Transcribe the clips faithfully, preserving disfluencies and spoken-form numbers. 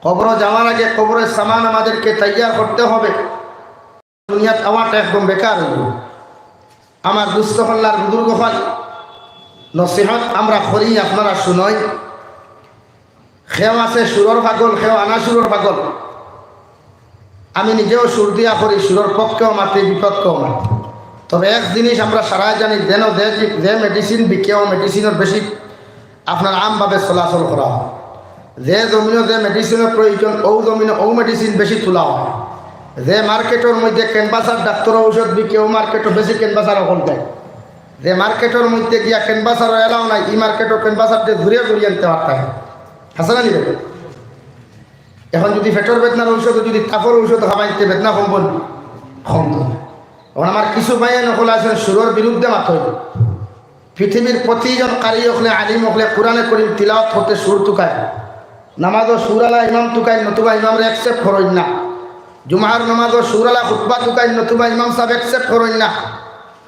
কবরো যাওয়ার আগে কবরের সামান আমাদেরকে তৈয়ার করতে হবে। দুনিয়াত আওয়াটা একদম বেকার অইবো। আমার দুস্থ হল্লার বুজুর্গ হল, নসিহত আমরা করি, আপনারা শুনইন। কেউ আছে সুরর পাগল, কেউ আনা সুরর পাগল। আমি নিজেও সুর দিয়া করি, সুরর পক্ষেও মাতি, বিপক্ষেও মাতি। তবে এক জিনিস আমরা সারাই জানি, যেন যে, যে মেডিসিন বিকে, অউ মেডিসিনর বেশি আপনার আমভাবে চলাচল করা হয়। যে জমিনো যে মেডিসিনর প্রয়োজন, অউ জমিনো অউ মেডিসিন বেশি তুলা হয়। যে মার্কেটর মধ্যে ক্যানভাসার ডাক্তর ঔষধ বিকে, অউ মার্কেটো বেশি ক্যানভাসার অকল যায়। যে মার্কেটর মধ্যে গিয়া ক্যানভাসার এলাও নাই, ই মার্কেটো ক্যানভাসার দিয়ে ঘুরিয়া ঘুরিয়া আনতে পারতাম। হাসানা নিবে। এখন যদি পেটর বেদনার ঔষধ, যদি তাপর ঔষধ খাবাইতে বেদনা কমবো নি? কমবো না। এখন আমার কিছু ভাইয়াইন অকল আছেন সুরর বিরুদ্ধে মাতইন। পৃথিবীর প্রতিজন কারি অকলে, আলিম অকলে কোরআনে করিম তিলাওয়াত করতে সুর তুকায়। নামাজও সুরআলা ইমাম তুকাইন, নতুবা ইমামরে accept করইন না। জুমার নামাজও সুরআলা খুতবা তুকাইন, নতুবা ইমাম সাব accept করইন না।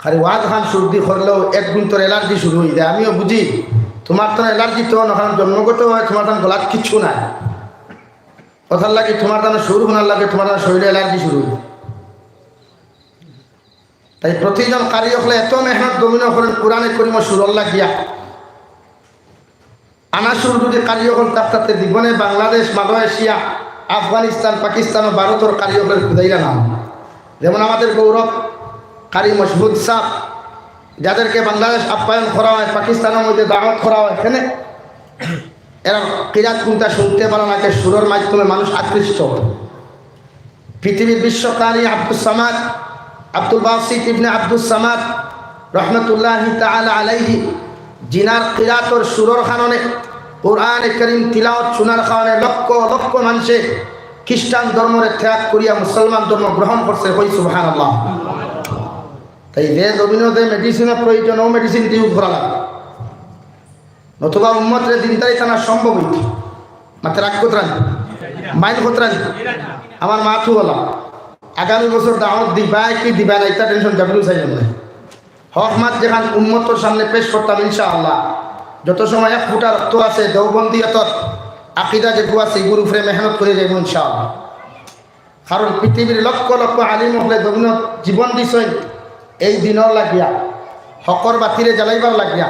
খালি ওয়াজ খান সুরদি করলেও এক গুণ তোর অ্যালার্জি শুরু অই যায়। আমিও বুঝি, তুমার তো অ্যালার্জি তো না, কারণ জন্মগত হয় তুমার তখন গলাত কিচ্ছু নাই। কথার লাগি তুমার তখন সুর হুনার লাগি তুমার তখন শরীরে অ্যালার্জি শুরু অই যায়। তাই প্রতিজন কারি অকলে এত মেহনত জমিনো করেন কোরআনে করিম সুরর লাগিয়া। আনা সুর যদি কারি অকল থাকতা তে জীবনে বাংলাদেশ, মালয়েশিয়া, আফগানিস্তান, পাকিস্তান ও ভারতর কারি অকল খুদাইরা নাম। যেমন আমাদের গৌরব কারি মশহুদ সাব, যাদেরকে বাংলাদেশ আপ্যায়ন করা হয়, পাকিস্তানর মধ্যে দাওয়াত করা হয়, এখানে এরা কিরাত কুনতা শুনতে ভালা লাগে, সুরর মাধ্যমে মানুষ আকৃষ্ট হয়। পৃথিবীর বিশ্বকারি আব্দুস সামাদ, আব্দুল বাসিত ইবনে আব্দুস সামাদ রহমতুল্লাহি তাআলা আলাইহি, জিনার কিরাতর সুরর কারণে, কোরআনে করিম তিলাওয়াত শুনার কারণে লক্ষ লক্ষ মানষে খ্রিস্টান ধর্মরে ত্যাগ করিয়া মুসলমান ধর্ম গ্রহণ করছে। কই সুবহানাল্লাহ। তাই যে জমিনো যে মেডিসিনর প্রয়োজন, অউ মেডিসিন দিয়ে করা লাগে। নতুবা উম্মতরে দিনদারি টানা সম্ভব অইতো। মাতে রাগ করতরা নি? মাইন্ড করতরা নি? আমার মাতু বলা, আগামী বছর দাওয়াত দিবা কি দিবা না, ইটা টেনশন জাবিরু চাইলাম না। হক মাত যেখান উম্মতর সামনে পেশ করতাম ইনশাআল্লাহ। যত সময় এক ফুটা রক্ত আছে, দেওবন্দিয়তর আকিদা যেগু আছে, ইগুর উপরে মেহনত করি যাইমু ইনশাআল্লাহ। কারণ পৃথিবীর লক্ষ লক্ষ আলিম অকলে জমিনো জীবন দিছইন এই দিনর লাগিয়া, হকর বাতিরে জ্বালাইবার লাগিয়া।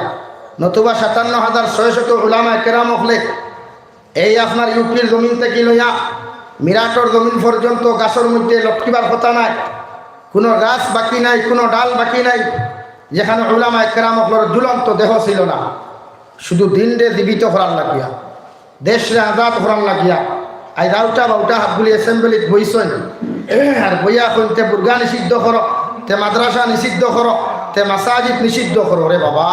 নতুবা সাতান্ন হাজার ছয় শত উলামায়ে কেরাম অকলে এই আপনার ইউপির জমিন থাকি লইয়া মিরাটর জমিন পর্যন্ত গাছর মধ্যে লটকিবার কথা নাই, কুনু গাছ বাকি নাই, কুনু ডাল বাকি নাই, যেখানো উলামায়ে কেরাম অকলর ঝুলন্ত দেহ ছিল না। শুধু দিনরে জীবিত করার লাগিয়া, দেশরে আজাদ করার লাগিয়া। আইজ আউটা বাউটা হাতগুলি অ্যাসেম্বলিত বইছইন, আর বইয়া কইন তে বুরকা নিষিদ্ধ করো, তে মাদ্রাসা নিষিদ্ধ করো, তে মাসাজিদ নিষিদ্ধ করো। রে বাবা,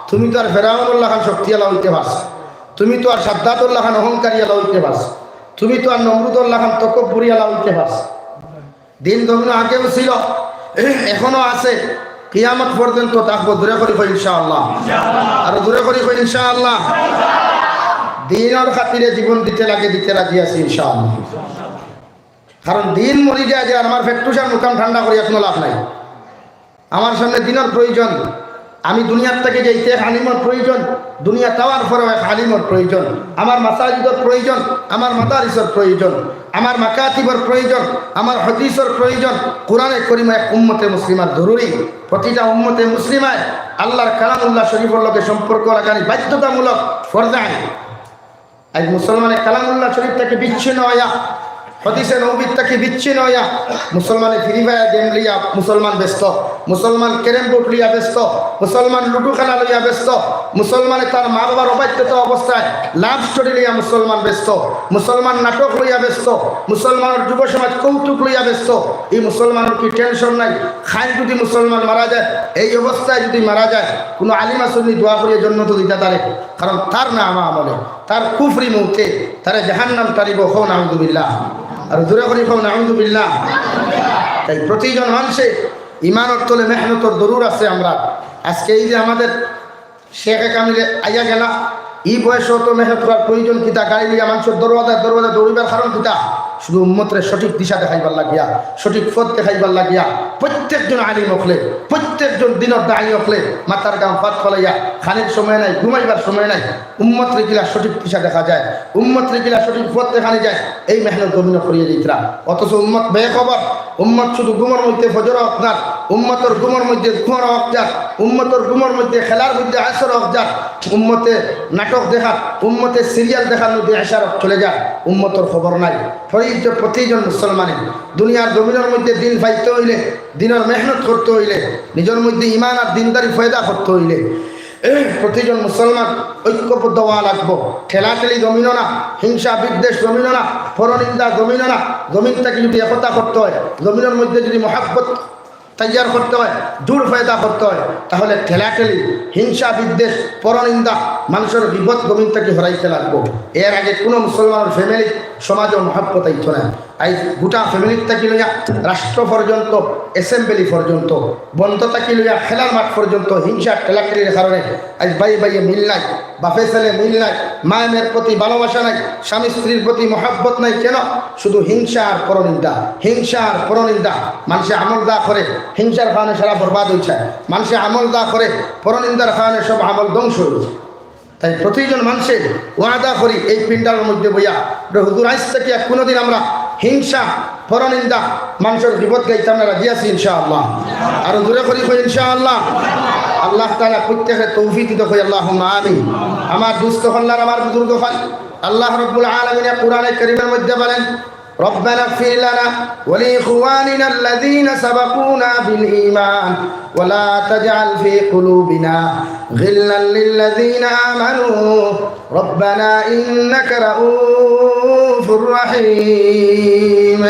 তুমি তো আর ফেরাউনর লাখান শক্তিআলা অইতে পারছো, তুমি তো আর সাদ্দাদর লাখান অহংকারীআলা অইতে পারছো, তুমি তো আর নমরুদর লাখান তকব্বুরিআলা অইতে পারছো। দিন জমিনো আগেও ছিল, এখনো আছে, কিয়ামত পর্যন্ত থাকবো। জোরে করি কই ইনশাআল্লাহ। আর জোরে করি কই ইনশাআল্লাহ। দিনর খাতিরে জীবন দিতে লাগে, দিতে রাজি আছি ইনশাআল্লাহ। কারণ দিন মরি যায় যে, আর আমার পেট্টুসার মুকাম ঠান্ডা করিয়া কুনু লাভ নাই। আমার সামনে দিনর প্রয়োজন। আমি দুনিয়ার থাকি যাইতে এক আলিমর প্রয়োজন, দুনিয়া যাওয়ার পরেও এক আলিমর প্রয়োজন। আমার মাসাজিদর প্রয়োজন, আমার মাদারিসর প্রয়োজন, আমার মাকাতিবর প্রয়োজন, আমার হাদিসর প্রয়োজন, কোরআনে করিম এক উম্মতে মুসলিমার জরুরি। প্রতিটা উম্মতে মুসলিমায় আল্লাহর কালামুল্লাহ শরীফর লগে সম্পর্ক রাখানি বাধ্যতামূলক, ফরজে আইন। আইজ মুসলমানে কালামুল্লাহ শরীফ থাকি বিচ্ছিন্ন অইয়া, হাদিসে নববীর থাকি বিচ্ছিন্ন অইয়া, মুসলমানে ফ্রি ফায়ার গেম লইয়া মুসলমান ব্যস্ত, মুসলমান ক্যারম বোর্ড লইয়া ব্যস্ত, মুসলমান লুডু খেলা লইয়া ব্যস্ত, মুসলমানে তার মা বাবার অবাধ্যতা অবস্থায় লাভ স্টোরি লইয়া মুসলমান ব্যস্ত, মুসলমান নাটক লইয়া ব্যস্ত, মুসলমানর যুব সমাজ কৌতুক লইয়া ব্যস্ত। ই মুসলমানর কি টেনশন নাই? খাইন যদি মুসলমান মারা যায়, এই অবস্থায় যদি মারা যায়, কুনু আলিম আছইন নি দোয়া করিয়া জন্নত দিতা তারে? কারণ তার না আমা আমলে, তার কুফরি মৌতে, তারে জাহান্নাম তাড়িবো। কও নাউজুবিল্লাহ। আর জোরে করি কও নাউজুবিল্লাহ। তাই প্রতিজন মানষে ইমানর তলে মেহনতর জরুর আছে। আমরা আজকে এই যে আমাদের শেখে কামিলে আইয়া গেলা, ই বয়সো অত মেহনত করার প্রয়োজন কিতা? গাড়ি লইয়া মানষর দরওয়াজায় দরওয়াজায় দৌড়িবার কারণ কিতা? শুধু উম্মতরে সঠিক দিশা দেখাইবার লাগিয়া, সঠিক পথ দেখাইবার লাগিয়া প্রত্যেকজন আলিম অকলে, প্রত্যেকজন দিনর দায়ী অকলে মাথার ঘাম ফাত ফালাইয়া, খানির সময় নাই, ঘুমাইবার সময় নাই, উম্মতরে কিলা সঠিক দিশা দেখা যায়, উম্মতরে কিলা সঠিক পথ দেখানি যায়, এই মেহনত জমিনো করিয়া দিতরা। অথচ উম্মত বেখবর, উম্মত শুধু ঘুমর মধ্যে ফজর অক্ত যার, উম্মতর ঘুমর মধ্যে জোহর অক্ত যার, উম্মতর ঘুমর মধ্যে খেলার মধ্যে আসর অক্ত যার, উম্মতে নাটক দেখার, উম্মতে সিরিয়াল দেখার মধ্যে এশার অক্ত চলে যার, উম্মতর খবর নাই। প্রতি-, প্রতিজন মুসলমানে দুনিয়ার জমিনর মধ্যে দিন পাইতে অইলে, দিনর মেহনত করতে অইলে, নিজর মধ্যে ইমান আর দিনদারি পয়দা করতে অইলে, প্রতিজন মুসলমান ঐক্যবদ্ধ অওয়া লাগবো। ঠেলাঠেলি জমিনো না, হিংসা বিদ্বেষ জমিনো না, পরনিন্দা জমিনো না। জমিন থাকি যদি একতা করতে হয়, জমিনর মধ্যে যদি মহাব্বত তৈয়ার করতে হয়, জুড় পয়দা করতে হয়, তাহলে ঠেলাঠেলি, হিংসা বিদ্বেষ, পরনিন্দা, মানষর গিবত জমিন থাকি হরাইতে লাগবো। এর আগে কোনো মুসলমানর ফ্যামিলি, সমাজও মহাব্বত আইতো না। আইজ গোটা ফ্যামিলি থাকি লইয়া রাষ্ট্র পর্যন্ত, অ্যাসেম্বলি পর্যন্ত, বন্ধ থাকি লইয়া খেলার মাঠ পর্যন্ত হিংসা ঠেলাঠেলির কারণে আইজ ভাইয়ে ভাইয়ে মিল নাই, বাপে ছেলে মিল নাই, মায়ে মেয়ের প্রতি ভালোবাসা নাই, স্বামী স্ত্রীর প্রতি মহাব্বত নাই। কেন? শুধু হিংসা আর পরনিন্দা, হিংসা আর পরনিন্দা। মানষে আমল দা করে, হিংসার কারণে সারা বরবাদ অইছে। মানষে আমল দা করে, পরনিন্দার কারণে সব আমল ধ্বংস অইছে। তাই প্রতিজন মানষে ওয়াদা করি এই পিন্ডালর মধ্যে বইয়া, বলে, "হুজুর, আইজ থাকি আর কোনোদিন আমরা হিংসা, পরনিন্দা, মানষর গিবত গাইতাম না, রাজি আছি ইনশাআল্লাহ।" আর জোরে করি কই ইনশাআল্লাহ। আল্লাহ তাআলা প্রত্যেকে তৌফিক দিতে কই, আল্লাহুম্মা আমিন। আমার দুস্ত অকল আর আমার বুজুর্গ অকল, আল্লাহ রাব্বুল আলামিন কোরআনে কারীমের মধ্যে বলেন, ربنا اغفر لنا ولإخواننا الذين سبقونا بالإيمان ولا تجعل في قلوبنا غلا للذين آمنوا ربنا إنك رؤوف رحيم।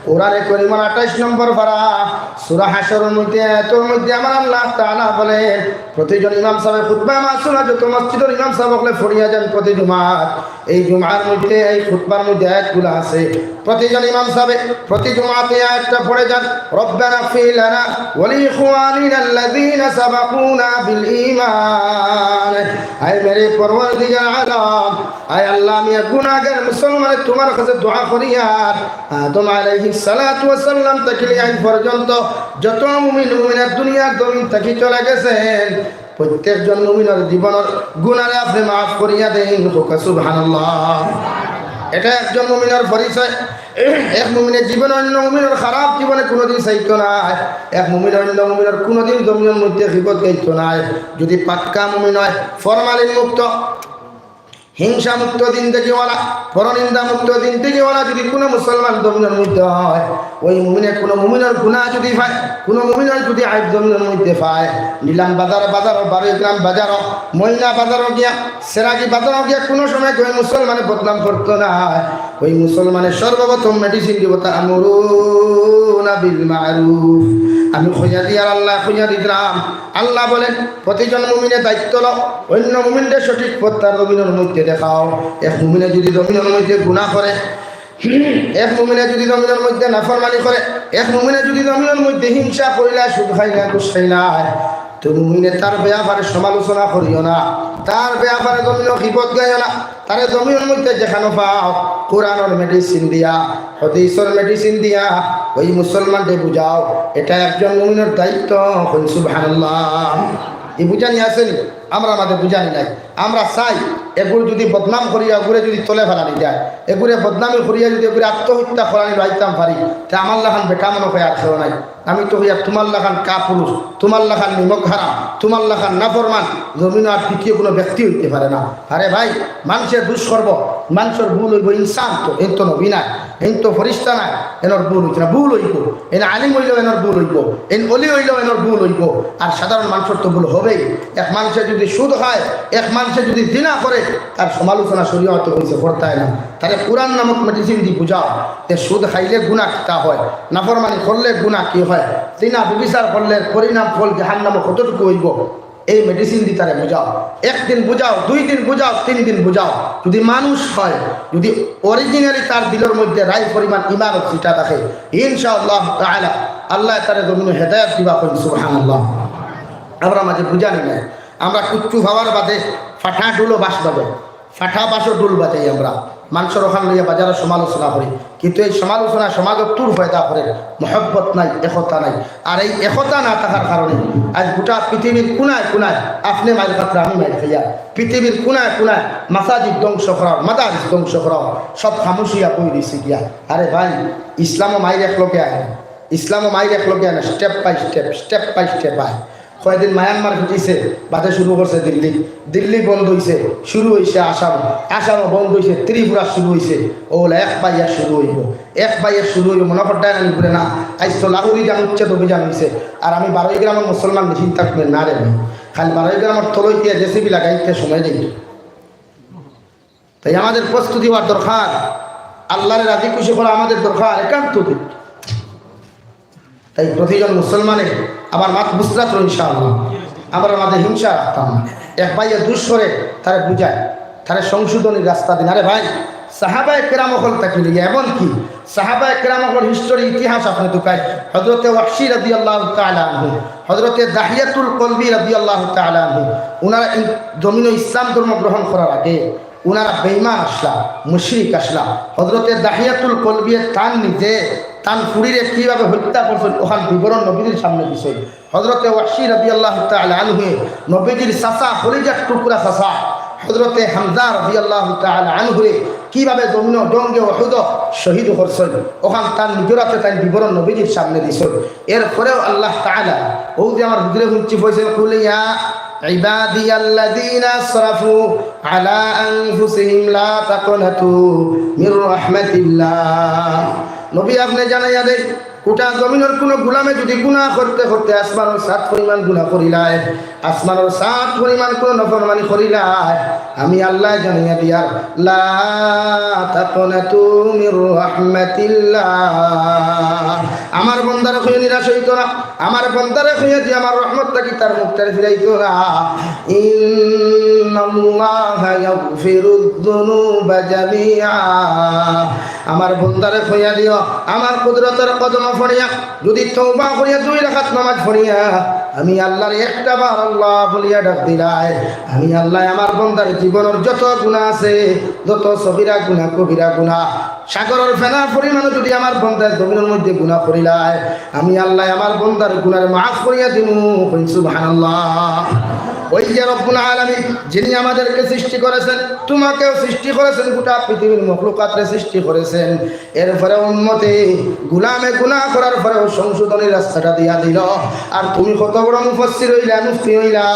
কোরআনে করিমর আঠাইশ নম্বর পারা, সূরা হাশরর মধ্যে, আয়াতর মধ্যে আমার আল্লাহ তাআলা বলেন, প্রতিজন ইমাম সাহেব খুতবা মাসুরা, যত মসজিদর ইমাম সাহেব অকলে পড়িয়া যান প্রতি জুমাত, এই জুমার মধ্যে, এই খুতবার মধ্যে আয়াতগুলা আছে। প্রতিজন ইমাম সাহেব প্রতি জুমাতে আয়াতটা পড়ে যান, "রব্বানা ইগফির লানা ওয়া লিইখওয়ানিনা আল্লাযীনা সাবাকুনা বিল ঈমান।" আয় মেরে পরওয়ারদিগার আলম, আয় আল্লাহ, আমি এক গুনাহগার মুসলমানে তোমার কাছে দোয়া করিয়ার আদম আলাইহিস সালাতু ওয়াস সালাম থাকি লইয়া আইজ পর্যন্ত যত মুমিন মুমিনাত দুনিয়ার জমিন থাকি চলে গেছেন, প্রত্যেকজন মুমিনর জীবনর গুনারে আপনে মাফ করিয়া দেইন। কউক্কা সুবহানাল্লাহ। এটা একজন মুমিনর পরিচয়। এক মুমিনে জীবনে অন্য মুমিনর খারাপ জীবনে কোনোদিন চাইতো নায়। এক মুমিনে অন্য মুমিনর কোনোদিন জমিনর মধ্যে গিবত গাইতো নায়। যদি পাক্কা মুমিন হয়, ফরমালিন মুক্ত, হিংসা মুক্ত জিন্দেগিওয়ালা, পরনিন্দা মুক্ত জিন্দেগিওয়ালা যদি কোনো মুসলমান জমিনর মধ্যে হয়, ওই মুমিনে কোনো মুমিনর গুনাহ যদি পায়, কোনো মুমিনর যদি আইব জমিনর মধ্যে পায়, নিলাম বাজার, বাজারো, বারো গ্রাম বাজারো, ময়না বাজারো গিয়া, সেরাগি বাজারো গিয়া কোনো সময় ওই মুসলমানে বদনাম করতো নায়। ওই মুসলমানে সর্বপ্রথম মেডিসিন দিব, তা'মুরুনা বিল মা'রুফ। আমি কইয়া দিয়ার, আল্লাহ কইয়া দিতরাম। আল্লাহ বলেন, প্রতিজন মুমিনে দায়িত্ব লও, অন্য মুমিনরে সঠিক পথ তার জমিনর মধ্যে দেখাও। এক মুমিনে যদি জমিনর মধ্যে গুনাহ করে, এক মুমিনে যদি জমিনর মধ্যে নাফরমানি করে, এক মুমিনে যদি জমিনর মধ্যে হিংসা করিলা, সুদ খাইলা, ঘুষ খাইলা, তো মুমিনে তার ব্যাপারে সমালোচনা করিও না, তার ব্যাপারে জমিনো গিবত গাইও না, তারে জমিনর মধ্যে যেখানো পাও, কোরআনর মেডিসিন দিয়া, হাদিসর মেডিসিন দিয়া, ওই মুসলমানরে বুঝাও, এটা একজন মুমিনর দায়িত্ব। কইন সুবহানাল্লাহ। এই বুঝানি আছে নি? আমরার মাঝে বুঝানি নাই। আমরা চাই, এগুর যদি বদনাম করিয়া, এগুরে যদি তলে ফালানি যায়, এগুরে বদনামি করিয়া যদি এগুরে আত্মহত্যা করানি লইতাম পারি, তে আমার লাখান বেটা মনে হয় আর কেউ নাই। আমি তো কইয়ার তুমার লাখান কাপুরুষ, তুমার লাখান নিমক হারাম, তুমার লাখান নাফরমান, জমিনো আর দ্বিতীয় কোনো ব্যক্তি অইতে পারে না। আরে ভাই, মানষে দুষ করবো, মানষর ভুল অইবো, ইনসান তো, এইন তো নবী নায়, এইন তো ফিরিস্তা নায়, এনর ভুল অইতো না, ভুল অইবো। এইন আলিম অইলেও এনর ভুল অইবো, এইন অলি অইলেও এনর ভুল অইবো। আর সাধারণ মানষর তো ভুল হবেই। এক মানষে যদি সুদ খায়, এক মানষে যদি জিনা করে, তার সমালোচনা শরীয়তে কইছে করতায় না। তারে কোরআন নামক মেডিসিন দি বুঝাও, যে সুদ খাইলে গুনাহ কিতা হয়, নাফরমানি করলে গুনাহ কি হয়, জিনা ব্যভিচার করলে পরিণাম ফল জাহান্নামো কতটুকু অইবো, এই মেডিসিন দি তারে বুঝাও। একদিন বুঝাও, দুই দিন বুঝাও, তিন দিন বুঝাও। যদি মানুষ হয়, যদি originally তার দিলর মধ্যে রাই পরিমাণ ইমানর ছিটা থাকে, ইনশাআল্লাহ তাআলা আল্লায় তারে জমিনো হেদায়েত দিবা। কইন সুবহানাল্লাহ। আমরার মাঝে বুঝানি নাই। আমরা কুচ্ছু পাওয়ার বাদে ফাটা ঢুলো বাঁশ বাজাই, ফাটা বাঁশো ঢুল বাজাই আমরা। মানষর অখান লইয়া বাজারো সমালোচনা করি, কিন্তু এই সমালোচনা সমাজো তুর পয়দা করের, মহব্বত নাই, একতা নাই। আর এই একতা না থাকার কারণে আইজ গোটা পৃথিবীর কোনায় কোনায় আপনে মাইর খাইরা, আমি মাইর খাইয়ার, পৃথিবীর কোনায় কোনায় মাসাজিদ ধ্বংস করার, মাদারিস ধ্বংস করার, সব খামোশ অইয়া বই রইছে গিয়া। আরে ভাই, ইসলামও মাইর এক লগে আয় না, ইসলামও মাইর এক লগে আয় না, step by step, step by step আয়। কয়দিন মায়ানমার পিটাইছে, বাদে শুরু করছে দিল্লি, দিল্লি বন্ধ অইছে, শুরু অইছে আসাম, আসামও বন্ধ অইছে, ত্রিপুরা শুরু অইছে। অউ অলা এক পাইয়া শুরু অইবো, এক পাইয়া শুরু অইবো, মনো করতায় না নি ঘুরে না। আইজ তো লাহুরি জান উচ্ছেদ অভিযান অইছে, আর আমি বারোই গ্রামর মুসলমান নি চিন্তা করমু না রে ভাই, খালি বারোই গ্রামর তলইতে জেসিবি লাগাইতে সময় দেই। তাই আমাদের প্রস্তুতি অওয়ার দরকার, আল্লারে রাজি খুশি করা আমাদের দরকার একান্ত। তাই প্রতিজন মুসলমানে আমার মাত বুঝরা তো ইনশাআল্লাহ, আমরা মাঝে হিংসা রাখতাম না। এক ভাইয়ে দুষ করে তারে বুঝায়, তারে সংশোধনীর রাস্তা দিন। আরে ভাই, সাহাবায়ে কেরাম অকল থাকি লইয়া, এমনকি সাহাবায়ে কেরাম অকলর history, ইতিহাস আপনে তুকাই, হযরতে ওয়াহশী রাদিয়াল্লাহু তাআলা আনহু, হযরতে দাহিয়াতুল কলবি রাদিয়াল্লাহু তাআলা আনহু, উনারা ই-, জমিনো ইসলাম ধর্ম গ্রহণ করার আগে উনারা বেঈমান আছলা, মুশরিক আছলা। হযরতে দাহিয়াতুল কলবিয়ে তান নিজে তান ফুড়িরে কিভাবে হত্যা করছইন, অখান বিবরণ নবীজির সামনে দিছইন। হযরতে ওয়াহশী রাদিয়াল্লাহু তাআলা আনহুয়ে নবীজির চাচা, কলিজার টুকরা চাচা হযরতে হামজা রাদিয়াল্লাহু তাআলা আনহুরে কিভাবে জমিনো জঙ্গে উহুদো শহীদ করছইন, অখান তান নিজর আতে তাইন বিবরণ নবীজির সামনে দিছইন। এরপরেও আল্লাহ তাআলা, অউ যে আমার হুজুরে হুনছি কইছইন, "কুল ইয়া ইবাদিয়াল্লাযীনা আসরাফু আলা আনফুসিহিম লা তাকনাতু মির রাহমাতিল্লাহ।" নবী, আপনে জানাইয়া দেইন, গোটা জমিনর কুনু গুলামে যুদি গুনা করতে করতে আসমানর ছাদ পরিমাণ গুনা করিলায়, আসমানর ছাদ পরিমাণ কুনু নাফরমানি করিলায়, আমি আল্লায় জানাইয়া দিয়ার, লা তাকনাতু মির রাহমাতিল্লাহ। আমার বন্দারে কইয়া নিরাশ অইতো না, আমার বন্দারে কইয়া দিয়া আমার রহমত থাকি তার মুখটারে ফিরাইতো না। ইন্নাল্লাহা ইয়াগফিরুয যুনুবা জামিআ। আমার বন্দারে কইয়া দিও, আমার কুদরতর কদমো পড়িয়া, যুদি তওবা করিয়া দুই রাকাত নামাজ পড়িয়া, আমি আল্লারে একটা বার আল্লাহ বলিয়া ডাক দিলায়, আমি আল্লায় আমার বন্দার জীবনর যত গুনা আছে, যত সগিরা গুনা, কবিরা গুনা, সাগরর ফেনা পরিমাণও যুদি আমার বন্দায় জমিনর মধ্যে গুনা করিলায়, আমি আল্লায় আমার বন্দার গুনারে মাফ করিয়া দিমু। কইন সুবহানাল্লাহ। ওই যে রব্বুল আলামিন, যিনি আমাদেরকে সৃষ্টি করেছেন, তোমাকেও সৃষ্টি করেছেন, গোটা পৃথিবীর মখলুকাতরে সৃষ্টি করেছেন, এরপরে উম্মতে গুলামে গুনা করার পরেও সংশোধনীর রাস্তাটা দিয়া দিল। আর তুমি কত বড় মুফাসসির অইলা, মুফতি অইলা,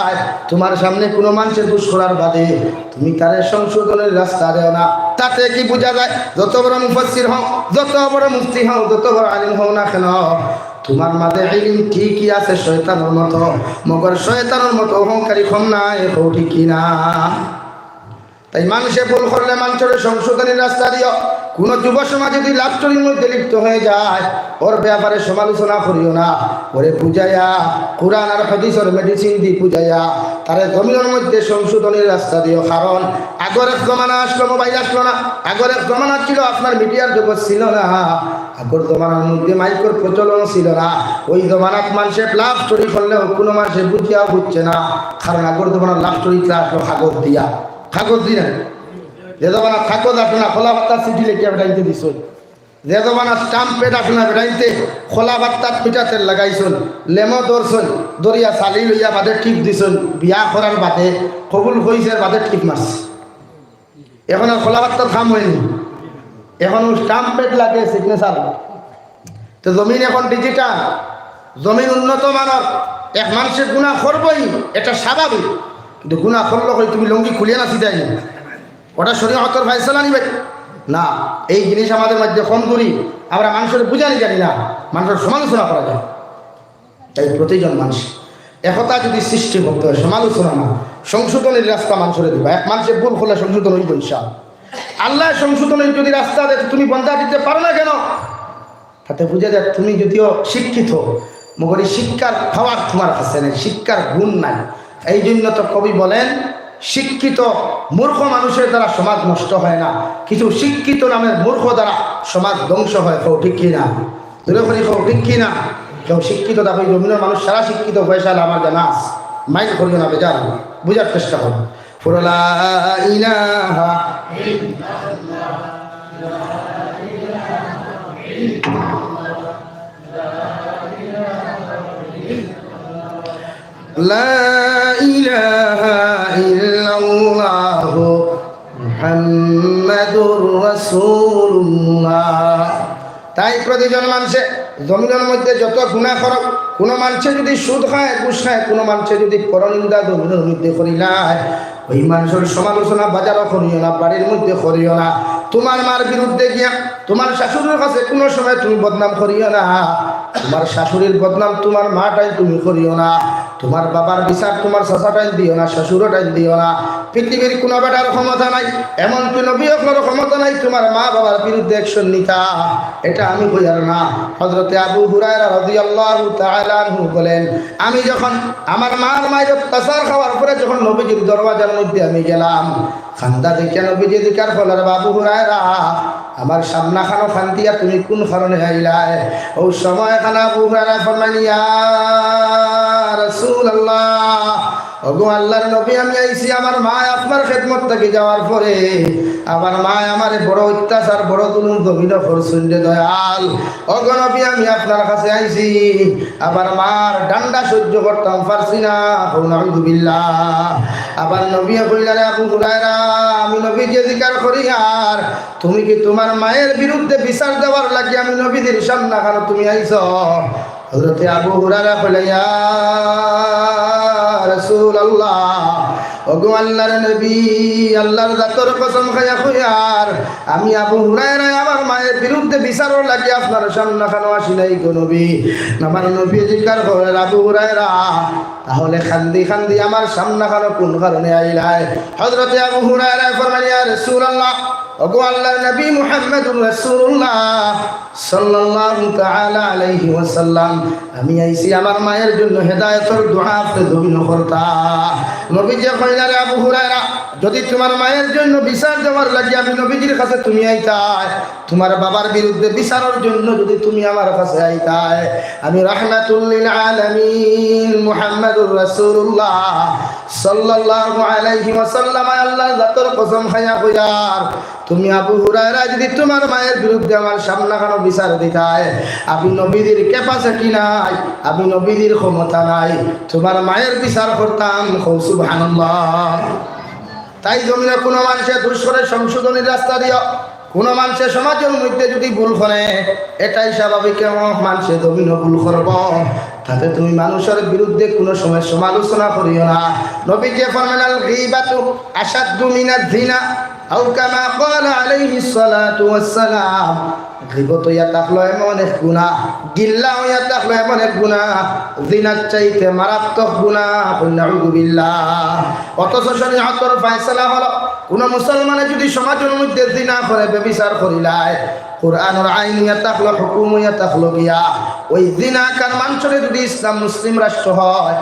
তোমার সামনে কুনু মানষে দুষ করার বাদে তুমি তারে সংশোধনীর রাস্তা দেও না, তাতে কি বুঝা যায়? যত বড় মুফাসসির হও, যত বড় মুফতি হও, যত বড় আলিম হও না কেন, তোমার মাঝে ইলিম ঠিকই আছে শয়তানর মতো, মগর শয়তানর মতো অহংকারী কম নায়, কও ঠিক কি না? তাই মানষে ভুল করলে মানষরে সংশোধনীর রাস্তা দিও। কুনু যুব সমাজ যুদি লাভ স্টোরির মধ্যে লিপ্ত হয়ে যায়, ওর ব্যাপারে সমালোচনা করিও না, ওরে বুঝাইয়া, কোরআন আর হাদিসর মেডিসিন দি বুঝাইয়া, তারে জমিনর মধ্যে সংশোধনীর রাস্তা দিও। কারণ আগর এক জমানা আছলো, মোবাইল আছলো না, আগর এক জমানা ছিল আপনার মিডিয়ার জগৎ ছিল না, আগর জমানার মধ্যে মাইকর প্রচলন ছিল না। ওই জমানাত মানষে লাভ স্টোরি করলেও কুনু মানষে বুঝিয়াও বুঝছে না, কারণ আগর জমানার লাভ স্টোরি আছলো কাগজ দিয়া। কাগজ দি না। যে জমানাত কাগজ আছলো না, খোলা পাতা চিঠি লেখিয়া বেটাইন্তে দিছইন। যে জমানাত স্টাম্প প্যাড আছলো না, বেটাইন্তে খোলা পাতাত পিঠা তেল লাগাইছইন, লেমো ধরছইন, ধরিয়া চালি লইয়া বাদে টিপ দিছইন, বিয়া করার বাদে, কবুল কইছে বাদে টিপ মারছে। এখন আর খোলা পাতার কাম অয়নি, এখন স্টাম্প প্যাড লাগে, সিগনেচার। তো জমিন এখন ডিজিটাল, জমিন উন্নত মানর, এক মানষে গুনা করবোই, এটা স্বাভাবিক। কিন্তু গুনা করলো কই তুমি লুঙ্গি খুলিয়া নাচি যায়নি, ওটা শরীয়তর ফয়সালা নিবে না। এই জিনিস আমাদের মধ্যে কমজুরি, আমরা মানষরে বুঝানি জানি না, মানষর সমালোচনা করা যায়। তাই প্রতিজন মানষ একতা যুদি সৃষ্টি করতে হয়, সমালোচনা না, সংশোধনীর রাস্তা মানষরে দিবা। এক মানষে ভুল করলে সংশোধন অইবো ইনশাআল্লাহ। আল্লায় সংশোধনীর যুদি রাস্তা দেয়, তো তুমি বন্দা দিতে পারো না কেন? তাতে বুঝা যায় তুমি যদিও শিক্ষিত, মগর এই শিক্ষার পাওয়ার তোমার কাছে নাই, শিক্ষার গুণ নাই। এই জন্য তো কবি বলেন, শিক্ষিত মূর্খ মানুষের দ্বারা সমাজ নষ্ট হয় না, কিছু শিক্ষিত নামের মূর্খ দ্বারা সমাজ ধ্বংস হয়। কও ঠিক কি না? জোরে করি কও ঠিক কি না? কেউ শিক্ষিত দেখো, এই জমিনর মানুষ সারা শিক্ষিত, ফয়সালা আমার জানা আছে, মাইন্ড করিও না, বেজার না, বুঝার চেষ্টা করো। পুরা লা ইলাহা ইল্লাল্লাহ। لا إله إلا الله محمد رسول الله। তাই প্রতিজন মানষে জমিনর মধ্যে যত গুনা করউক, কুনু মানষে যুদি সুদ খায়, ঘুষ খায়, কুনু মানষে যুদি পরনিন্দা জমিনর মধ্যে করিলায়, ওই মানষর সমালোচনা বাজারো করিও না, বাড়ির মধ্যে করিও না। তুমার মার বিরুদ্ধে গিয়া তুমার শাশুড়ির কাছে কুনু সময় তুমি বদনাম করিও না। তুমার শাশুড়ির বদনাম তুমার মাটাইন তুমি করিও না। তুমার বাবার বিচার তুমার চাচাটাইন দিও না, শ্বশুরটাইন দিও না। পৃথিবীর কুনু বেটার ক্ষমতা নাই, এমনকি নবী অকলর ক্ষমতা নাই তুমার মা বাবার বিরুদ্ধে action নিতা। এটা আমি কইয়ার না। হযরতে আবু হুরায়রা রাদিয়াল্লাহু তাআলা আনহু বলেন, আমি যখন আমার মার মাইর অত্যাচার খাওয়ার পরে যখন নবীজির দরওয়াজার মধ্যে আমি গেলাম, কান্দা দেখিয়া নবীজি জিকার করলা, "রে আবু হুরায়রা, আমার সামনাখানো কান্দিয়া তুমি কুন কারণে আইলায়?" ওই সময় খানো আবু হুরায়রা ফরমাইন, "ইয়া রাসূলুল্লাহ, ওগো আল্লাহর নবী, আমি আইছি আমার মা আপনার খেদমত থাকি যাওয়ার পরে, আমার মা আমারে বড় অত্যাচার, বড় জুলুম জমিনো করছইন রে দয়াল। ওগো নবী, আমি আপনার কাছে আইছি, আমার মার ডান্ডা সহ্য করতাম পারছি না।" কও নাউজুবিল্লাহ। আবার নবীয়ে কইলা, "রে আবু হুরায়রা, আমি নবীজিয়ে জিকার করিয়ার, তুমি কি তুমার মায়ের বিরুদ্ধে বিচার দেওয়ার লাগি আমি নবীজির সামনাখানো তুমি আইছো?" হযরতে আবু হুরায়রা কইলা, "ইয়া রাসূলুল্লাহ, ওগো আল্লাহর নবী, আল্লাহর জাতর কসম খাইয়া কইয়ার, আমি আবু হুরায়রা আমার মায়ের বিরুদ্ধে বিচারর লাগি আপনার সামনাখানো আসি নাই গো নবী।" আমার নবীয়ে জিকার করলা, "আবু হুরায়রা, তাহলে কান্দি কান্দি আমার সামনাখানো কুন কারণে আইলায়?" হযরতে আবু হুরায়রায় ফরমাইন, "ইয়া রাসূলুল্লাহ, ওগো আল্লাহর নবী মুহাম্মাদুর রাসূলুল্লাহ সাল্লাল্লাহু তাআলা আলাইহি ওয়াসাল্লাম, আমি আইছি আমার মায়ের জন্য হেদায়েতর দোয়া আপনে জমিনো করতা।" নবীজিয়ে কইলা, "রে আবু হুরায়রা, যুদি তুমার মায়ের জন্য বিচার দেওয়ার লাগি আমি নবীজির কাছে তুমি আইতায়, তুমার বাবার বিরুদ্ধে বিচারর জন্য যুদি তুমি আমার কাছে আইতায়, আমি রাহমাতুল লিল আলামিন মুহাম্মাদুর রাসূলুল্লাহ সাল্লাল্লাহু আলাইহি ওয়াসাল্লাম, আল্লাহর জাতর কসম খাইয়া কইয়ার, তুমি আবু হুরায়রা যুদি তুমার মায়ের বিরুদ্ধে আমার সামনাখানো বিচার দিতায়, আমি নবীজির capacity নাই, আমি নবীজির ক্ষমতা নাই, তুমার মায়ের বিচার করতাম।" কও সুবহানাল্লাহ। তাই জমিনো কুনু মানষে দুষ করে সংশোধনীর রাস্তা দিও, কুনু মানষে সমাজর মধ্যে যুদি ভুল করে, এটাই স্বাভাবিক, এবং মানষে জমিনো ভুল করবো, তাতে তুমি মানুষর বিরুদ্ধে কুনু সময় সমালোচনা করিও না। নবীজিয়ে ফরমাইন, "আল গীবাতু আশাদ্দু মিনাজ জিনা", আও কামা ক্বালা আলাইহিস সালাতু ওয়াস সালাম। গীবত অইয়া থাকলো এমন এক গুনা, গিল্লা অইয়া থাকলো এমন এক গুনা, জিনার চাইতে মারাত্মক গুনা। কও নাউজুবিল্লাহ। অথচ শরীয়তর ফয়সালা হলো, কুনু মুসলমানে যুদি সমাজর মধ্যে জিনা করে, ব্যভিচার করিলায়, কোরআনর আইন অইয়া থাকলো, হুকুম অইয়া থাকলো গিয়া, ওই জিনাকার মানষরে যুদি ইসলাম মুসলিম রাষ্ট্র হয়,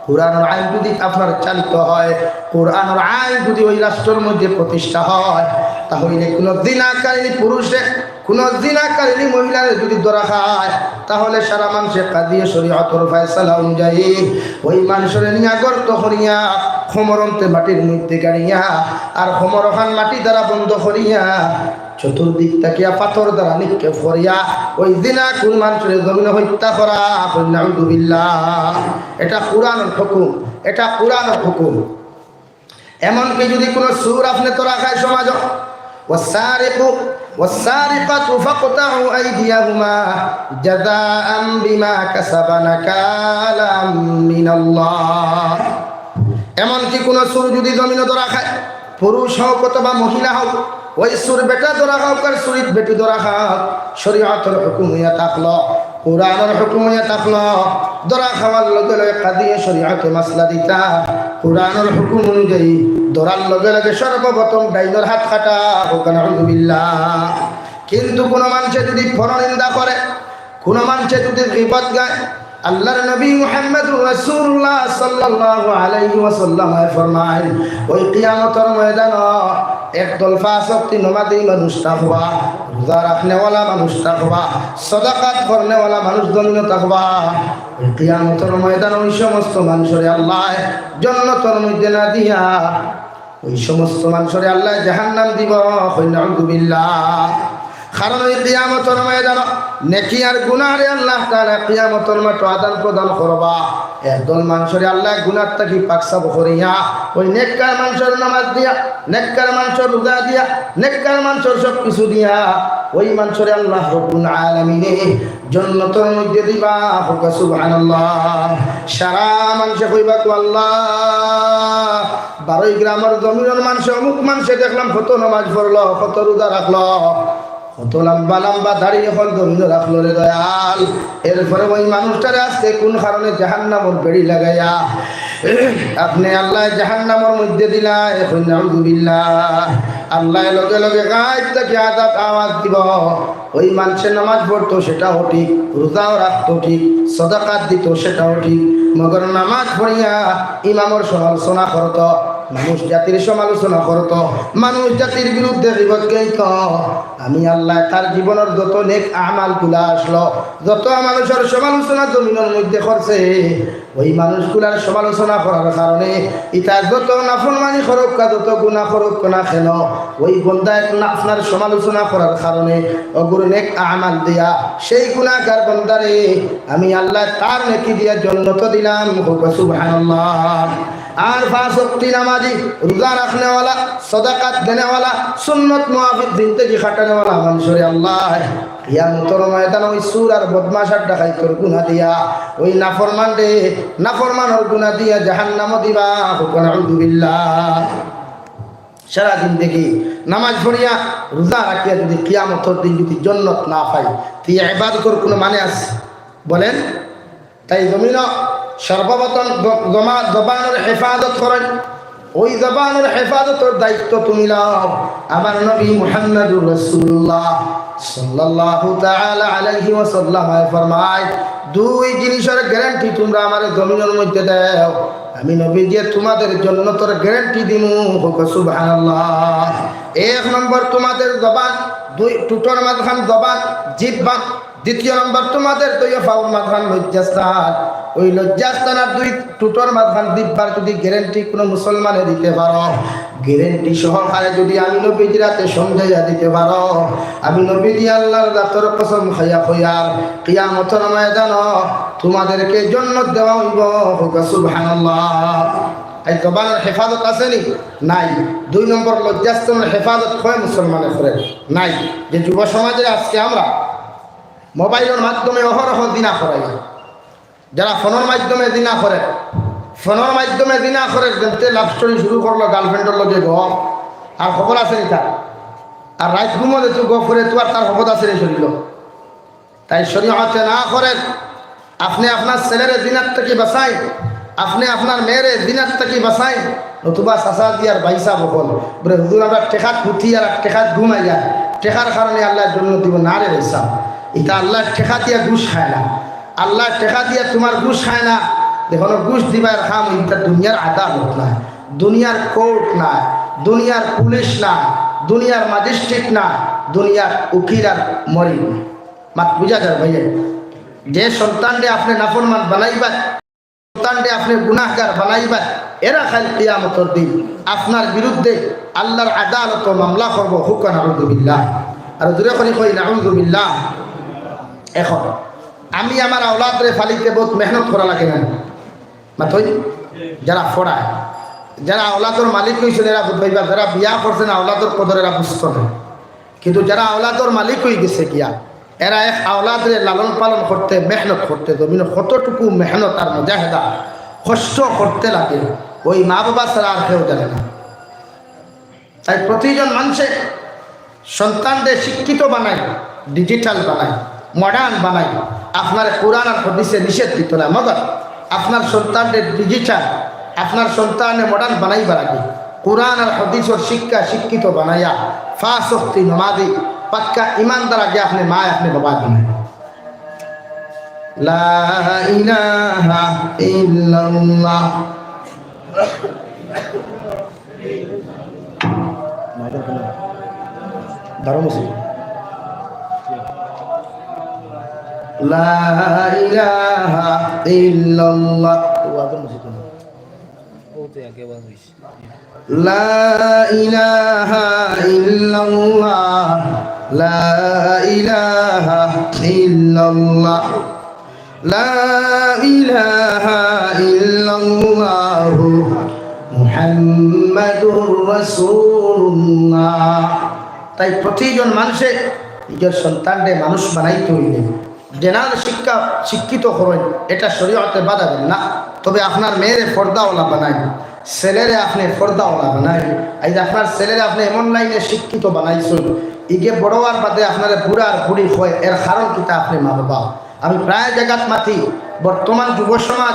কোরআনর আইন যুদি আপনার চালিত হয়, কোরআনর আইন যুদি ওই রাষ্ট্রর মধ্যে প্রতিষ্ঠা হয়, তাহলে কুনু জিনাকারিনী পুরুষে কুনু জিনাকারিনী মহিলারে যুদি ধরা খায়, তাহলে সারা মানষে কাদিয়ে শরীয়তর ফয়সালা অনুযায়ী ওই মানষরে নিয়া গর্ত করিয়া, কমর অন্তে মাটির মধ্যে গাড়িয়া, আর কমর অখান মাটি দ্বারা বন্ধ করিয়া, চতুর্দিক থাকিয়া পাথর দ্বারা নিক্ষেপ করিয়া, ওই জিনাকুর মানষরে জমিনো হত্যা করা। কও নাউজুবিল্লাহ। এটা কোরআনর হুকুম, এটা কোরআনর হুকুম। এমনকি যুদি কুনু চুর আপনে ধরা খায় সমাজো, "ওয়াসসারিকু ওয়াসসারিকাতু ফাকতাউ আইদিয়াহুমা জাযাআম বিমা কাসাবা নাকালাম মিনাল্লাহ।" এমনকি কুনু চুর যুদি জমিনো ধরা খায়, পুরুষ হউক অথবা মহিলা হউক, ওই চুর বেটা ধরা খাউক আর চুরিত বেটি ধরা খাউক, শরীয়তর হুকুম অইয়া থাকলো, কোরআনর হুকুম অইয়া থাকলো, ধরা খাওয়ার লগে লগে কাদিয়ে শরীয়তে মাসলা দিতা, কোরআনর হুকুম অনুযায়ী ধরার লগে লগে সর্বপ্রথম ডাইনর হাত কাটা। কও নাউজুবিল্লাহ। কিন্তু কুনু মানষে যুদি পরনিন্দা করে, কুনু মানষে যুদি গীবত গায়, আল্লাহর নবী মুহাম্মাদুর রাসূলুল্লাহ সাল্লাল্লাহু আলাইহি ওয়াসাল্লামে ফরমাইন, ওই কিয়ামতর ময়দানো একদল পাঁচ ওয়াক্ত নমাজি মানুষ থাকবা, রোজা রাখনেওয়ালা মানুষ থাকবা, সদাকাত করনেওয়ালা মানুষ জমিনো থাকবা। ওই কিয়ামতর ময়দানো ওই সমস্ত মানষরে আল্লায় জন্নতর মধ্যে না দিয়া ওই সমস্ত মানষরে আল্লায় জাহান্নাম দিবা। কও নাউজুবিল্লাহ। কারণ ওই কিয়ামতর ময়দানো নেকি আর গুনাহরে আল্লাহ তাআলা কিয়ামতর মাঠো আদান প্রদান করবা। একদল মানষরে আল্লায় গুনাহ থাকি পাক সাফ করিয়া ওই নেককার মানষর নামাজ দিয়া, নেককার মানষর রোজা দিয়া, নেককার মানষর সব কিছু দিয়া ওই মানষরে আল্লাহ রব্বুল আলামিনে জন্নতর মধ্যে দিবা। কউক্কা সুবহানাল্লাহ। সারা মানষে কইবা, কো আল্লাহ, বারোই গ্রামর জমিনর মানষে, অমুক মানষে দেখলাম কত নামাজ পড়লো, কত রোজা রাখলো, কত লম্বা লম্বা দাড়ি অকল জমিনো রাখলো রে দয়াল। এরপরে ওই মানুষটারে আজকে কোন কারণে জাহান্নামর বেড়ি লাগাইয়া আপনে আল্লায় জাহান্নামর মধ্যে দিলা, এখন নাউজুবিল্লাহ। আল্লায় লগে লগে গাইব থাকি আজাব আওয়াজ দিবা, ওই মানষে নামাজ পড়তো সেটাও ঠিক, রোজাও রাখতো ঠিক, সদাকাত দিতো সেটাও ঠিক, মগর নামাজ পড়িয়া ইমামর সমালোচনা করতো, মানুষ জাতির সমালোচনা করতো, মানুষ জাতির বিরুদ্ধে গীবত গাইতো। আমি আল্লায় তার জীবনর যত নেক আমালগুলা আছলো, যত মানুষর সমালোচনা জমিনর মধ্যে করছে, ওই মানুষগুলার সমালোচনা করার কারণে ইতা যত নাফরমানি করউক্কা, যত গুনাহ করউক্কা না কেন, ওই বন্দায় আপনার সমালোচনা করার কারণে অগুর নেক আমাল দিয়া সেই গুনাহগার বন্দারে আমি আল্লায় তার নেকি দিয়া জন্নতো দিলাম। কউক্কা সুবহানাল্লাহ। আর পাঁচ ওয়াক্ত নামাজি, রোজা রাখনেওয়ালা, সদাকাত দেনেওয়ালা, সুন্নত মুআফিক জিন্দেগি কাটানেওয়ালা মানষরে আল্লায় কিয়ামতর ময়দানো ওই চুর আর বদমাশ আর ডাকাইতর গুনা দিয়া, ওই নাফরমানরে, নাফরমানর গুনা দিয়া জাহান্নামো দিবা। কউক্কা নাউজুবিল্লাহ। সারা জিন্দেগি নামাজ পড়িয়া, রোজা রাখিয়া যদি কিয়ামতর দিন যদি জন্নত না পাই, তে ই ইবাদতর কোনো মানে আছে? বলেন। তাই জমিনো সর্বপ্রথম জ-, জমা-, জবানর হেফাজত করইন। ওই জবানর হেফাজতর দায়িত্ব তুমি লও। আমার নবী মুহাম্মাদুর রাসূলুল্লাহ সাল্লাল্লাহু তাআলা আলাইহি ওয়াসাল্লামে ফরমায়, দুই জিনিসর গ্যারান্টি তুমরা আমার জমিনর মধ্যে দেও, আমি নবীজিয়ে তোমাদের জন্নতর গ্যারান্টি দিমু। কউক্কা সুবহানাল্লাহ। এক নম্বর তোমাদের জবান, দুই, ঠুটর মাঝখান জবান, জিহ্বা। দ্বিতীয় নম্বর তোমাদের দুইও পাওর মাঝখান লজ্জাস্থান। ওই লজ্জাস্থান আর দুই ঠুটর মাঝখান জিহ্বার যদি গ্যারান্টি কোনো মুসলমানে দিতে পারো, গ্যারান্টি সহকারে যদি আমি নবীজির আতে সমঝাইয়া দিতে পারো, আমি নবীজি আল্লাহর জাতর কসম খাইয়া কইয়ার, কিয়ামতর ময়দানো তোমাদেরকে জন্নত দেওয়া অইবো। কউক্কা সুবহানাল্লাহ। এই জবানর হেফাজত আছে নি? নাই। দুই নম্বর লজ্জাস্থানর হেফাজত কয় মুসলমানে করে? নাই। যে যুব সমাজরে আজকে আমরা মোবাইলর মাধ্যমে অহরহ জিনা করাই, যারা ফোনর মাধ্যমে জিনা করে, ফোনর মাধ্যমে জিনা করে, যেমতে লাভ স্টোরি শুরু করলো গার্লফ্রেন্ডর লগে গফ, আর খবর আছে নি তার? আর রাইত ঘুমো যে তুই গফ করে, তুই আর তার খবর আছে নি শরীরো? তাই শরীয়তে না করে, আপনে আপনার ছেলেরে জিনার থাকি বাঁচাইন, আপনে আপনার মেয়েরে জিনার থাকি বাঁচাইন, নতুবা চাচাজি আর ভাইসাব অকল বলে, "হুজুর, আমরা টেকাত হুতি আর টেকাত ঘুমাইয়া, টেকার কারণে আল্লায় জন্নত দিবো না রে ভাইসাব।" ইতা আল্লায় টেকা দিয়া ঘুষ খায় না, আল্লায় টেকা দিয়া তোমার ঘুষ খায় না। দেখো না, ঘুষ দিবার কাম ইতা দুনিয়ার আদালত নায়, দুনিয়ার কোর্ট নায়, দুনিয়ার পুলিশ নায়, দুনিয়ার ম্যাজিস্ট্রেট নায়, দুনিয়ার উকিল আর মরি নায়। মাত বুঝা যার ভাইয়া? যে সন্তানরে আপনে নাফরমান বানাইবা, সন্তানরে আপনে গুনাহগার বানাইবা, এরা কাইল কিয়ামতর দিন আপনার বিরুদ্ধে আল্লাহর আদালতো মামলা করবো। কউক্কা নাউজুবিল্লাহ। আর জোরে করি কই নাউজুবিল্লাহ। এখন আমি আমার আওলাদরে ফালিতে বহুত মেহনত করা লাগে না? মাতইন, যারা পড়ায়, যারা আওলাদর মালিক অইছইন এরা বুঝবা, যারা বিয়া করছইন আওলাদর কদর এরা বুঝতো না। কিন্তু যারা আওলাদর মালিক অইগেছে গিয়া, এরা এক আওলাদরে লালন পালন করতে, মেহনত করতে, জমিনো কতটুকু মেহনত আর মুজাহেদা, কষ্ট করতে লাগে, ওই মা বাবা ছাড়া আর কেউ জানে না। তাই প্রতিজন মানষে সন্তানরে শিক্ষিত বানাই, ডিজিটাল বানাই, মডার্ন বানাই। আপনারে কোরআন আর হাদিসে নিষেধ দিতো না, মগর আপনার সন্তানরে ডিজিটাল, আপনার সন্তানরে মডার্ন বানাইবার আগে কোরআন আর হাদিসর শিক্ষা শিক্ষিত বানাইয়া পাঁচ ওয়াক্ত নমাজি পাক্কা ইমানদার আগে আপনে মা, আপনে বাবা বানাই। লা ইলাহা ইল্লাল্লাহ। দাঁড়াও, মুসি। লা ইলাহা ইল্লাল্লাহ। ও আগে মুসি তো না। ও তো আগে আওয়াজ হইছে। লা ইলাহা ইল্লাল্লাহ। لا إله إلا الله، لا إله إلا الله، محمد رسول الله। তাই প্রতিজন মানুষে নিজের সন্তানরে মানুষ বানাইতে হইলে জেনারেল শিক্ষা শিক্ষিত করইন, এটা শরীয়তে বাধা দেন না। তবে আপনার মেয়েরে পর্দাওয়ালা বানাইন, ছেলেরে আপনে পর্দাওয়ালা বানাইন। এই যে আপনার ছেলেরে আপনে এমন লাইনে শিক্ষিত বানাইছইন, ইগে বড় হওয়ার বাদে আপনারে বুড়া আর বুড়ি কয়, এর কারণ কিতা? আপনে মা বাবা। আমি প্রায় জাগাত মাতি, বর্তমান যুব সমাজ,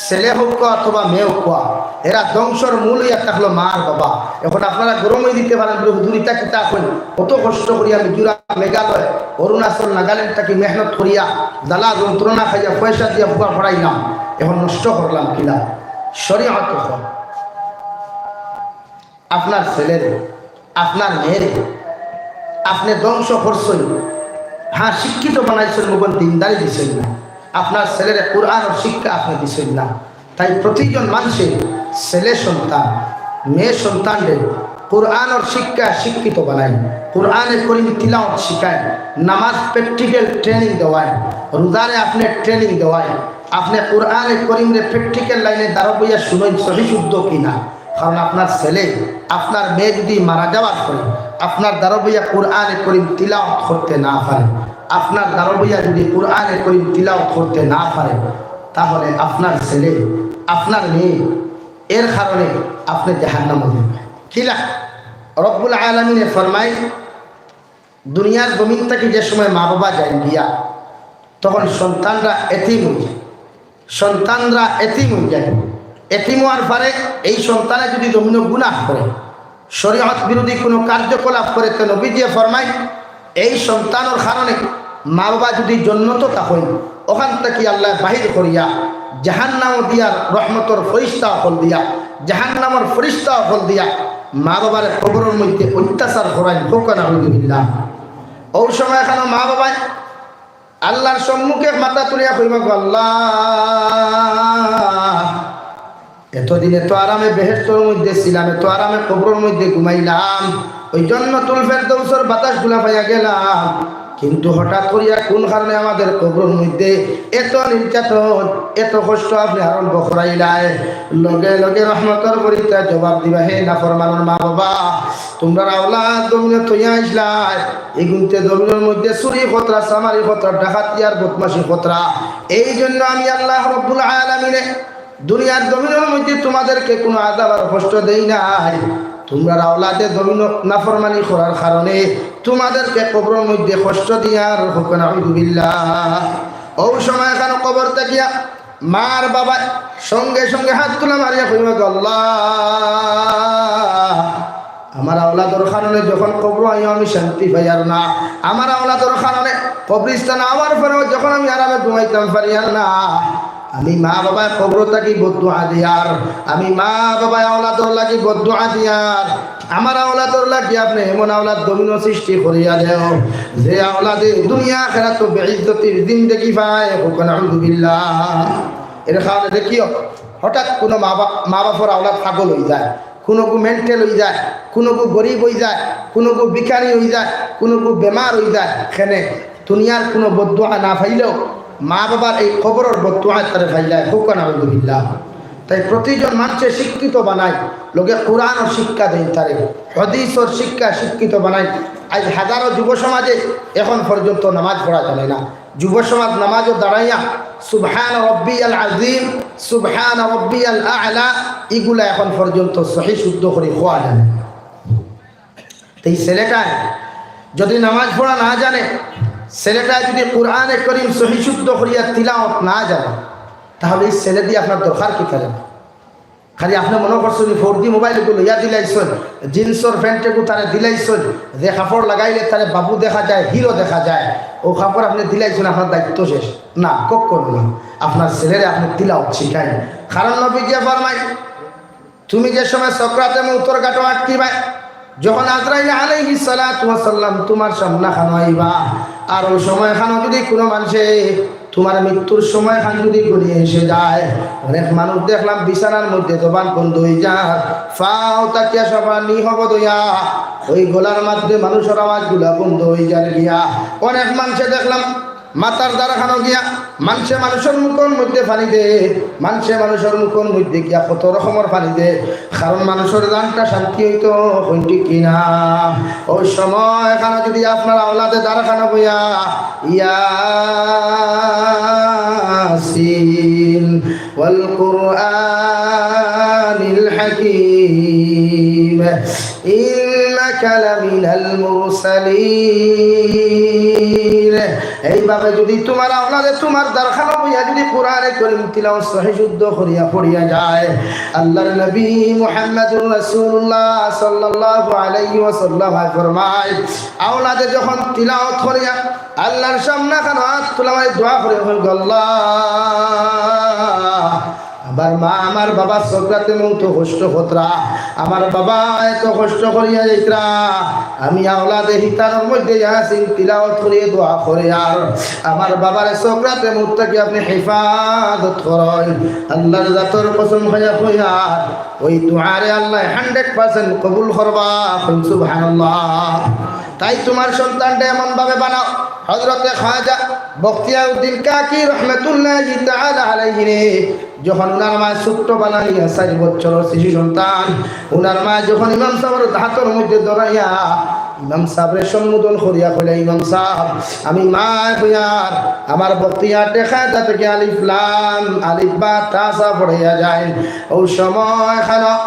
ছেলে হউক্কা অথবা মেয়ে হউক্কা, এরা ধ্বংসর মূল হইয়া থাকলো মা আর বাবা। এখন আপনারা গরম হয়ে দিতে পারেন, বলে, "হুজুর, ইতা কিতা কইন? কত কষ্ট করিয়া মিজোরাম, মেঘালয়, অরুণাচল, নাগাল্যান্ড থাকি মেহনত করিয়া, জ্বালা যন্ত্রণা খাইয়া, পয়সা দিয়া ফুয়া পড়াইলাম, এখন নষ্ট করলাম কিলা?" শরীয়ত কয়, আপনার ছেলেরে, আপনার মেয়েরে আপনে ধ্বংস করছইন। হ্যাঁ, শিক্ষিত বানাইছইন, মগন দিনদারি দিছইন না। আপনার ছেলেরে কোরআনর শিক্ষা আপনে দিছইন না। তাই প্রতিজন মানুষে ছেলে সন্তান, মেয়ে সন্তানরে কোরআনর শিক্ষা শিক্ষিত বানাইন, কোরআনে করিম তিলাওয়াত শিখাইন, নামাজ প্র্যাকটিক্যাল ট্রেনিং দেওয়াইন, রোজারে আপনে ট্রেনিং দেওয়াইন, আপনে কোরআনে করিমরে প্র্যাকটিক্যাল লাইনে দাঁড়া বইয়া শুনইন সহি শুদ্ধ কিনা। কারণ আপনার ছেলে, আপনার মেয়ে যদি মারা যাওয়ার পরে আপনার দাঁড়া বইয়া কোরআনে করিম তিলাওয়াত করতে না পারে, আপনার দাঁড়া বইয়া যদি কোরআনে করিম তিলাওয়াত করতে না পারে, তাহলে আপনার ছেলে, আপনার মেয়ে এর কারণে আপনে জাহান্নামো যাইবা। কিলা? রব্বুল আলামিনে ফরমায়, দুনিয়ার জমিন থাকি যে সময় মা বাবা যাইন গিয়া, তখন সন্তানরা এতিম হয়ে যায়। সন্তানরা এতিম হয়ে যায়। এতিম হওয়ার পরে এই সন্তানে যদি জমিনো গুনাহ করে, শরীয়ত বিরোধী কোনো কার্যকলাপ করে, তো নবীজিয়ে ফরমায়, এই সন্তানর কারণে মা বাবা যদি জন্নতো থাকইন, ওখান থাকি আল্লায় বাহির করিয়া জাহান্নামো দিয়ার রহমতর ফিরিস্তা অকল দিয়া, জাহান্নামর ফিরিস্তা অকল দিয়া মা বাবার কবরর মধ্যে অত্যাচার করাইন। কউক্কা নাউজুবিল্লাহ। ওই সময় এখানো মা বাবায় আল্লাহর সম্মুখে মাথা তুলিয়া কইবা গো, "আল্লাহ, এতদিন এত আরামে বেহেশতর মধ্যে ছিলাম, এত আরামে কবরর মধ্যে ঘুমাইলাম, ওই জন্নতুল ফেরদৌসর বাতাসগুলা পাইয়া গেলাম, কিন্তু হঠাৎ করিয়া কোন কারণে আমাদের কবরর মধ্যে এত নির্যাতন, এত কষ্ট আপনে আরম্ভ করাইলায়?" লগে লগে রহমতর ফিরিস্তায় জবাব দিবা, "হে নাফরমানর মা বাবা, তুমরার আওলাদ জমিনো থইয়া আইছলায়, ইগুনতে জমিনর মধ্যে চুরি করতরা, চামারি করতরা, ডাকাতি আর বদমাশি করতরা। এই জন্য আমি আল্লাহ রব্বুল আলামিনে দুনিয়ার জমিনর মধ্যে তোমাদেরকে কোনো আযাব আর কষ্ট দেই নাই। তুমরার আওলাদে জমিনো নাফরমানি করার কারণে তোমাদেরকে কবরর মধ্যে কষ্ট দিয়ার।" কউক্কা নাউজুবিল্লাহ। ওই সময় এখানো কবর থাকিয়া মার বাবায় সঙ্গে সঙ্গে হাত তুলা মারিয়া কইবা গো, "আল্লাহ, আমার আওলাদর কারণে যখন কবরো আইও আমি শান্তি পাইয়ার না, আমার আওলাদর কারণে কবরস্থান আওয়ার পরেও যখন আমি আরামে ঘুমাইতাম পারিয়ার না, আমি মা বাবায় কবরো থাকি বদদোয়া দিয়ার, আমি মা বাবায় আওলাদর লাগি বদদোয়া দিয়ার, আমার আওলাদর লাগি আপনে এমন আওলাদ জমিনো সৃষ্টি করিয়া দেও, যে আওলাদে দুনিয়া আখেরাতো বেইজ্জতির জিন্দেগি পায়।" কউক্কা নাউজুবিল্লাহ। এর কারণে দেখিও, হঠাৎ কোনো মা বাপ, মা বাপর আওলাদ পাগল হয়ে যায়, কোনোগু মেন্টাল হয়ে যায়, কোনোগু গরিব হয়ে যায়, কোনোগু ভিখারি হয়ে যায়, কোনোগু বেমার হয়ে যায়। কেনে? দুনিয়ার কোনো বদদোয়া না পাইলেও মা বাবার এই কবরর বদদোয়া তারে পাইলায়। কউক্কা নাউজুবিল্লাহ। তাই প্রতিজন মানুষে শিক্ষিত বানাই, লগে কোরআনর শিক্ষা দেই তারে, হাদিসর শিক্ষা শিক্ষিত বানাই। আজ হাজারো যুব সমাজে এখন পর্যন্ত নামাজ পড়া জানে না। যুব সমাজ নামাজও দাঁড়াইয়া সুবহান রব্বিয়াল আজিম, সুবহান রব্বিয়াল আ'লা, ইগুলা এখন পর্যন্ত সহি শুদ্ধ করি কওয়া জানে না। তো এই ছেলেটায় যদি নামাজ পড়া না জানে, ছেলেটায় যদি কোরআনে করিম সহি শুদ্ধ করিয়া তিলাওয়াত না জানে, তাহলে এই ছেলে দিয়ে আপনার দরকার কি তাহলে? খালি আপনে মনো করছইন ফোর জি মোবাইল গু লইয়া দিলাইছইন, জিন্সর প্যান্ট গু তারে দিলাইছইন, যে কাপড় লাগাইলে তারে বাবু দেখা যায়, হিরো দেখা যায়, ও কাপড় আপনে দিলাইছইন, আপনার দায়িত্ব শেষ? না, কখনো না। আপনার ছেলেরে আপনে তিলাওয়াত শিখাইন। কারণ নবীজিয়ে ফরমাইন, তুমি যে সময় সকরাতে মউতর ঘাটো আটকিবায়, যখন আজরাইল আলাইহিস সালাতু ওয়াস সালাম তুমার সামনে খানো আইবা, আর অউ সময় খানো যদি কুনু মানষে তুমার মৃত্যুর সময় খান যদি ঘনিয়ে এসে যায়, অনেক মানুষ দেখলাম বিছানার মধ্যে জবান বন্ধ অইযার, ফাও থাকিয়া সবার নিহব দইয়া, অউ গলার মধ্যে মানুষর আওয়াজগুলা বন্ধ অইযার গিয়া। অনেক মানষে দেখলাম মাথার দ্বারা খানো গিয়া মানষে মানুষর মুখর মধ্যে পানি দে, মানষে মানুষর মুখর মধ্যে গিয়া কত রকমর পানি দে, কারণ মানুষর জানটা শান্তি অইতো, কইন ঠিক কি না? অউ সময় খানো যদি আপনার আওলাদে দ্বারা খানো বইয়া ইয়াসিন ওয়াল কুরআনিল হাকিম ইন্নাকা লামিনাল মুরসালিন। এইভাবে যদি তুমার আওলাদে তুমার দ্বারা খানো বইয়া যদি কোরআনে করিম তিলাওয়াত সহি শুদ্ধ করিয়া পড়িয়া যায়, আল্লাহর নবী মুহাম্মাদুর রাসূলুল্লাহ সাল্লাল্লাহু আলাইহি ওয়াসাল্লাম ফরমায়, আওলাদে যখন তিলাওয়াত করিয়া আল্লাহর সামনে খানো আত তুলা মারি দোয়া করে, কইন, "আল্লাহ, আমার মা, আমার বাবা সকরাতে মউতো কষ্ট করতরা, আমার বাবা এত কষ্ট করিয়া যাইতরা, আমি আওলাদে হিতানোর মধ্যে ইয়াসিন তিলাওয়াত করিয়া দোয়া করিয়ার আমার বাবারে সকরাতে মউত থাকি আপনে হেফাজত করইন।" আল্লাহর জাতর কসম খাইয়া কইয়ার, অউ দোয়ারে আল্লায় hundred percent কবুল করবা। কইন সুবহানাল্লাহ। তাই তুমার সন্তানরে এমন ভাবে বানাও। হযরতে খাজা বখতিয়ার উদ্দিন কাকি রহমতুল্লাহি তাআলা আলাইহিরে যখন উনার মায় ছোট্ট বানাইয়া, চাইর বছরর শিশু সন্তান, উনার মায় যখন ইমাম সাবর হাতর মধ্যে ধরাইয়া ইমাম সাবরে সম্বোধন করিয়া কইলা, "ইমাম সাব, আমি মায় কইয়ার, আমার বখতিয়ার টেকা থাকি আলিফ লাম, আলিফ বা তা সা পড়াইয়া যায়।" অউ সময় খানো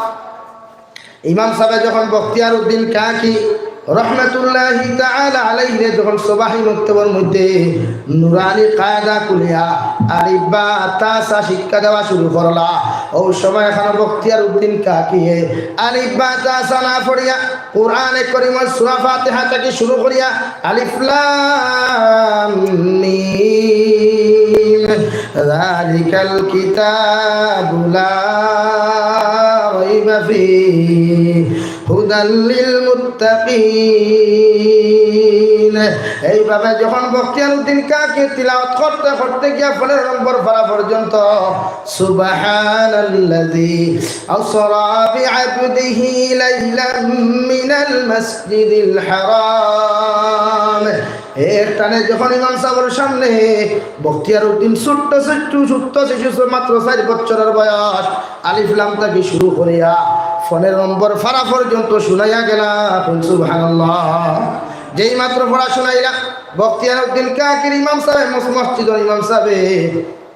ইমাম সাবে যখন বখতিয়ার উদ্দিন কাকি রহমতুল্লাহি তাআলা আলাইহিরে যখন সবাহি মক্তবর মধ্যে নুরানি কায়দা খুলিয়া আলিফ বা তা সা শিক্ষা দেওয়া শুরু করলা, অউ সময় খানো বখতিয়ার উদ্দিন কাকিয়ে আলিফ বা তা সা না পড়িয়া কোরআনে করিমর সূরা ফাতিহা থাকি শুরু করিয়া আলিফ লাম মিম, যালিকাল কিতাবু লা রাইবা ফীহি, হুদাল লিল মুত্তাকিন। এইভাবে যখন বখতিয়ার উদ্দিন কাকি তিলাওয়াত করতে করতে গিয়া পনেরো নম্বর পারা পর্যন্ত, সুবহানাল্লাযী আসরা বিআবদিহি লাইলাম মিনাল মাসজিদিল হারাম। এক টানে যখন ইমাম সাবর সামনে বখতিয়ার উদ্দিন ছোট্ট ছোট্ট ছোট্ট শিশু, মাত্র চাইর বছরর বয়স, আলিফ লাম থাকি শুরু করিয়া পনেরো নম্বর পারা পর্যন্ত শুনাইয়া গেলা। কইন সুবহানাল্লাহ। যেই মাত্র পড়া শুনাইলা, বখতিয়ার উদ্দিন কাকির ইমাম সাবে, মস-, মসজিদর ইমাম সাবে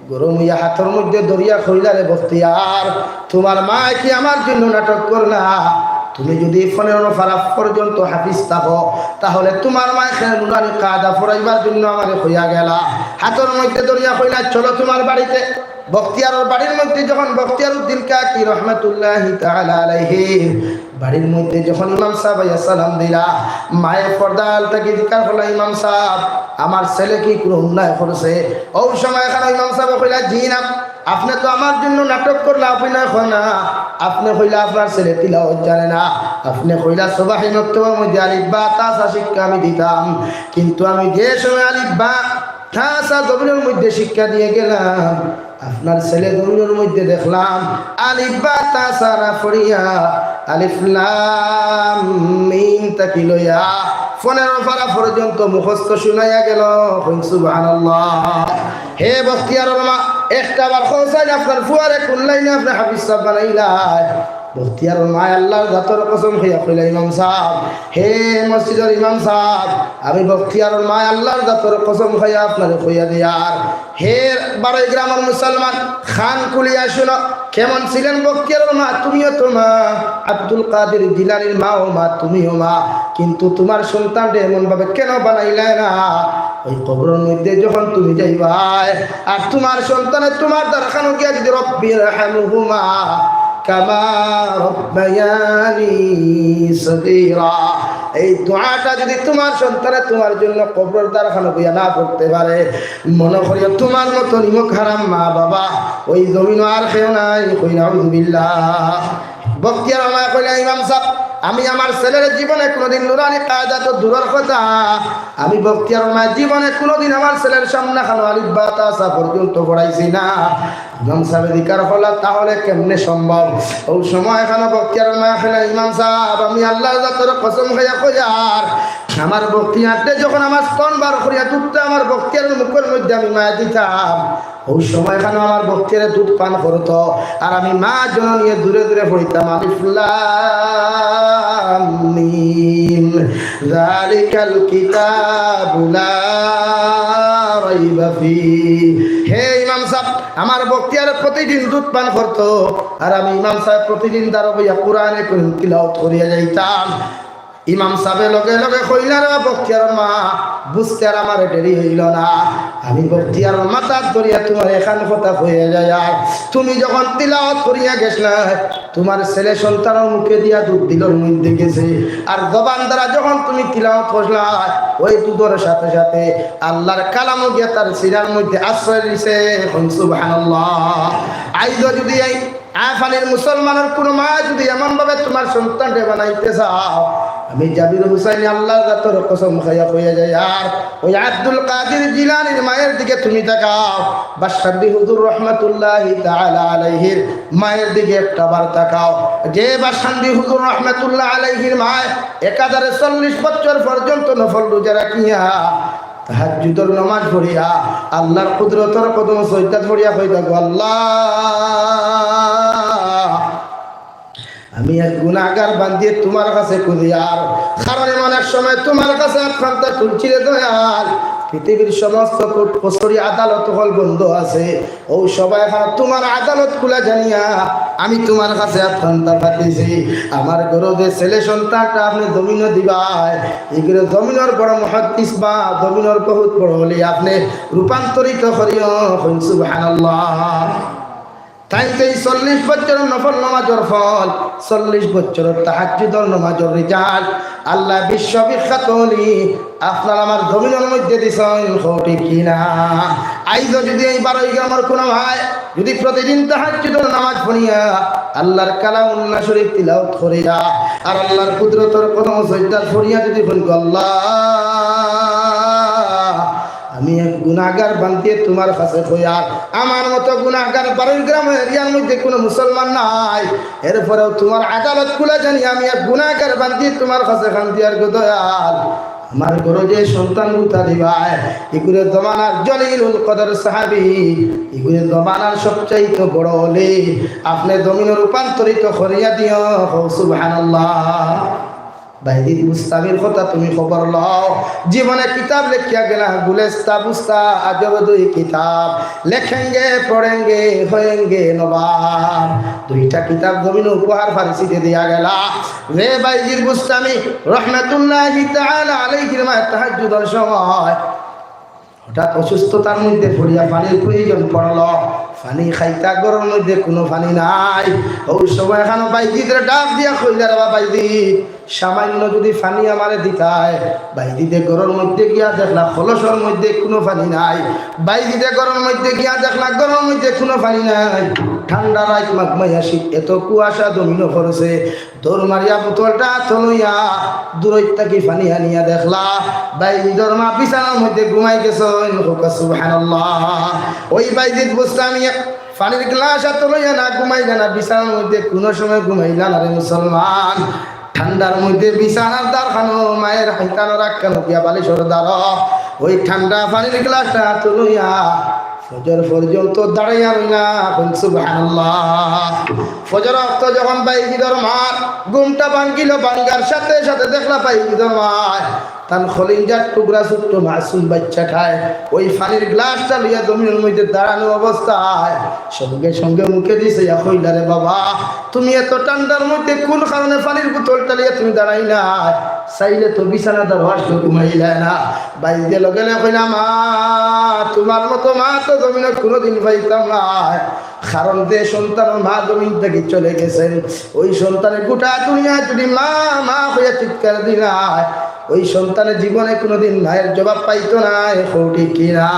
গরম অইয়া হাতর মধ্যে ধরিয়া কইলা, "রে বখতিয়ার, তুমার মায় কি আমার জন্য নাটক করলা? তুমি যদি পনেরো পারা পর্যন্ত হাফিজ থাকো, তাহলে তুমার মায় কেনে নুরানি কায়দা পড়াইবার জন্য আমারে কইয়া গেলা?" হাতর মধ্যে ধরিয়া কইলা, "চলো তুমার বাড়িতে।" বখতিয়ারর বাড়ির মধ্যে যখন বখতিয়ার উদ্দিন কাকি রহমতুল্লাহি তাআলা আলাইহি বাড়ির মধ্যে যখন ইমাম সাব আইয়া সালাম দিলা, মায়ে পর্দার আড়াল থাকি জিকার করলা, "ইমাম সাব, আমার ছেলে কি কুনু অন্যায় করছে?" অউ সময় খানো ইমাম সাবে কইলা, "জি না, আপনে তো আমার জন্য নাটক করলা, অভিনয় করলা না। আপনে কইলা আপনার ছেলে তিলাওয়াত জানে না, আপনে কইলা সবাহি মক্তবর মধ্যে আলিফ বা তা সা শিক্ষা আমি দিতাম, কিন্তু আমি যে সময় আলিফ বা তা সা জমিনর মধ্যে শিক্ষা দিয়া গেলাম, আপনার ছেলে জমিনর মধ্যে দেখলাম আলিফ বা তা সা না পড়িয়া আলিফ লাম মিম থাকি লইয়া পনেরো পারা পর্যন্ত মুখস্থ শুনাইয়া গেল।" কইন সুবহানাল্লাহ। হে বখতিয়ারর মা, একটা বার কও চাইন আপনার ফুয়ারে কুন লাইনে আপনে হাফিজ সাব বানাইলা? বখতিয়ারর মায় আল্লাহর জাতর কসম খাইয়া কইলা, "ইমাম সাব, হে মসজিদর ইমাম সাব, আমি বখতিয়ারর মায় আল্লাহর জাতর কসম খাইয়া আপনারে কইয়া দিয়ার, হে বারোই গ্রামর মুসলমান, কান খুলিয়া শুনো, কেমন ছিলেন বখতিয়ারর মা? তুমিও তো মা, আব্দুল কাদির জিলানীর মাও মা, তুমিও মা, কিন্তু তুমার সন্তানরে এমন ভাবে কেন বানাইলায় না? অউ কবরর মধ্যে যখন তুমি যাইবায়, আর তুমার সন্তানে তুমার দ্বারা খানো গিয়া যদি, রব্বিরহামহুমা কামা রব্বায়ানি সগীরা, এই দোয়াটা যদি তুমার সন্তানে তুমার জন্য কবরর দ্বারা খানো গিয়া না পড়তে পারে, মনো করিও তুমার মতো নিমক হারাম মা বাবা অউ জমিনো আর কেউ নাই।" কই নাউজুবিল্লাহ। বখতিয়ারর মায় কইলা, "ইমাম সাব, আমি আমার ছেলের জীবনে কোনোদিন নুরানি কায়দা তো দূরের কথা, আমি বখতিয়ারর মায় জীবনে কোনোদিন আমার ছেলের সামনে খানো আলিফ বা তা সা পর্যন্ত পড়াইছি না। ইমাম সাবে জিকার করলা, "তাহলে কেমনে সম্ভব?" অউ সময় খানো বখতিয়ারর মায় কইলা, "ইমাম সাব, আমি আল্লার জাতর কসম খাইয়া কইয়ার, আমার বখতিয়াররে যখন আমার স্তন বার করিয়া দুধটা আমার বখতিয়ারর মুখর মধ্যে আমি মায় দিতাম, অউ সময় খানো আমার বখতিয়ারে দুধ পান করতো, আর আমি মা জননীয়ে দূরে দূরে পড়িতাম, আলিফ লাম মিম, যালিকাল কিতাবু লা রাইবা ফি।" হে ইমাম সাব, আমার বখতিয়ারে প্রতিদিন দুধ পান করতো, আর আমি ইমাম সাবে প্রতিদিন দাঁড়া বইয়া কোরআনে করিম তিলাওয়াত করিয়া যাইতাম। ইমাম সাবে লগে লগে কইলা, "রে বখতিয়ারর মা, বুঝতে আর আমার দেরি অইলো না। আমি বখতিয়ারর মাথাত ধরিয়া তুমারে এখান কথা কইয়া যাইয়ার, তুমি যখন তিলাওয়াত করিয়া গেছলায়, তুমার ছেলে সন্তানর মুখে দিয়া দুধ দিলর মধ্যে গেছে, আর জবান দ্বারা যখন তুমি তিলাওয়াত করছলায়, ওই দুধর সাথে সাথে আল্লার কালামও গিয়া তার সিনার মধ্যে আশ্রয় নিছে।" কইন সুবহানাল্লাহ। আইজও যদি এই আফানির মুসলমানর কুনু মা যদি এমন ভাবে তুমার সন্তানরে বানাইতে চাও, আমি জাবির হুসাইনি আল্লার জাতর কসম খাইয়া কইয়া যাইয়ার, ওই আব্দুল কাদির জিলানির মায়ের দিকে তুমি তাকাও, বাসকান্দি হুজুর রহমাতুল্লাহি তাআলা আলাইহির মায়ের দিকে একটা বার তাকাও। যে বাসকান্দি হুজুর রহমাতুল্লাহ আলাইহির মায় একাধারে চল্লিশ বছর পর্যন্ত নফল রোজা রাখিয়া তাহাজ্জুদর নামাজ পড়িয়া আল্লার কুদরতর কদমো সইজদাত পড়িয়া কইতা গো, "আল্লাহ, আমি এক গুনাহগার বান্দিয়ে তুমার কাছে খুজিয়ার, কারণ এমন এক সময় তুমার কাছে আতখান্তা তুলছি রে দয়াল, পৃথিবীর সমস্ত কোর্ট কচুরি আদালত অকল বন্ধ আছে, অউ সময় খানো তুমার আদালত খুলা জানিয়া আমি তুমার কাছে আতখান্তা পাতিছি। আমার ঘরো যে ছেলে সন্তানটা আপনে জমিনো দিবায়, ইগুরে জমিনর বড় মুহাদ্দিস বা জমিনর বহুত বড় অলি আপনে রূপান্তরিত করিও।" কইন সুবহানাল্লাহ। তাইন তো এই চল্লিশ বছরর নফল নামাজর ফল, চল্লিশ বছরর তাহাজ্জুদর নামাজর রেজাল্ট, আল্লায় বিশ্ববিখ্যাত অলি আপনার আমার জমিনর মধ্যে দিছইন, কও ঠিক কি না? আইজও যদি এই বারোই গ্রামর কুনু ভাই যদি প্রতিদিন তাহাজ্জুদর নামাজ পড়িয়া আল্লার কালামুল্লাহ শরীফ তিলাওয়াত করিয়া আর আল্লার কুদরতর কদমো সইজদাত পড়িয়া যদি কইন গো, "আল্লাহ, আমি এক গুনাহগার বান্দিয়ে তুমার কাছে কইয়ার, আমার মতো গুনাহগার বারোই গ্রাম এরিয়ার মধ্যে কুনু মুসলমান নাই, এরপরেও তুমার আদালত খুলা জানি আমি এক গুনাহগার বান্দিয়ে তুমার কাছে কান্দিয়ার গো দয়াল, আমার ঘরো যে সন্তান গুতা দিবায়, ইগুরে জমানার জলিলুল কদর সাহাবী, ইগুরে জমানার সবচাইতে বড় অলি, আপনে জমিনো রূপান্তরিত করিয়া দিও।" কও সুবহানাল্লাহ। বাইজিদ বুস্তামির কথা তুমি খবর লও, জীবনে কিতাব লেখিয়া গেলা, গুলিস্তা বুস্তা আজব দুই কিতাব, লেখেঙ্গে পড়েঙ্গে হয়েঙ্গে নবাব। দুইটা কিতাব জমিনো উপহার ফারিসিতে দিয়া গেলা। যে বাইজিদ বুস্তামি রহমাতুল্লাহি তাআলা আলাইহির মায় তাহাজ্জুদর সময় হঠাৎ অসুস্থতার মধ্যে পড়িয়া পানির প্রয়োজন পড়লো, পানি খাইতা ঘরর মধ্যে কুনু পানি নাই। অউ সময় খানো বাইজিদরে ডাক দিয়া কইলা, "রে বা বাইজিদ, সামান্য যদি পানি আমারে দিতায়।" বাইজিদে ঘরর মধ্যে গিয়া দেখলা কলসর মধ্যে কুনু পানি নাই। বাইজিদে ঘরর মধ্যে গিয়া দেখলা ঘরর মধ্যে কুনু পানি নাই। ঠান্ডা রাইত, মাঘ মাইয়া শীত, এত কুয়াশা জমিনো পড়ছে। দৌড় মারিয়া বোতলটা আতো লইয়া দূরইত থাকি পানি আনিয়া দেখলা বাইজিদর মা বিছানার মধ্যে ঘুমাই গেছইন। কউক্কা সুবহানাল্লাহ। ওই বাইজিদ বুস্তামিয়ে পানির গ্লাস আতো লইয়া না ঘুমাইলা না, বিছানার মধ্যে কুনু সময় ঘুমাইলা না রে মুসলমান। ঠান্ডার মধ্যে বিছানার দারখানো, মায়ের হাইতানো রাখখানো গিয়া বালিশর দারো, ওই ঠান্ডা পানির গ্লাসটা আতো লইয়া ফজর পর্যন্ত দাঁড়াইয়া রইলা। কউক্কা সুবহানাল্লাহ। ফজর অক্ত যখন বাইজিদর মার ঘুমটা ভাঙ্গিলো, ভাঙ্গার সাথে সাথে দেখলা বাইজিদর মায় তান কলিজার টুকরা ছোট্ট মাসুম বাইচ্চাটায় ওই পানির গ্লাসটা লইয়া জমিনর মধ্যে দাঁড়ানো অবস্থায় সঙ্গে সঙ্গে মুখে দিছে ইয়া কইলা, "রে বাবা, তুমি এত ঠান্ডার মধ্যে কুন কারণে পানির বোতলটা লইয়া তুমি দাঁড়াইলায়? চাইলে তো বিছানার দারো আসলো, ঘুমাইলায় না।" বাইজিদে লগে লগে কইলা, "মা, তুমার মতো মা তো জমিনো কুনুদিন পাইতাম নায়, কারণ যে সন্তান মা জমিন থাকি চলে গেছেন, ওই সন্তানে গোটা দুনিয়া যদি মা, মা কইয়া চিৎকার দিলায়, ওই সন্তানে জীবনে কোনোদিন মায়ের জবাব পাইতো না। এ কও ঠিক কি না?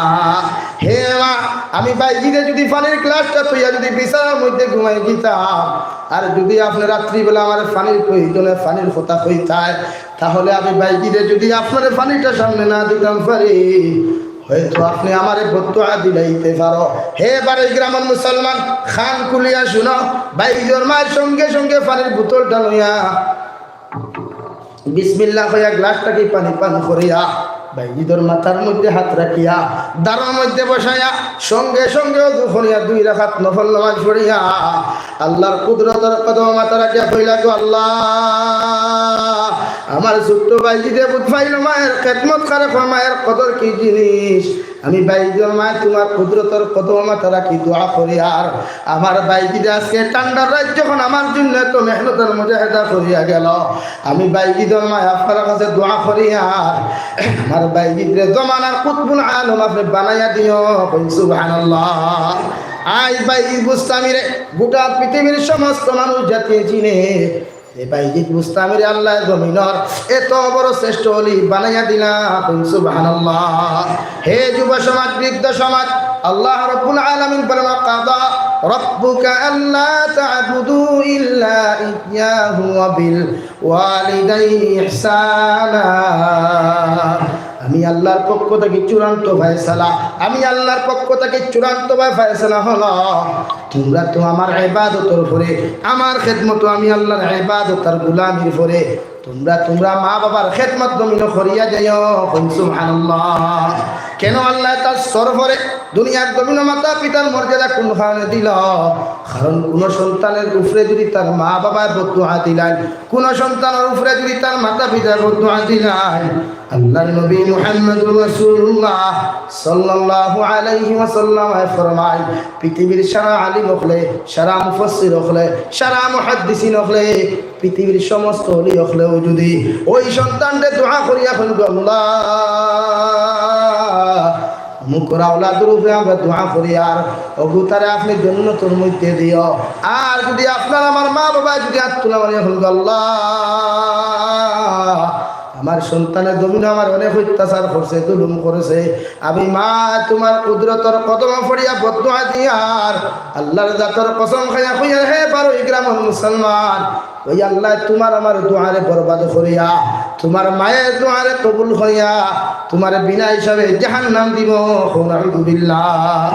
হে মা, আমি বাইজিদে যদি পানির গ্লাসটা থইয়া যদি বিছানার মধ্যে ঘুমাই দিতাম, আর যদি আপনে রাত্রিবেলা আমার পানির প্রয়োজনে পানির কথা কইতায়, তাহলে আমি বাইজিদে যদি আপনারে পানিটা সামনে না দিতাম পারি, হয়তো আপনে আমারে বদদোয়া দিলাইতে পারো। হে বারই গ্রামর মুসলমান, কান খুলিয়া শুনো, বাইজিদর মায় সঙ্গে সঙ্গে পানির বোতলটা লইয়া বিসমিল্লাহ কইয়া গ্লাসটা কি পানি পান করিয়া, বাইজিদর মাথার মধ্যে হাত রাখিয়া, দাঁড়র মধ্যে বসাইয়া, সঙ্গে সঙ্গে অজু করিয়া দুই রাকাত নফল নামাজ পড়িয়া, আল্লাহর কুদরতর কদমো মাথা রাখিয়া কইলা, "গো আল্লাহ, আমার ছোট্ট বাইজিদে বুঝ পাইল মায়ের খেদমত কারে কয়, মায়ের কদর কি জিনিস। আমি বাইজিদর মায় তুমার কুদরতর কদমো মাথা রাখি দোয়া করিয়ার, আমার বাইজিদে আজকে ঠান্ডার রাইত যখন আমার জন্য এত মেহনতর মুজাহেদা করিয়া গেল, আমি বাইজিদর মায় আপনার কাছে দোয়া করিয়ার, আমার বাইজিদরে জমানার কুতবুল আলম আপনে বানাইয়া দিও।" কইন সুবহানাল্লাহ। আইজ বাইজিদ বুস্তামিরে গোটা পৃথিবীর সমস্ত মানুষ জাতিয়ে চিনে। এ বাইজিদ বুস্তামিরে আল্লায় জমিনর এত বড় শ্রেষ্ঠ অলি বানাইয়া দিলা। কইন সুবহানাল্লাহ। হে যুব সমাজ, বৃদ্ধ সমাজ, আল্লাহ রাব্বুল আলামিন বলেন, "ওয়া কাদা রাব্বুকা আল্লা তা'বুদু ইল্লা ইয়াহু ওয়া বিল ওয়ালিদাইনি ইহসানা।" আমি আল্লাহর পক্ষ থাকি চূড়ান্ত ফয়সালা, আমি আল্লাহর পক্ষ থাকি চূড়ান্ত ফয়সালা হলো, তুমরা তো আমার ইবাদতর উপরে, আমার খেদমতো আমি আল্লাহর ইবাদত আর গোলামির উপরে তুমরা, তুমরা মা বাবার খেদমত জমিনো করিয়া যাইও। কইন সুবহানাল্লাহ। কেন আল্লায় তার সর উপরে দুনিয়ার জমিনো মাতা পিতার মর্যাদা কোন কারণে দিল? কারণ কোন সন্তানের উপরে যদি তার মা বাবায় বদদোয়া দিলাইন, কোন সন্তানের উপরে যদি তার মাতা পিতায় বদদোয়া দিলাইন, আল্লাহর নবী মুহাম্মদুর রাসূলুল্লাহ সাল্লাল্লাহু আলাইহি ওয়াসাল্লাম ফরমায়, পৃথিবীর সারা আলিম অকলে, সারা মুফাসসির অকলে, সারা মুহাদ্দিসিন অকলে, পৃথিবীর সমস্ত অলি অকলেও যদি ওই সন্তানরে দোয়া করিয়া কইন, "আল্লাহ, অমুকর আওলাদর উপরে আমরা দোয়া করিয়ার, ওগু তারে আপনে জন্নতর মধ্যে দিও।" আর যদি আপনার আমার মা বাবায় যদি আত তুলা মারিয়া কইন, "আল্লাহ, আমার সন্তানে জমিনো আমার অনেক অত্যাচার করছে, জুলুম করছে, আমি মা তুমার কুদরতর কদমো পড়িয়া বদদোয়া দিয়ার, আল্লাহর জাতর কসম খাইয়া কইয়ার, হে বারই গ্রামর মুসলমান, ওই আল্লায় তুমার আমার দোয়ারে বরবাদ করিয়া, তুমার মায়ের দোয়ারে কবুল করিয়া, তুমারে বিনা হিসাবে জাহান্নাম দিবো।" কও নাউজুবিল্লাহ।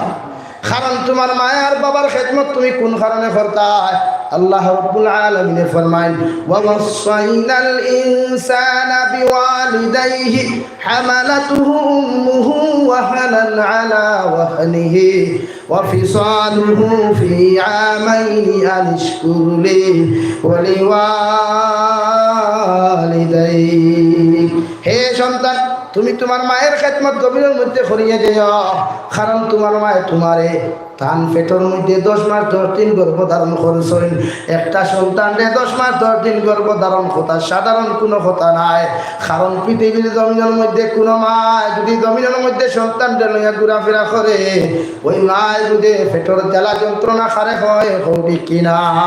কারণ তুমার মায় আর বাবার খেদমত তুমি কোন কারণে করতায়? আল্লাহ রাব্বুল আলামিনে ফরমাইন, "ওয়া ওয়াসসাইনাল ইনসানা বিওয়ালিদাইহি হামালাতুহু উম্মুহু ওয়াহানান আলা ওয়াহনিহি ওয়া ফিসালুহু ফি আমাইনি আন ইশকুর লি ওয়া লিওয়ালিদাইক।" হে সন্তান, তুমি তুমার মায়ের খেদমত জমিনর মধ্যে করিয়া যাইও, কারণ তুমার মায়ে তুমারে তান পেটর মধ্যে দশ মাস দশ দিন গর্ভ ধারণ করছইন। একটা সন্তানরে দশ মাস দশ দিন গর্ভ ধারণ কথা সাধারণ কোনো কথা নায়। কারণ পৃথিবীর জমিনর মধ্যে কোনো মায় যদি জমিনর মধ্যে সন্তানরে লইয়া ঘুরাফিরা করে, ওই মায় যদি পেটর জ্বালা যন্ত্রণা কারে কয়, কও ঠিক কি না?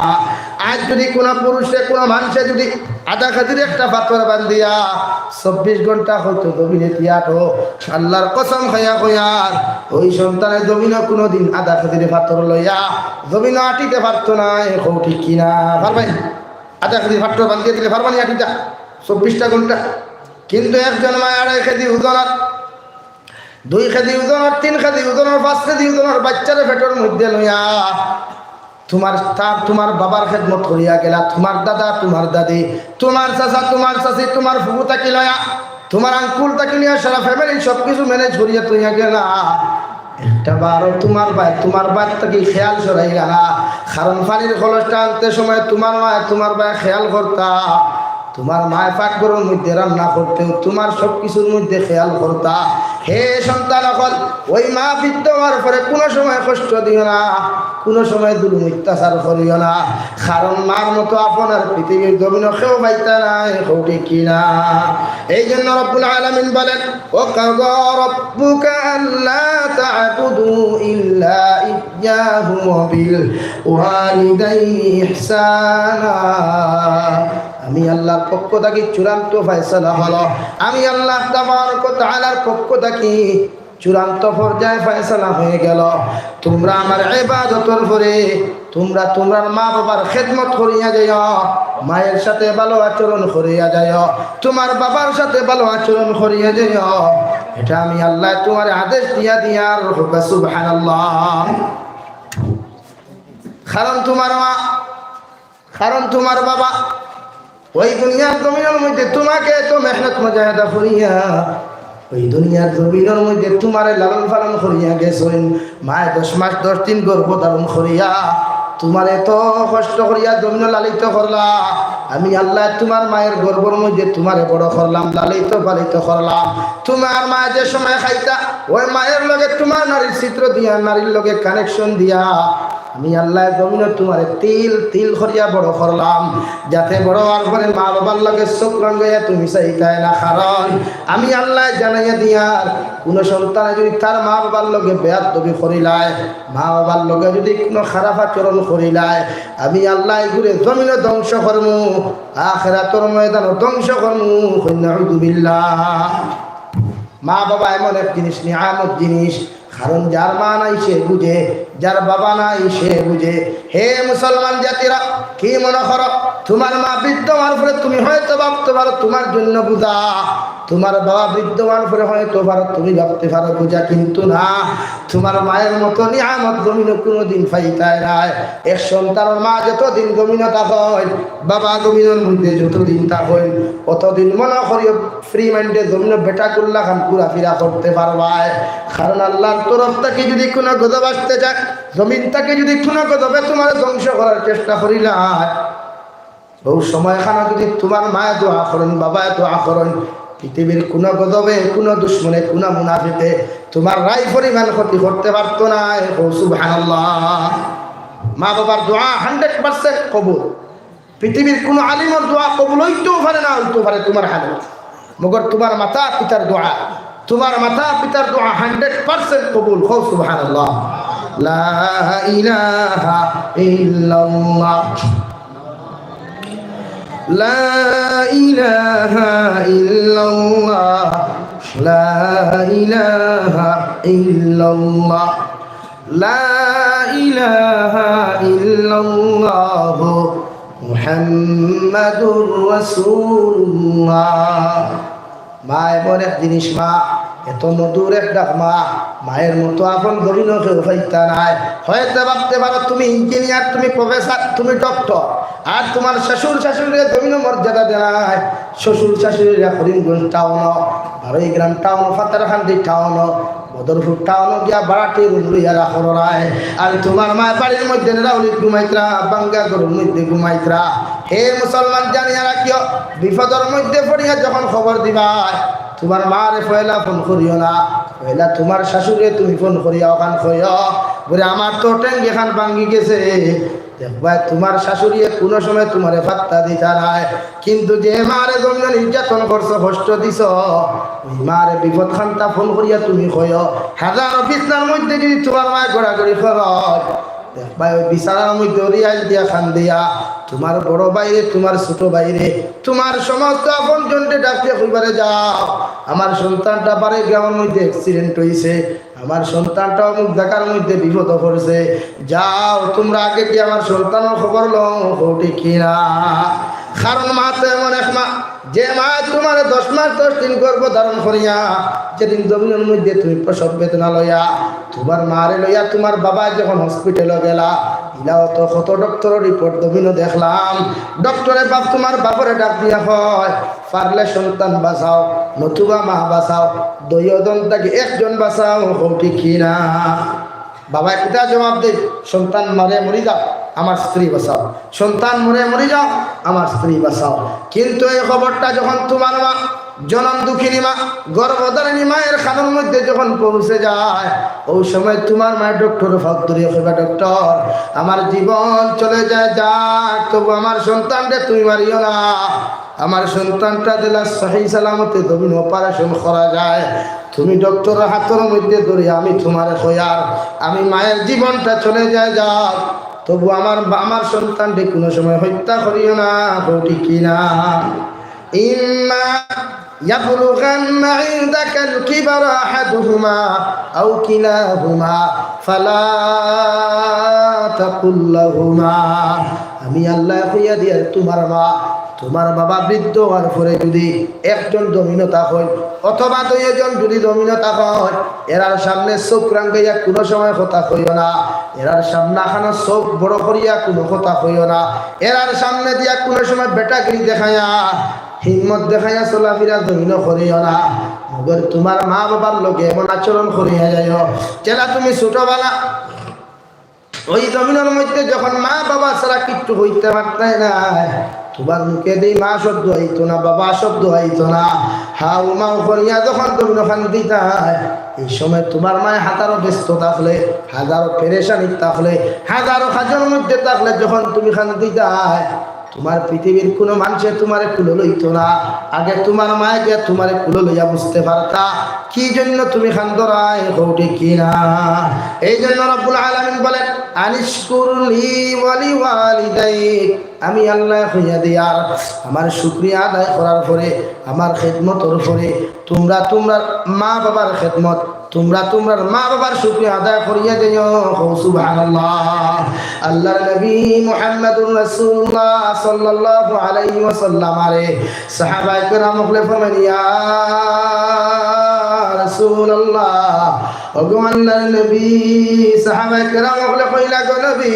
আইজ যদি কোনো পুরুষে, কোনো মানষে যদি আধা কেজির একটা পাথর বান্ধিয়া চব্বিশ ঘন্টা হয়তো জমিনে থিয়া তো আল্লাহর কসম খাইয়া কইয়ার, ওই সন্তানে জমিনো কোনোদিন আধা কেজির পাথর লইয়া জমিনো আটিতে পারতো নায়। কও ঠিক কি না? পারবায়? আধা কেজির পাথর বান্ধিয়া দিলে পারবা নি আটিতা চব্বিশটা ঘন্টা? কিন্তু একজন মায় আড়াই কেজি ওজনর, দুই কেজি ওজনর, তিন কেজি ওজনর, পাঁচ কেজি ওজনর বাইচ্চারে পেটর মধ্যে লইয়া তুমার, তার, তুমার বাবার খেদমত করিয়া গেলা, তুমার দাদা, তুমার দাদি, তুমার চাচা, তুমার চাচি, তুমার ফুফু থাকি লইয়া, তুমার আঙ্কুল থাকি লইয়া, সারা ফ্যামিলির সব কিছু ম্যানেজ করিয়া থইয়া গেলা। একটা বারও তুমার বায়, তুমার বায় থাকি খেয়াল সরাইলা না। কারণ পানির কলসটা আনতে সময় তুমার মায়, তুমার বায় খেয়াল করতা। তুমার মায় পাকঘরর মধ্যে রান্না করতেও তুমার সব কিছুর মধ্যে খেয়াল করতা। হে সন্তান অকল, ওই মা বৃদ্ধ হওয়ার পরে কোনো সময় কষ্ট দিও না, কোনো সময় জুলুম অত্যাচার করিও না, কারণ মার মতো আপন আর পৃথিবীর জমিনো কেউ পাইতা নায়। কও ঠিক কি না? এই জন্য রব্বুল আলামিন বলেন, "ওয়া কাদা রাব্বুকা আল্লা তা'বুদু ইল্লা ইয়াহু ওয়া বিল ওয়ালিদাইনি ইহসানা।" আমি আল্লাহর পক্ষ থাকি চূড়ান্ত ফয়সালা হলো। আমি আল্লাহ তাবারক ওয়া তাআলার পক্ষ থাকি চূড়ান্ত পর্যায়ে ফয়সালা হয়ে গেল। তোমরা আমার ইবাদতর পরে তোমরা তোমরার মা বাবার খেদমত করিয়া যাইও, মায়ের সাথে ভালো আচরণ করিয়া যাইও, তোমার বাবার সাথে ভালো আচরণ করিয়া যাইও। এটা আমি আল্লাহ তোমার আদেশ দিয়া দিয়ার। সুবহানাল্লাহ। কারণ তোমার মা, কারণ তোমার বাবা ওই দুনিয়ার জমিনর মধ্যে তোমাকে এত মেহনত মুজাহাদা করিয়া ওই দুনিয়ার জমিনর মধ্যে তোমারে লালন পালন করিয়া গেছইন। মায়ে দশ মাস দশ দিন গর্ভ ধারণ করিয়া তোমারে এত কষ্ট করিয়া জমিনো লালিত করলা। আমি আল্লাহ তোমার মায়ের গর্ভর মধ্যে তোমারে বড় করলাম, লালিত পালিত করলাম। তোমার মা যে সময় খাইতা, ওই মায়ের লগে তোমার নাড়ির ছিদ্র দিয়া, নাড়ির লগে কানেকশন দিয়া আমি আল্লাহ জমিনো তোমারে তিল তিল করিয়া বড় করলাম, যাতে বড় হওয়ার পরে মা বাবার লগে চোখ রাঙাইয়া তুমি চাইতায় না। কারণ আমি আল্লাহ জানাইয়া দিয়ার, কোনো সন্তানে যদি তার মা বাবার লগে বেয়াদবি করিলায়, মা বাবার লগে যদি কোনো খারাপ আচরণ করিলায়, আমি আল্লাহ এগুরে জমিনো ধ্বংস করমু, আখেরাতর ময়দানো ধ্বংস করমু। কই নাউজুবিল্লাহ। মা বাবা এমন এক জিনিস, নিয়ামত জিনিস, কারণ যার মা নাই সে বুঝে, যার বাবা নাই সে বুঝে। হে মুসলমান জাতিরা, কি মনে করো, তোমার মা বৃদ্ধ হওয়ার পরে তুমি হয়তো ভাবতে পারো তোমার জন্য বুঝা, তোমার বাবা বৃদ্ধ হওয়ার পরে হয়তো পারো তুমি ভাবতে পারো বুঝা, কিন্তু না, তোমার মায়ের মতো নিয়ামত জমিনো কোনোদিন পাইতায় নায়। এক সন্তানর মা যতদিন জমিনো থাকইন, বাবা জমিনর মধ্যে যতদিন থাকইন, অতদিন মনে করিও ফ্রি মাইন্ডে জমিনো বেটাকুর লাখান ঘুরাফিরা করতে পারবায়। কারণ আল্লাহর তরফ থাকি যদি কোনো গজব আসতে যায়, জমিন থাকি যদি কোনো গজবে তোমারে ধ্বংস করার চেষ্টা করিলায়, অউ সময় খানো যদি তোমার মায়ে দোয়া করইন, বাবায় দোয়া করইন, পৃথিবীর কোনো গজবে, কোনো দুশমনে, কোনো মুনাফিকে তোমার রাই পরিমাণ ক্ষতি করতে পারতো নায়। কও সুবহানাল্লাহ। মা বাবার দোয়া হান্ড্রেড পার্সেন্ট কবুল। পৃথিবীর কোনো আলিমর দোয়া কবুল অইতেও পারে, না অইতেও পারে তোমার হালত, মগর তোমার মাতা পিতার দোয়া, তোমার মাতা পিতার দোয়া হান্ড্রেড পার্সেন্ট কবুল। কও সুবহানাল্লাহ। লা ইলাহা ইল্লাল্লাহ। লা ইলাহা ইল্লাল্লাহ। লা ইলাহা ইল্লাল্লাহ। লা ইলাহা ইল্লাল্লাহ মুহাম্মাদুর রাসূলুল্লাহ। মা এমন এক জিনিস, মা এত মধুর এক ডাক, মা, মায়ের মতো আপন জমিনো কেউ পাইতা নায়। হয়তো ভাবতে পারো তুমি ইঞ্জিনিয়ার, তুমি প্রফেসর, তুমি ডক্টর, আর তোমার শ্বশুর শাশুড়িরে জমিনো মর্যাদা দেনায়। শ্বশুর শাশুড়িরা করিমগঞ্জ টাউন, বারোইগ্রাম টাউন, পাথারকান্দি টাউন, বদরপুর টাউন গিয়া ভাড়াটি রুম লইয়া রাখো রায়। আর তোমার মা বাড়ির মধ্যে নেড়াউলিত ঘুমাইতরা, ভাঙ্গা ঘরর মধ্যে ঘুমাইতরা। হে মুসলমান, জানিয়া রাখিও, বিপদর মধ্যে পড়িয়া যখন খবর দিবায়, তোমার মারে পয়লা ফোন করিও না, পয়লা তোমার শাশুড়িরে তুমি ফোন করিয়া অখান কইও, বুলে, "আমার তো ঠেং এখান ভাঙ্গি গেছে।" দেখবায় তোমার শাশুড়িয়ে কোনো সময় তোমারে পাত্তা দিতা নায়, কিন্তু যে মারে জমিনো নির্যাতন করছো, কষ্ট দিছো, ওই মারে বিপদ খান্তা ফোন করিয়া তুমি কইও। হাজারো ফিতনার মধ্যে যদি তোমার মায় গড়াগড়ি করো, দেখবায় ওই বিছানার মধ্যে রিয়াল দিয়া কান্দিয়া তোমার বড় ভাইরে, তোমার ছোট ভাইরে, তোমার সমস্ত আপনজনরে ডাক দিয়া কইবারে, "যাও, আমার সন্তানটা বারোইগ্রামর মধ্যে অ্যাক্সিডেন্ট অইছে, আমার সন্তানটা অমুক জাগার মধ্যে বিপদো পড়ছে, যাও তোমরা আগে গিয়া আমার সন্তানর খবর লও।" কও ঠিক কি না? কারণ মা তো এমন এক মা, যে মা তোমারে দশ মাস দশ দিন গর্ভ ধারণ করিয়া, যেদিন জমিনর মধ্যে তুমি প্রসব বেদনা লইয়া, তোমার মারে লইয়া তোমার বাবা যখন হসপিটালো গেলা, ইলাও তো কত ডক্টরর রিপোর্ট জমিনো দেখলাম। ডক্টরে বাপ তোমার বাপরে ডাক দিয়া কয়, "পারলে সন্তান বাঁচাও, নতুবা মা বাঁচাও, দুইজন থাকি একজন বাঁচাও।" কও ঠিক কি না? বাবায় কিতা জবাব দেয়? "সন্তান মরে মরি যাও, আমার স্ত্রী বাঁচাও। সন্তান মরে মরি যাও, আমার স্ত্রী বাঁচাও।" কিন্তু এই খবরটা যখন তোমার মা, জনম দুঃখিনী মা, গর্ভধারিণী মায়ের কানর মধ্যে যখন পৌঁছে যায়, ওই সময় তোমার মায় ডক্টরর পাও ধরিয়া কইবা, "ডক্টর, আমার জীবন চলে যায় যাক, তবু আমার সন্তানরে তুমি মারিও না। আমার সন্তানটা যেলা সহি সালামতে জমিনো অপারেশন করা যায়, তুমি ডক্টরর হাতর মধ্যে ধরি আমি তোমারে কইয়ার, আমি মায়ের জীবনটা চলে যায় যাক।" তবু আমার বা-, আমার সন্তানরে কোনো সময় হত্যা করিও না, কও ঠিক কি না? إما يبلغن عندك الكبر أحدهما أو كلاهما فلا تقل لهما। আমি আল্লায় কইয়া দিয়ার, তুমার মা, তুমার বাবা বৃদ্ধ অওয়ার পরে যুদি একজন জমিনো থাকইন অথবা দুইজন যুদি জমিনো থাকইন, এরার সামনে চউখ রাঙ্গাইয়া কুনু সময় কথা কইও না, এরার সামনে খানো চউখ বড় করিয়া কুনু কথা কইও না, এরার সামনে দিয়া কুনু সময় বেটাগিরি দেখাইয়া, হিম্মত দেখাইয়া চলাফিরা জমিনো করিও না। মগর তুমার মা বাবার লগে এমন আচরণ করিয়া যাইও, যেলা তুমি ছোটবেলা ওই জমিনর মধ্যে যখন মা বাবা ছাড়া কিচ্ছু কইতা পারতায় নায়, তুমার মুখেদি মা শব্দ আইতো না, বাবা শব্দ আইতো না, হাউ মাউ করিয়া যখন জমিনো কান্দিতায়, এই সময় তুমার মায় হাজারো ব্যস্ত থাকলে, হাজারো পেরেশানিত থাকলে, হাজারো কাজর মধ্যে থাকলে, যখন তুমি কান্দিতায়, তুমার পৃথিবীর কুনু মানষে তুমারে কুলো লইতো না। আগে তুমার মায় গিয়া তুমারে কুলো লইয়া বুঝতে পারতা কি জন্য তুমি কান্দরায়, কও ঠিক কি না? এই জন্য রব্বুল আলামিন বলেন, আনিশকুর লি ওয়ালি ওয়ালিদাইক। আমি আল্লায় কইয়া দিয়ার, আমার শুকরিয়া আদায় করার পরে, আমার খেদমতর পরে, তুমরা তুমরার মা বাবার খেদমত, তুমরা তুমরার মা বাবার শুকরিয়া আদায় করিয়া যাইও। কও সুবহানাল্লাহ। আল্লাহর নবী মুহাম্মাদুর রাসূলুল্লাহ সাল্লাল্লাহু আলাইহি ওয়াসাল্লাম আরে সাহাবায়ে কেরাম অকলে ফরমাইন, ইয়া রাসূলুল্লাহ, ওগো আল্লাহর নবী, সাহাবায়ে কেরাম অকলে কইলা, গো নবী,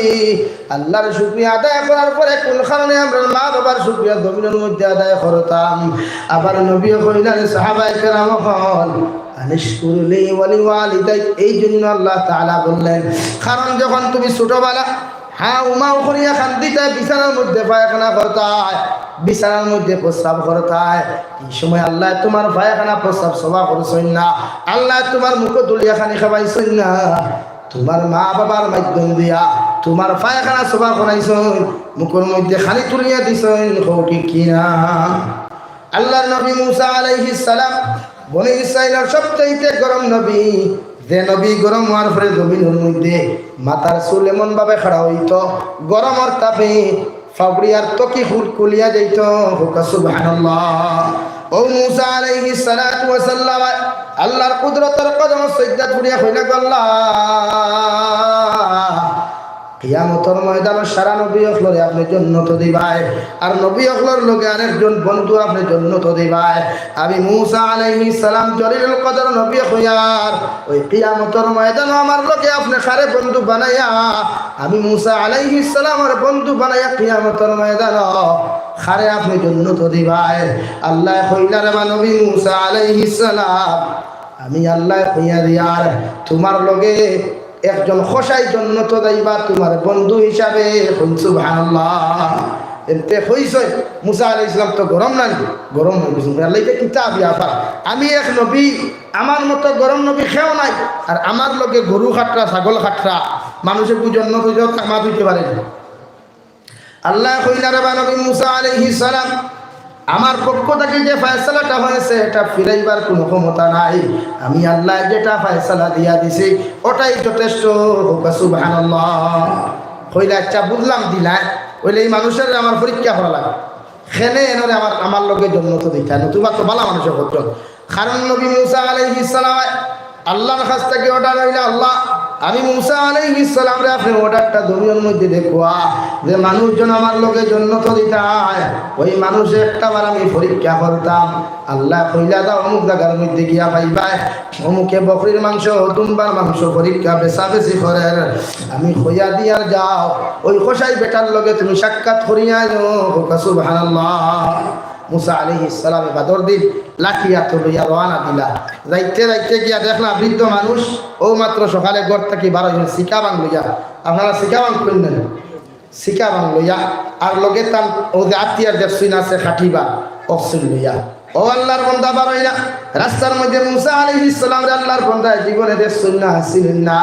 আল্লাহর শুকরিয়া আদায় করার পরে কোন কারণে আমরার মা বাবার শুকরিয়া জমিনর মধ্যে আদায় করতাম? আবার নবী কইলা, সাহাবায়ে কেরাম অকল, আনিশকুর লি ওয়ালি ওয়ালিদাইক, এই জন্য আল্লাহ তাআলা বললেন, কারণ যখন তুমি ছোটবেলা হাউ মাউ করিয়া কান্দিতায়, বিছানার মধ্যে পায়খানা করতায়, বিছানার মধ্যে প্রস্রাব করতায়, এই সময় আল্লায় তুমার পায়খানা প্রস্রাব সবা করছইন না, আল্লায় তুমার মুখো তুলিয়া খানি খাবাইছইন না, তুমার মা বাবার মাধ্যম দিয়া তুমার পায়খানা সবা করাইছইন, মুখর মধ্যে খানি তুলিয়া দিছইন, কও ঠিক কি না? আল্লাহর নবী মুসা আলাইহিস সালাম বনি ইসরাইলর সবচাইতে গরম নবী, যে নবী গরম অওয়ার পরে জমিনর মধ্যে মাথার চুল এমন ভাবে খাড়া অইতো, গরমর তাপে ফাবড়িয়ার তকি খুল খুলিয়া যাইতো। কও সুবহানাল্লাহ। ও মুসা আলাইহিস সালাতু ওয়াস সালাম আল্লাহর কুদরতর কদমো সইজদাত পড়িয়া কইলা, গো আল্লাহ, কিয়ামতর ময়দানো সারা নবী অকলরে আপনে জন্নত দিবায়, আর নবী অকলর লগে আরেকজন বন্ধু আপনে জন্নত দিবায়। আমি মুসা আলাইহিস সালাম জলিলুল কদর নবী অইয়ার, ওই কিয়ামতর ময়দানো আমার লগে আপনে কারে বন্ধু বানাইয়া, আমি মুসা আলাইহিস সালামর বন্ধু বানাইয়া কিয়ামতর ময়দানো কারে আপনে জন্নত দিবায়? আল্লায় কইলা, রে বা নবী মুসা আলাইহিস সালাম, আমি আল্লায় কইয়া দিয়ার, তুমার লগে একজন কসাই জন্নত যাইবা তুমার বন্ধু হিসাবে। কইন সুবহানাল্লাহ। এনতে কইছইন, মুসা আলাইহিস সালাম তো গরম নানি? গরম অই গেছইন। আল্লাহ, ইটা কিতা ব্যাপার? আমি এক নবী, আমার মতো গরম নবী কেউ নাই, আর আমার লগে গরু কাটরা, ছাগল কাটরা, মানুষে কু জন্নত অইতো, তাকমাত অইতে পারে না। আল্লায় কইলা, রে বা নবী মুসা আলাইহিস সালাম, আমার পক্ষ থাকি যে ফয়সালাটা অইছে, ইটা ফিরাইবার কুনু ক্ষমতা নাই। আমি আল্লায় যেটা ফয়সালা দিয়া দিছি, ওটাই যথেষ্ট। কও সুবহানাল্লাহ। কইলা, আচ্ছা, বুঝলাম, দিলায়, অইলে ই মানুষরে আমার পরীক্ষা করা লাগে। কেনে এনরে আমার, আমার লগে জন্নত দিতা, নতুবা তো ভালা মানুষে করতো। কারণ নবী মুসা আলাইহিস সালাম আল্লাহর কাছ থাকি অর্ডার অইলা, আল্লাহ, আমি মুসা আলাইহিস সালামরে আপনে অর্ডারটা জমিনর মধ্যে দেখুয়া, যে মানুষজন আমার লগে জন্নত দিতায়, ওই মানুষে একটাবার আমি পরীক্ষা করতাম। আল্লায় কইলা, যাও অমুক জাগার মধ্যে গিয়া পাইবায়, অমুকে বকরির মাংস, দুম্বার মাংস পরীক্ষা বেচাবেচি করের। আমি কইয়া দিয়ার, যাও ওই কসাই বেটার লগে তুমি সাক্ষাৎ করিয়া আইও। কও সুবহানাল্লাহ। মুসা আলাইহিস সালামে বাদর দিন লাঠি আতো লইয়া রওয়ানা দিলা। যাইতে যাইতে গিয়া দেখলা বৃদ্ধ মানুষ, অউ মাত্র সকালে ঘর থাকি বার অইছইন, শিকাবাং লইয়া। আপনারা শিকাবাং কইন না নি? শিকাবাং লইয়া, আর লগে তান অউ যে আতিয়ার দেখছইন আছে কাঠিবা, অকছইন লইয়া। ও আল্লাহর বন্দা বার অইলা, রাস্তার মধ্যে মুসা আলাইহিস সালামরে আল্লাহর বন্দায় জীবনে দেখছইন না, চিনইন না।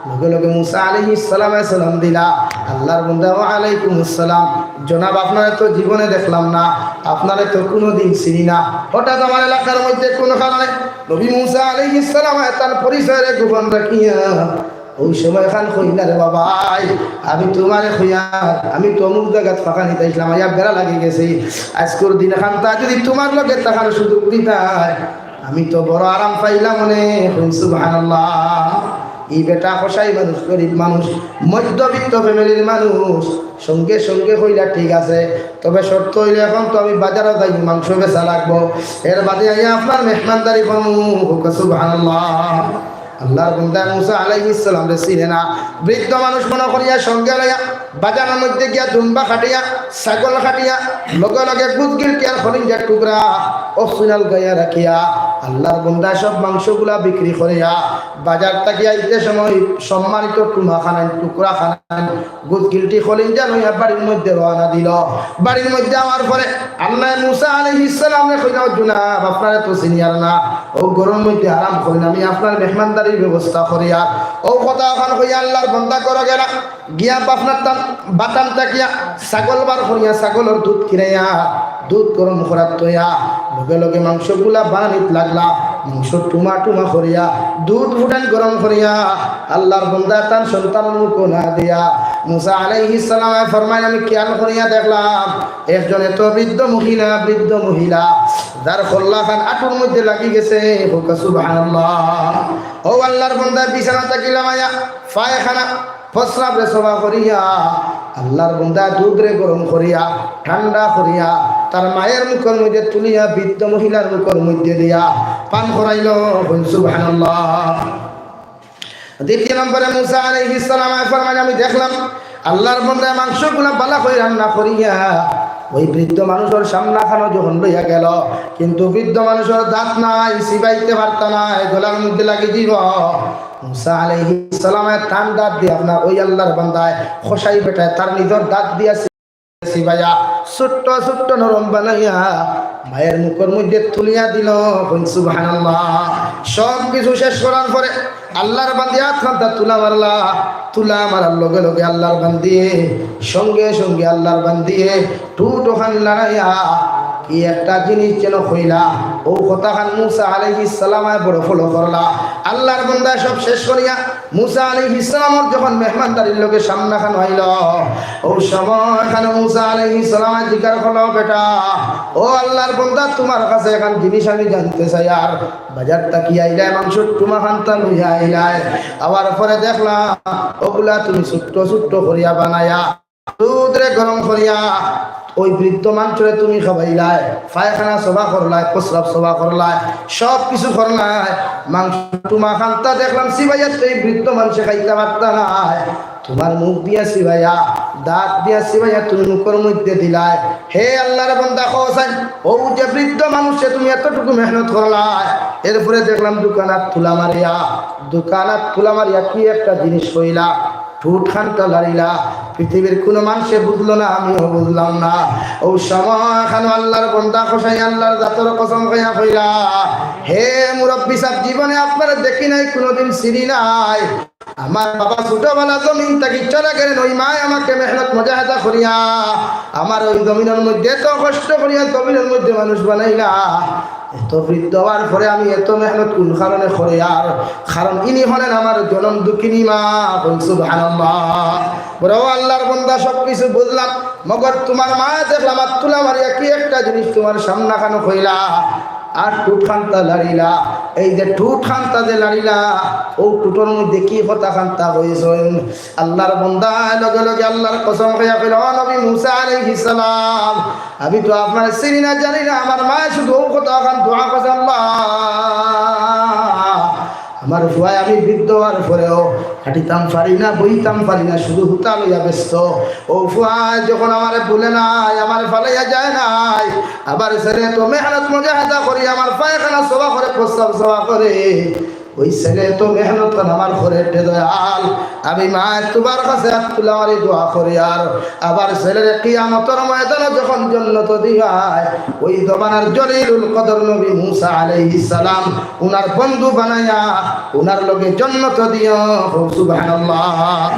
লগে লগে মুসা আলাইহিস সালামে সালাম দিলা, আল্লাহর বন্দা, ওয়া আলাইকুমুস সালাম। জনাব, আপনারে তো জীবনে দেখলাম না, আপনারে তো কুনুদিন চিনি না। হঠাৎ আমার এলাকার মধ্যে কুন কারণে? নবী মুসা আলাইহিস সালামে তান পরিচয়রে গোপন রাখিয়া ওই সময় খান কইলা, "রে বাবাই, আমি তুমারে কইয়ার, আমি তো অমুক জাগাত ফাঁকা নিতে আইছলাম, আইয়া বেড়া লাগি গেছি। আইজকুর দিন খানতা যদি তুমার লগে থাকার সুযোগ দিতায়, আমি তো বড় আরাম পাইলাম অনে।" কইন সুবহানাল্লাহ। ই বেটা কসাই মানুষ, গরিব মানুষ, মধ্যবিত্ত ফ্যামিলির মানুষ, সঙ্গে সঙ্গে কইলা, "ঠিক আছে, তবে শর্ত অইলো অখন তো আমি বাজারো যাই, মাংস বেচা লাগবো, এর বাদে আইয়া আপনার মেহমানদারি করমু।" কউক্কা সুবহানাল্লাহ। আল্লার বন্দা মুসা আলাইহিস সালামরে চিনে না, বৃদ্ধ মানুষ মনো করিয়া সঙ্গে লইয়া বাজারর মধ্যে গিয়া দুম্বা কাটিয়া, ছাগল কাটিয়া, লগে লগে গুদগিলটি আর কলিজার টুকরা optional গাইয়া রাখিয়া আল্লার বন্দা সব মাংসগুলা বিক্রি করিয়া বাজার থাকি আইতে সময় সম্মানিত টুমা খানাইন, টুকরা খানাইন, গুদগিলটি কলিজা লইয়া বাড়ির মধ্যে রওয়ানা দিল। বাড়ির মধ্যে আওয়ার পরে আল্লায় মুসা আলাইহিস সালামরে কইলা, "ও জনাব, আপনারে তো চিনিয়ার না, অউ ঘরর মধ্যে আরাম করইন, আমি আপনার মেহমানদারির ব্যবস্থা করিয়ার।" অউ কথা অখান কইয়া আল্লার বন্দা ঘরো গেলা, গিয়া বাফনার তান, বাটাম থাকিয়া ছাগল বার করিয়া, ছাগলর দুধ কিনাইয়া, দুধ গরম করাত থইয়া, লগে লগে মাংসগুলা বানানিত লাগলা। মাংস টুমা টুমা করিয়া, দুধ ফুটান গরম করিয়া, আল্লার বন্দা তান সন্তানর মুখো না দিয়া, মুসা আলাইহিস সালামে ফরমাইন, "আমি খেয়াল করিয়া দেখলাম, একজন এত বৃদ্ধ মহিলা, বৃদ্ধ মহিলা, যার কল্লা খান আটুর মধ্যে লাগি গেছে।" কউক্কা সুবহানাল্লাহ। অউ আল্লার বন্দা বিছানা থাকি লামাইয়া, পায়খানা প্রস্রাবরে সবা করিয়া, আল্লার বন্দা দুধরে গরম করিয়া, ঠান্ডা করিয়া, তার মায়ের মুখর মধ্যে তুলিয়া বৃদ্ধ মহিলার মুখর মধ্যে দিয়া পান করাইল। কইন সুবহানাল্লাহ। দ্বিতীয় নম্বরে মুসা আলাইহিস সালামে ফরমাইন, "আমি দেখলাম আল্লার বন্দায় মাংসগুলা বালা করি রান্না করিয়া ওই বৃদ্ধ মানুষর সামনাখানো যখন লইয়া গেল, কিন্তু বৃদ্ধ মানুষর দাঁত নাই, চিবাইতে পারতা নায়, গলার মধ্যে লাগি দিব।" মুসা আলাইহিস সালামে তান দাঁত দিয়া, আপনার ওই আল্লার বন্দায়, কসাই বেটায় তার নিজর দাঁত দিয়া চিবাইয়া ছোট্ট ছোট্ট নরম বানাইয়া মায়ের মুখর মধ্যে তুলিয়া দিল। কইন সুবহানাল্লাহ। সব কিছু শেষ করার পরে আল্লার বান্দি আতখানতা তুলা মারলা, তুলা মারার লগে লগে আল্লার বান্দিয়ে, সঙ্গে সঙ্গে আল্লার বান্দিয়ে ঠুট ওখান লড়াইয়া কি একটা জিনিস যেন কইলা, অউ কথাখান মুসা আলাইহিস সালামে বড় follow করলা। আল্লার বন্দায় সব শেষ করিয়া মুসা আলাইহিস সালামর যখন মেহমানদারির লগে সামনাখান আইল, অউ সময়খান মুসা আলাইহিস সালামে জিকার করল, "বেটা, ও আল্লার বন্দা, তুমার কাছে এখান জিনিস আমি জানতে চাইয়ার, বাজার থাকি আইলায়, মাংসর টুমা খানতা লইয়া আইলায়, আওয়ার পরে দেখলাম অগুলা তুমি ছোট্ট ছোট্ট করিয়া বানাইয়া দুধরে গরম করিয়া ওই বৃদ্ধ মানুষরে তুমি খাবাইলায়, পায়খানা সবা করলায়, প্রস্রাব সবা করলায়, সব কিছু করলায়, মাংস টুমা খানতা দেখলাম চিবাইয়া তো এই বৃদ্ধ মানুষে খাইতা পারতা নায়, তুমার মুখ দিয়া চিবাইয়া, দাঁত দিয়া চিবাইয়া তুমি মুখর মধ্যে দিলায়। হে আল্লার বন্দা, কও চাইন, অউ যে বৃদ্ধ মানুষে তুমি এতটুকু মেহনত করলায়, এরপরে দেখলাম দুখান আত তুলা মারিয়া, দুখান আত তুলা মারিয়া কি একটা জিনিস কইলা, ঠুট খানতা লাড়িলা, পৃথিবীর কুনু মানষে বুঝলো না, আমিও বুঝলাম না।" অউ সময়খানো আল্লার বন্দা কসাই আল্লার জাতর কসম খাইয়া কইলা, "হে মুরব্বি সাব, জীবনে আপনারে দেখি নাই, কুনুদিন চিনি নাই। আমার বাবা ছোটবেলা জমিন থাকি চলে গেলেন, ওই মায় আমাকে মেহনত মুজাহাদা করিয়া আমার ওই জমিনর মধ্যে এত কষ্ট করিয়া জমিনর মধ্যে মানুষ বানাইলা।" এত বৃদ্ধ অওয়ার পরে আমি এত মেহনত কুন কারণে করিয়ার? কারণ ইনি হলেন আমার জনম দুঃখিনী মা। কইন সুবহানাল্লাহ। বলে, "ও আল্লার বন্দা, সব কিছু বুঝলাম, মগর তুমার মায় দেখলাম আত তুলা মারিয়া কি একটা জিনিস তুমার সামনাখানো কইলা, আর ঠুট খানতা লাড়িলা। এই যে ঠুট খানতা যে লাড়িলা, অউ ঠুটর মধ্যে কি কথা খানতা কইছইন?" আল্লার বন্দা লগে লগে আল্লার কসম খাইয়া কইল, "ও নবী মুসা আলাইহিস সালাম, আমি তো আপনারে চিনি না, জানি না, আমার মায় শুধু অউ কথা খান দোয়া করছে, আল্লাহ, আমার ফুয়ায় আমি বৃদ্ধ অওয়ার পরেও হাঁটিতাম পারি না, বইতাম পারি না, শুধু হুতা লইয়া ব্যস্ত। অউ ফুয়ায় যখন আমারে ভুলে নাই, আমারে ফালাইয়া যায় নাই, আবার ছেলে তো মেহনত মুজাহাদা করি, আমার পায়খানা সবা করে, প্রস্রাব সবা করে, ওই ছেলে তো মেহনত করে আমার করে, রে দয়াল, আমি মায় তুমার কাছে আত তুলা মারি দোয়া করিয়ার, আবার ছেলেরে কিয়ামতর ময়দানো যখন জন্নত দিবায়, ওই জমানার জলিলুল কদর নবী মুসা আলাইহিস সালাম উনার বন্ধু বানাইয়া উনার লগে জন্নত দিও।" কও সুবহানাল্লাহ।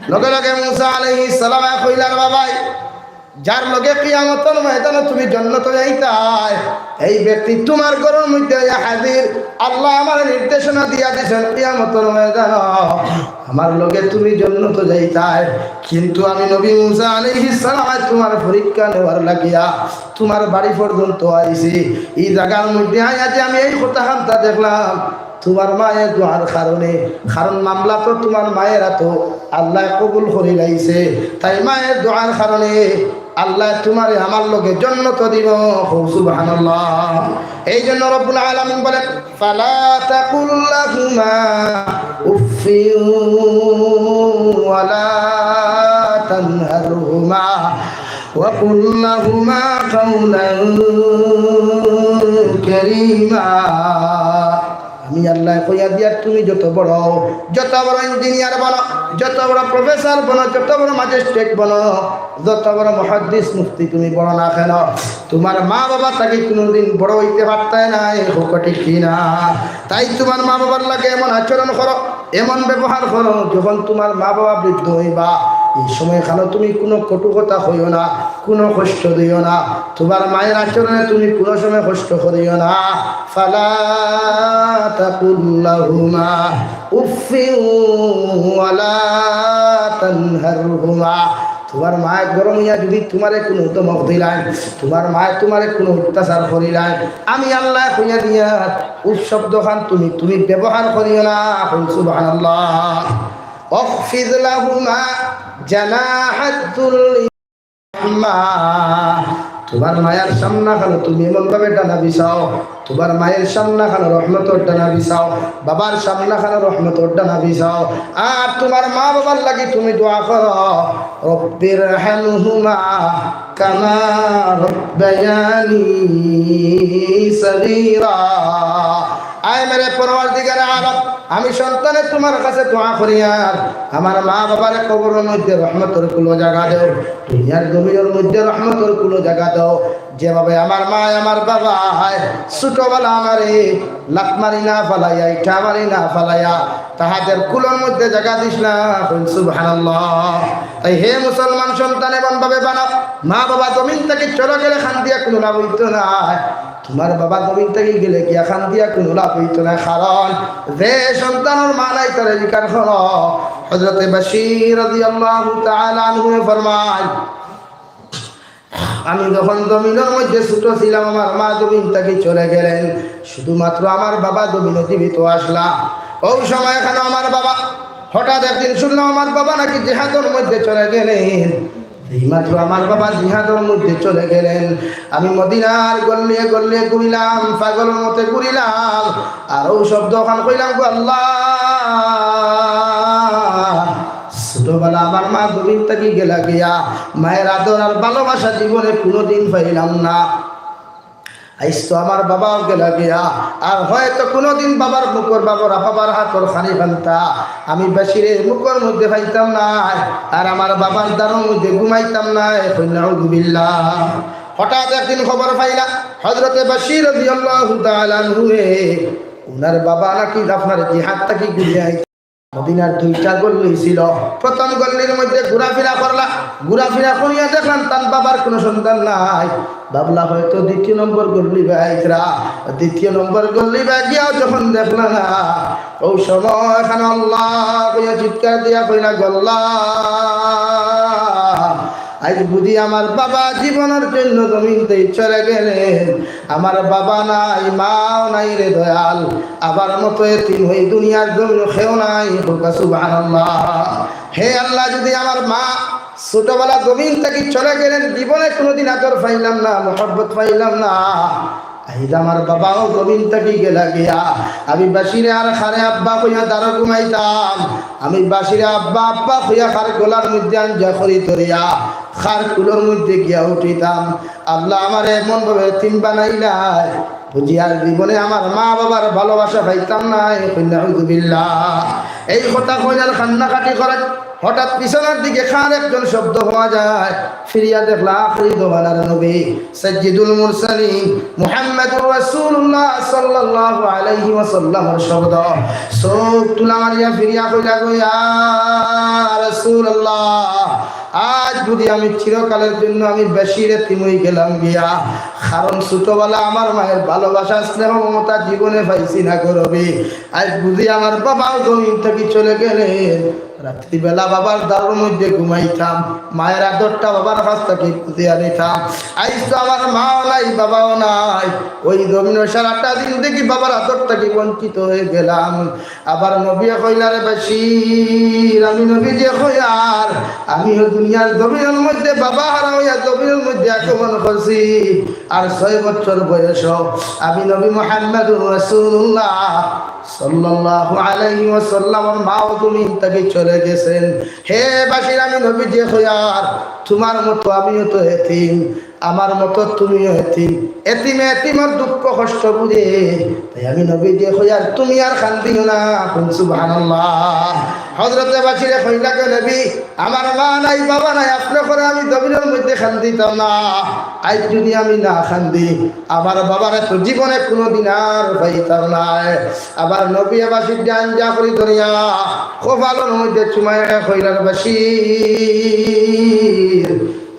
লগে লগে মুসা আলাইহিস সালামে কইলা, "রে বাবাই, যার লগে কিয়ামতর ময়দানো তুমি জন্নতো যাইতায়, এই ব্যক্তি তুমার ঘরর মধ্যে আইয়া হাজির। আল্লায় আমারে নির্দেশনা দিয়া দিছইন, কিয়ামতর ময়দানো আমার লগে তুমি জন্নতো যাইতায়। কিন্তু আমি নবী মুসা আলাইহিস সালামে তুমার পরীক্ষা নেওয়ার লাগিয়া তুমার বাড়ি পর্যন্ত আইছি। ই জাগার মধ্যে আইয়া যে আমি এই কথাখানতা দেখলাম, তুমার মায়ের দোয়ার কারণে, কারণ মামলা তো তুমার মায়ের আতো আল্লায় কবুল করি লাইছে, তাই মায়ের দোয়ার কারণে আল্লায় তুমারে আমার লগে জন্নতো দিবো। কও সুবহানাল্লাহ। এই জন্য রব্বুল আলামিন বলেন, "ফালা তাকুল লাহুমা উফফিন ওয়ালা তানহারহুমা ওয়া কুল লাহুমা কাওলান কারীমা।" আমি আল্লায় কইয়া দিয়ার, তুমি যত বড়, যত বড় ইঞ্জিনিয়ার বনো, যত বড় প্রফেসর বনো, যত বড় ম্যাজিস্ট্রেট বনো, যত বড় মুহাদ্দিস মুফতি তুমি বনো না কেন, তুমার মা-বাবা থাকি কুনুদিন বড় অইতে পারতায় নায়, কও ঠিক কি না? তাই তুমার মা-বাবার লগে এমন আচরণ করো, এমন ব্যবহার করো, যখন তুমার মা-বাবা বৃদ্ধ অইবা, ই সময়খানো তুমি কুনু কটু কথা কইও না, কুনু কষ্ট দিও না, তুমার মায়ের আচরণে তুমি কুনু সময় কষ্ট করিও না। ফালা তাকুল লাহুমা উফফিন ওয়ালা তানহারহুমা। তুমার মায়ে গরম অইয়া যুদি তুমারে কুনু ধমক দিলাইন, তুমার মায়ে তুমারে কুনু অত্যাচার করিলাইন, আমি আল্লায় কইয়া দিয়ার, উফ শব্দখান তুমি, তুমি ব্যবহার করিও না। কও সুবহানাল্লাহ। ওয়াখফিদ লাহুমা জানাহাদ দুল্লি রাহমা। তুমার মায়ের সামনাখানো তুমি এমন ভাবে ডানা বিছাও, তুমার মায়ের সামনাখানো রহমতর ডানা বিছাও, বাবার সামনাখানো রহমতর ডানা বিছাও। আর তুমার মা-বাবার লাগি তুমি দোয়া করো, রব্বির হামহুমা কামা রব্বায়ানি সগীরা। আয় মেরে পরওয়ারদিগারে আলম, আমি সন্তানে তুমার কাছে দোয়া করিয়ার, আমার মা-বাবারে কবরর মধ্যে রহমতর কুলো জাগা দেও, দুনিয়ার জমিনর মধ্যে রহমতর কুলো জাগা দেও। যেভাবে আমার মায় আমার বাবায় ছোটবেলা আমারে লাত মারি না ফালাইয়া, ইটা মারি না ফালাইয়া, তাহাদের কুলর মধ্যে জাগা দিছলা। কও সুবহানাল্লাহ। তাই হে মুসলমান সন্তান, এমন ভাবে বানাও, মা-বাবা জমিন থাকি চলে গেলে কান্দিয়া কুনু লাভ অইতো নায়। তুমার বাবা জমিন থাকি গেলে গিয়া কান্দিয়া কুনু লাভ অইতো নায়, কারণ যে সন্তানর মা নাই তারে জিকার করো। হযরতে বাশির রাদিয়াল্লাহু তাআলা আনহু ফরমায়, আমি যখন জমিনর মধ্যে ছোট ছিলাম, আমার মা জমিন থাকি চলে গেলেন, শুধুমাত্র আমার বাবা জমিনো জীবিত আছলা। অউ সময়খানো আমার বাবা, হঠাৎ একদিন শুনলাম আমার বাবা নাকি জিহাদর মধ্যে চলে গেলেন। এইমাত্র আমার বাবা জিহাদর মধ্যে চলে গেলেন, আমি মদিনার গল্লিয়ে গল্লিয়ে ঘুরিলাম, পাগলর মতে ঘুরিলাম, আর অউ শব্দখান কইলাম, "গো আল্লাহ।" ছোটবেলা আমার মা জমিন থাকি গেলা গিয়া, মায়ের আদর আর ভালোবাসা জীবনে কুনুদিন পাইলাম না। আইজ তো আমার বাবাও গেলা গিয়া, আর হয়তো কুনুদিন বাবার মুখর, বাবার, বাবার হাতর খানি পান্তা আমি বাশিরে মুখর মধ্যে পাইতাম নায়, আর আমার বাবার দারর মধ্যে ঘুমাইতাম নায়। কও নাউজুবিল্লাহ। হঠাৎ একদিন খবর পাইলা, হযরতে বাশির রাদিয়াল্লাহু তাআলা আনহুয়ে, উনার বাবা নাকি আপনার জিহাদ থাকি ঘুরিয়া আইতা। মদিনার দুইটা গল্লি ছিল। প্রথম গল্লির মধ্যে ঘুরাফিরা করলা, ঘুরাফিরা করিয়া দেখলাম তান বাবার কুনু সন্ধান নাই। ভাবলা হয়তো দ্বিতীয় নম্বর গল্লি বায় আইতরা, দ্বিতীয় নম্বর গল্লি বায় গিয়াও যখন দেখলা না, অউ সময়খানো আল্লাহ কইয়া চিৎকার দিয়া কইলা, "গো আল্লাহ, আইজ বুঝি আমার বাবা জীবনর জন্য জমিন থাকি চলে গেলেন, আমার বাবা নাই, মাও নাই রে দয়াল, আমার মতো এতিম অউ দুনিয়ার জমিনো কেউ নাই।" কও সুবহানাল্লাহ। হে আল্লাহ, যুদি আমার মা ছোটবেলা জমিন থাকি চলে গেলেন, জীবনে কুনুদিন আদর পাইলাম না, মহব্বত পাইলাম না, আইজ আমার বাবাও জমিন থাকি গেলা গিয়া, আমি বাশিরে আর কারে আব্বা কইয়া দারো ঘুমাইতাম, আমি বাশিরে আব্বা আব্বা কইয়া কার গলার মধ্যে আঞ্জা করি ধরিয়া কার কুলর মধ্যে গিয়া উঠিতাম। আল্লাহ আমারে এমন ভাবে এতিম বানাইলায়, বুঝি আর জীবনে আমার মা বাবার ভালোবাসা পাইতাম নায়। কও নাউজুবিল্লাহ। এই কথা কইয়া কান্নাকাটি করে হঠাৎ পিছনর দিকে কার একজন শব্দ পাওয়া যায়, ফিরিয়া দেখলা আখরি জমানার নবী সাইয়্যিদুল মুরসালিন মুহাম্মাদুর রাসূলুল্লাহ সাল্লাল্লাহু আলাইহি ওয়াসাল্লামর শব্দ। চউখ তুলা মারিয়া ফিরিয়া কইলা গো, "ইয়া রাসূলুল্লাহ, আইজ বুঝি আমি চিরকালের জন্য আমি বেশি এতিম অইগেলাম গিয়া। কারণ ছোটবেলা আমার মায়ের ভালোবাসা, স্নেহ, মমতা জীবনে পাইছি না গো রবি। আইজ বুঝি আমার বাবাও জমিন থাকি চলে গেলেন। রাত্রিবেলা বাবার দারুর মধ্যে ঘুমাইতাম, মায়ের আদরটা বাবার কাছ থাকি বুঝিয়া নিতাম। আইজ তো আমার মাও নাই, বাবাও নাই, ওই জমিনও সারাটা জিন্দেগি বাবার আদর থাকি বঞ্চিত অইগেলাম। আবার নবীয়ে কইলা, রে বাশির, আমি নবীজিয়ে কইয়ার, আমিও দুনিয়ার জমিনর মধ্যে বাবা হারা অইয়া জমিনর মধ্যে আগমন করছি। আর ছয় বছর বয়সো আমি নবী মুহাম্মাদুর রাসূলুল্লাহ সাল্লাল্লাহু আলাইহি ওয়াসাল্লামর মাও জমিন থাকি চলে গেছেন। হে বাশির, আমি নবীজিয়ে কইয়ার, তুমার মতো আমিও তো এতিম, আমার মতো তুমিও এতিম। এতিমে এতিমর দুঃখ কষ্ট বুঝে। তাই আমি নবীজিয়ে কইয়ার, তুমি আর কান্দিও না। কইন সুবহানাল্লাহ। হযরতে বাশিরে কইলা, গো নবী, আমার মা নাই, বাবা নাই, আপনে কইরা আমি জমিনর মধ্যে কান্দিতাম না। আইজ যদি আমি না কান্দি, আমার বাবারে তো জীবনে কুনুদিন আর পাইতাম নায়। আবার নবীয়ে বাশিররে আঞ্জা করি ধরিয়া কপালর মধ্যে চুমাইয়া কইলা, রে বাশির,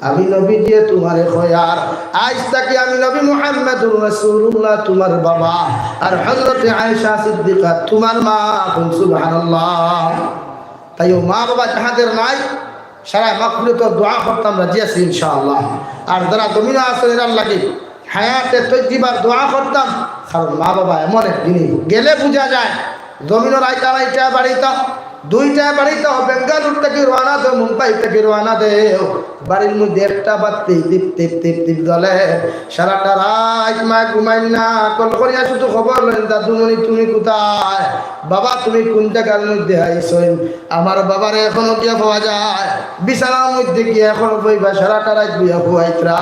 আমি নবীজিয়ে তুমারে কইয়ার, আইজ থাকি আমি নবী মুহাম্মাদুর রাসূলুল্লাহ তুমার বাবা, আর হযরতে আয়েশা সিদ্দিকা তুমার মা। কইন সুবহানাল্লাহ। তাইও মা বাবা যাহাদের নাই, সারা মাগফিরাতর দোয়া করতাম, রাজি আছি ইনশাআল্লাহ। আর যারা জমিনো আছইন এরার লাগি হায়াতে তৈয়িবার দোয়া করতাম, কারণ মা বাবা এমন এক জিনিস, গেলে বুঝা যায়। জমিনো রাইত আড়াইটা বাড়িত, দুইটা বাড়িত, বেঙ্গালুর থাকি রওয়ানা দেও, মুম্বাই থাকি রওয়ানা দেও, বাড়ির মধ্যে একটা বাতি টিপ টিপ টিপ টিপ জ্বলে। সারাটা রাইত মা ঘুমাইন না, কল করিয়া শুধু খবর লইন, দাদুমণি তুমি কোথায়? বাবা তুমি কুন জাগার মধ্যে আইছইন? আমার বাবারে এখনো গিয়া পাওয়া যায়, বিছানার মধ্যে গিয়া এখনো পাইবা, সারাটা রাইত বইয়া ঘুমাইতরা।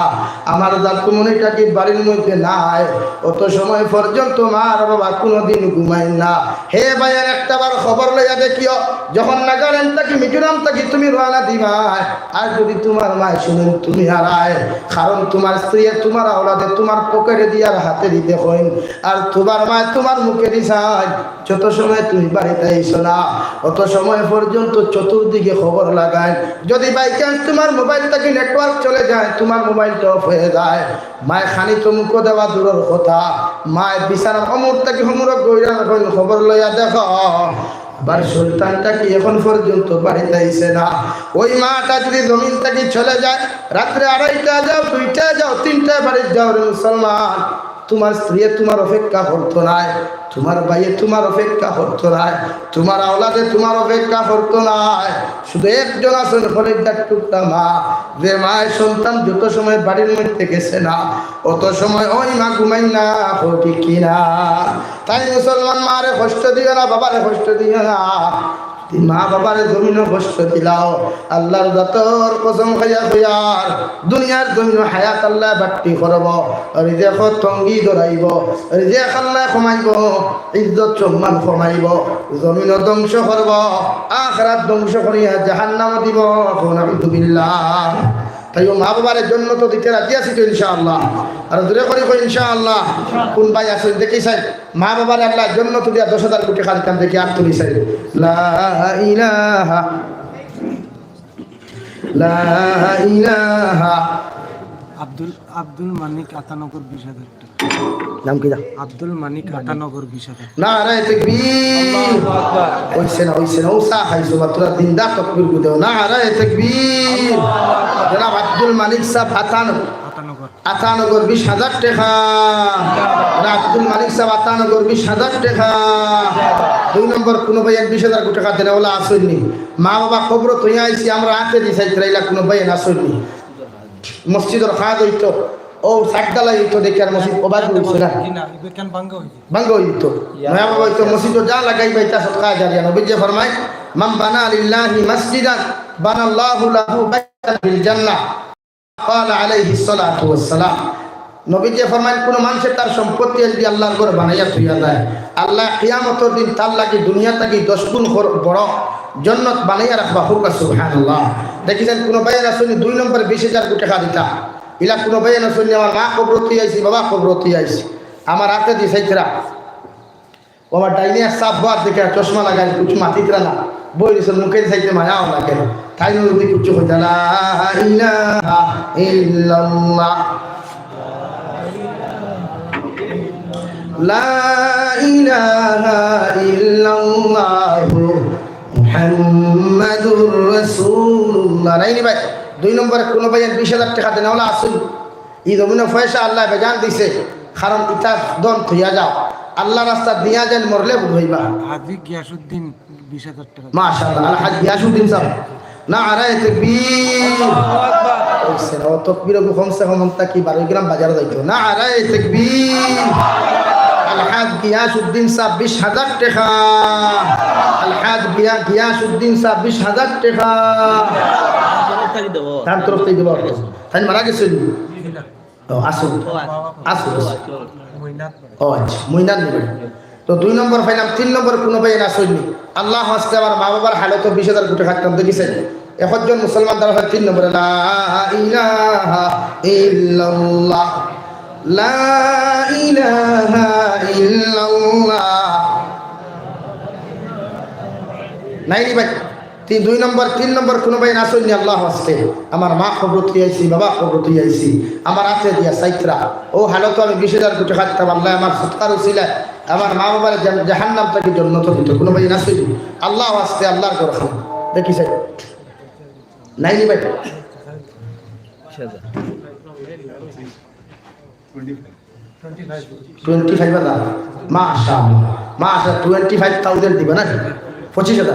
আমার দাদুমণিটা কি বাড়ির মধ্যে নাই? অত সময় পর্যন্ত মা আর বাবা কুনুদিন ঘুমাইন না। হে ভাইয়াইন, একটাবার খবর লইয়া দেখিও, যখন নাগাল্যান্ড থাকি, মিজোরাম থাকি তুমি রওয়ানা দিবায়, আর যদি তুমার মায় শুনইন তুমি হারায়, কারণ তুমার স্ত্রীয়ে, তুমার আওলাদে, তুমার পকেটেদি আর হাতেদি দেখইন, আর তুমার মায় তুমার মুখেদি চাইন, যত সময় তুমি বাড়িত আইছো না, অত সময় পর্যন্ত চতুর্দিকে খবর লাগাইন। যদি by chance তুমার মোবাইল থাকি network চলে যায়, তুমার মোবাইলটা off অইযায়, মায় খানি তো মুখো দেওয়া দূরর কথা, মায় বিছানার অমুর থাকি হমুরো গইরা কইন, খবর লইয়া দেখো, আবার সন্তানটা কি এখন পর্যন্ত বাড়িত আইছে না। ওই মাটা যদি জমিন থাকি চলে যায়, রাত্রে আড়াইটা যাও, দুইটা যাও, তিনটা বাড়িত যাও রে মুসলমান, তুমার স্ত্রীয়ে তুমার অপেক্ষা করতো নায়, তুমার ভাইয়ে তুমার অপেক্ষা করতো নায়, তুমার আওলাদে তুমার অপেক্ষা করতো নায়। শুধু একজন আছইন, কলিজার টুকরা মা, যে মায় সন্তান যত সময় বাড়ির মধ্যে গেছে না, অত সময় ওই মা ঘুমাইন না, কও ঠিক কি না? তাই মুসলমান মারে কষ্ট দিও না, বাবারে কষ্ট দিও না। যদি মা বাবারে জমিনো কষ্ট দিলাও, আল্লার জাতর কসম খাইয়া কইয়ার, দুনিয়ার জমিনো হায়াত আল্লায় বাট্টি করবো, রিজেকো তঙ্গি ধরাইবো, রিজেক আল্লায় কমাইবো, ইজ্জত সম্মান কমাইবো, জমিনো ধ্বংস করবো, আখেরাত ধ্বংস করিয়া জাহান্নামো দিবো। কও নাউজুবিল্লাহ। তাইও মা বাবারে জন্নতো দিতে রাজি আছি তো ইনশাআল্লাহ? আর জোরে করি কও ইনশাআল্লাহ। কুন ভাই আছইন দেখি চাই, মা বাবারে আল্লায় জন্নতো দিয়া দশ হাজার কোটি খালি কাম দেখি আত তুলি চাই। লা ইলাহা, লা ইলাহা। আব্দুল, আব্দুল মানিক আতানগর বিশ হাজার টাকা। নাম কিতা? আব্দুল মানিক আতানগর বিশ হাজার। নারায়ে তাকবীর। অইছে না, অইছে না, ও চা খাইছো মাত্র, দিনদার তকবীর গুদেও। নারায়ে তাকবীর। জনাব আব্দুল মানিক সাব আতানগর। আতানগর। আতানগর বিশ হাজার টাকা। জনাব আব্দুল মানিক সাব আতানগর বিশ হাজার টাকা। দুই নম্বর, কুনু ভাইয়াইন বিশ হাজার টাকা দেনেওয়ালা আছইন নি? মা বাবা কবরো থইয়া আইছি, আমরা আতে দি চাইতরা, ইলা কুনু ভাইয়াইন আছইন নি? মসজিদর কাজ অইতো, ও সাত ঢালাই অইতো, দেখি আর মসজিদ ওবায়দপুর অইছে না? জি না, ইবে কেন ভাঙ্গা অইছে? ভাঙ্গা অইতো। ইয়া, নয়া বাবা অইতো, ইয়া। মসজিদো যা লাগাইবা ইতা সদকা জারিয়া। নবীজিয়ে ফরমাইন, "মান বানা লিল্লাহি মসজিদান বানাল্লাহু লাহু বাইতান ফিল জান্নাহ।" ক্বালা আলাইহিস সালাতু ওয়াস সালাম। নবীজিয়ে ফরমাইন, কুনু মানষে তার সম্পত্তি যদি আল্লার ঘর বানাইয়া থইয়া যায়, আল্লায় কিয়ামতর দিন তার লাগি দুনিয়া থাকি দশ গুণ খর-, বড় জন্নত বানাইয়া রাখবা। কউক্কা সুবহানাল্লাহ। দেখিছেন, কুনু ভাইয়াইন আছইন নি দুই নম্বরে বিশ হাজার কোটি টাকা দিতা, ইলা কুনু ভাইয়াইন আছইন নি, আমার মা কবরো থইয়া আইছি, বাবা কবরো থইয়া আইছি, আমার আতে দি চাইতরা। ও আমার ডাইনে এক সাব বওয়াত দেখি আর চশমা লাগাইল, কিছু মাতিতরা না। বই রইছইন, মুখে চাইতে মায়াও লাগে। তাইন যদি কিছু কইতা, লা ইলাহা ইল্লাল্লাহ, লা ইলাহা ইল্লাল্লাহু মুহাম্মাদুর রাসূলুল্লাহ। নাইনি ভাই? দুই নম্বরে কুনু ভাইয়ে বিশ হাজার টেকা দেইন, অলা আছইন। ই জমিনো পয়সা আল্লায় বেজান দিছে, কারণ ইতা ধন থইয়া যাও, আল্লার রাস্তাত দিয়া যাইন, মরলে বুঝ অইবা। হাজী গিয়াসউদ্দিন বিশ হাজার টেকা। মাশাআল্লাহ, আলহাজ গিয়াসউদ্দিন সাব। নারায়ে তাকবীর। অইছে না, ও তকবীর অগু কমছে কম অন্তা কি বারো গ্রাম বাজারো যাইতো। নারায়ে তাকবীর। আলহাজ গিয়াসউদ্দিন সাব বিশ হাজার টেকা। আলহাজ গিয়া-, গিয়াসউদ্দিন সাব বিশ হাজার টেকা। তান তরফ থাকি দিবো। তাইন মারা গেছইন? ও, আছইন। আছইন, আছইন। ও আচ্ছা, মইনার নিবে। তো দুই নম্বর পাইলাম, তিন নম্বর কুনু ভাইয়ে আছইন নি? আল্লার ওয়াস্তে আমার মা-বাবার হালতো বিশ হাজার গুটি খাটতাম, দেখিছইন? একজন মুসলমান দাঁড়া অয় তিন নম্বরে, লা ইলাহা ইল্লাল্লাহ, লা ইলাহা ইল্লাল্লাহ। নাইনি ভাই? তিন, দুই নম্বর, তিন নম্বর কুনু ভাইয়ে আছইন নি? আল্লার ওয়াস্তে আমার মা কবরো থইয়া আইছি, বাবা কবরো থইয়া আইছি, আমার আতে দিয়া চাইত্রা, অউ হালতো আমি বিশ হাজার গুটি খাটতাম, আল্লায় আমার সদকার উছিলায় আমার মা-বাবারে জান-, জাহান্নাম থাকি জন্নতো দিতো। কুনু ভাইয়ে আছইন নি? আল্লার ওয়াস্তে, আল্লার দরকার। দেখিছইন? নাইনি ভাই? Twenty five হাজার। মাশাআল্লাহ। মাশাআল্লাহ, twenty five thousand দিবা না? পঁচিশ হাজার।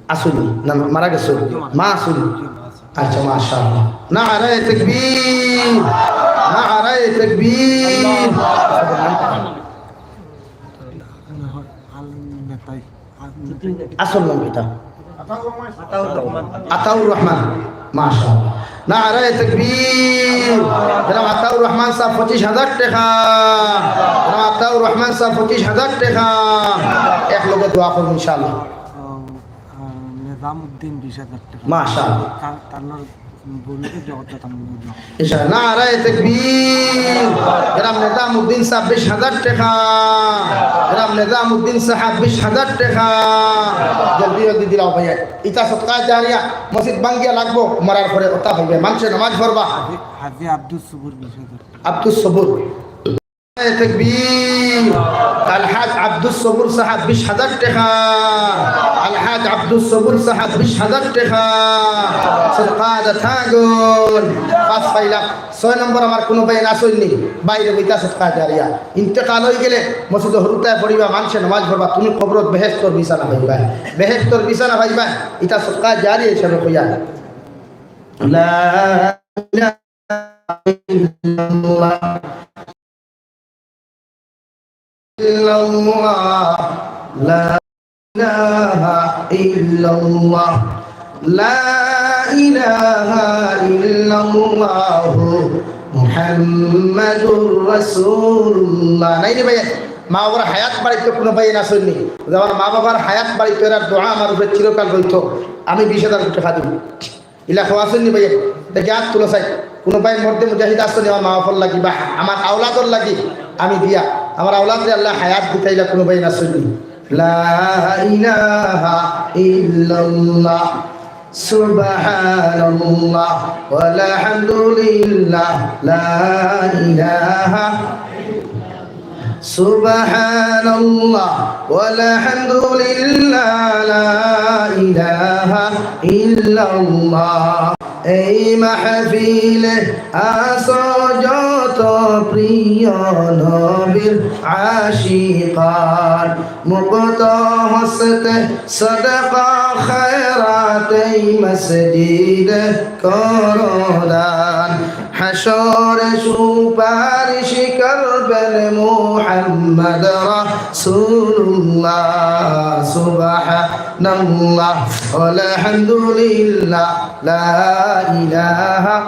আছইন নি? না, মারা গেছইন। মা আছইন নি? আচ্ছা, মাশাআল্লাহ। নারায়ে তাকবীর। নারায়ে তাকবীর। আসল নাম কিতা? আতাউর রহমান। মাশাআল্লাহ। নারায়ে তাকবীর। জনাব আতাউর রহমান সাব পঁচিশ হাজার টেকা। জনাব আতাউর রহমান সাব পঁচিশ হাজার টেকা। একলগে দোয়া করমু ইনশাআল্লাহ। আহ, নিজামউদ্দিন বিশ হাজার টেকা। মাশাআল্লাহ। তার, তার নাম বলতে জগৎটা তার নাম বলতে। ইনশাআল্লাহ। নারায়ে তাকবীর। জনাব নিজামউদ্দিন সাব বিশ হাজার টেকা। জনাব নিজামউদ্দিন সাব বিশ হাজার টেকা। জলদি জলদি দিলাও ভাইয়া। ইটা সদকা জারিয়া, মসজিদ ভাঙ্গিয়া লাগবো, মরার পরে অতা অইবো। মানষে নামাজ পড়বা। হাজী, হাজী আব্দুস সবুর বিশ হাজার টেকা। আব্দুস সবুর। নারায়ে তাকবীর। আলহাজ আব্দুস সবুর সাব বিশ হাজার টেকা। আলহাজ আব্দুস সবুর সাব বিশ হাজার টেকা। সদকা দাতাগণ। পাঁচ পাইলাম। ছয় নম্বর আমার কুনু ভাইয়ে আছইন নি? বাইরে বইতা সদকা জারিয়া। ইন্তেকাল অইগেলে মসজিদো হুরুতায় পড়িবা, মানষে নামাজ পড়বা, তুমি কবরত বেহেশতর বিছানা পাইবা। বেহেশতর বিছানা পাইবা। ইটা সদকা জারিয়া হিসাবে কইয়া। লা ইলাহা ইল্লাল্লাহ। ইল্লাল্লাহ, লা ইলাহা ইল্লাল্লাহ, লা ইলাহা ইল্লাল্লাহু মুহাম্মাদুর রাসূলুল্লাহ। নাইনি ভাই? মা-বাবার হায়াত বাড়িত কুনু ভাইয়ে আছইন নি? আমার মা-বাবার হায়াত বাড়িত, এরার দোয়া আমার উপরে চিরকাল রইতো। আমি বিশ হাজার টেকা দিমু। ইলা কেউ আছইন নি ভাইয়া? দেখি আত তুলো চাই। কুনু ভাই মর্দে মুজাহিদ আছইন নি আমার মা-বাবার লাগি বা আমার আওলাদর লাগি? আমি দিয়া, আমার আওলাদরে আল্লায় হায়াত দিতা, ইলা কুনু ভাই আছইন নি? লা ইলাহা ইল্লাল্লাহ, সুবহানাল্লাহ, ওয়াল হামদুলিল্লাহ, লা ইলাহা সুবহানাল্লাহ, ওয়াল হামদুলিল্লাহ, লা ইলাহা ইল্লাল্লাহ। এই মাহফিলে আসো যত প্রিয় নবীর আশিকান, মুক্ত হস্তে সদকা খয়রাত এই মসজিদে করো দান। হাশরে সুপারিশ করবেন মুহাম্মদ রাসূলুল্লাহ। সুবহানাল্লাহ, আলহামদুলিল্লাহ, লা ইলাহা।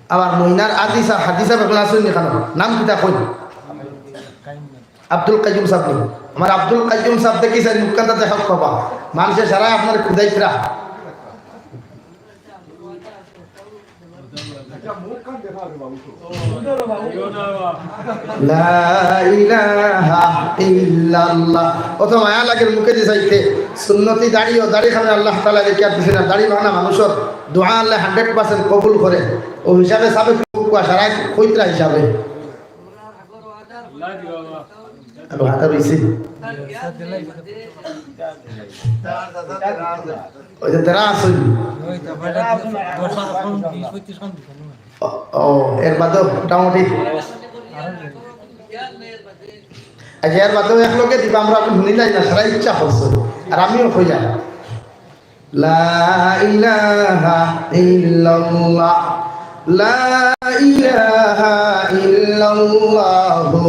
আমার মইনার আজিজা হাদিসা বেগুন আছইন নি কেন? নাম কিতা কই? আব্দুল কাইয়ুম সাব নি? আমার আব্দুল কাইয়ুম সাব দেখি স্যার মুখখানটা দেখা বাবা। মানষে সারা আপনার খুদাইতরা। লা ইলাহা ইল্লাল্লাহ। অত মায়া লাগের মুখে দি চাইতে। সুন্নতি দাড়ি ও দাড়ি খানে আল্লাহ তাআলা রেখে আর দিছে না। দাড়ি বানা মানুষর দোয়া আল্লাহ হান্ড্রেড পার্সেন্ট কবুল করে। ও হিসাবে সাবেক কুয়া সারা কইতরা হিসাবে। আর হাতা রইছে। ওই যে তারা আছেন। ও, ও, এর বাদেও মোটামুটি। আচ্ছা, এর বাদেও এক লগে দিবা, আমরা এখন শুনিলাই না, সারা ইচ্ছা করছে। আর আমিও কইয়া। লা ইলাহা ইল্লাল্লাহ, লা ইলাহা ইল্লাল্লাহু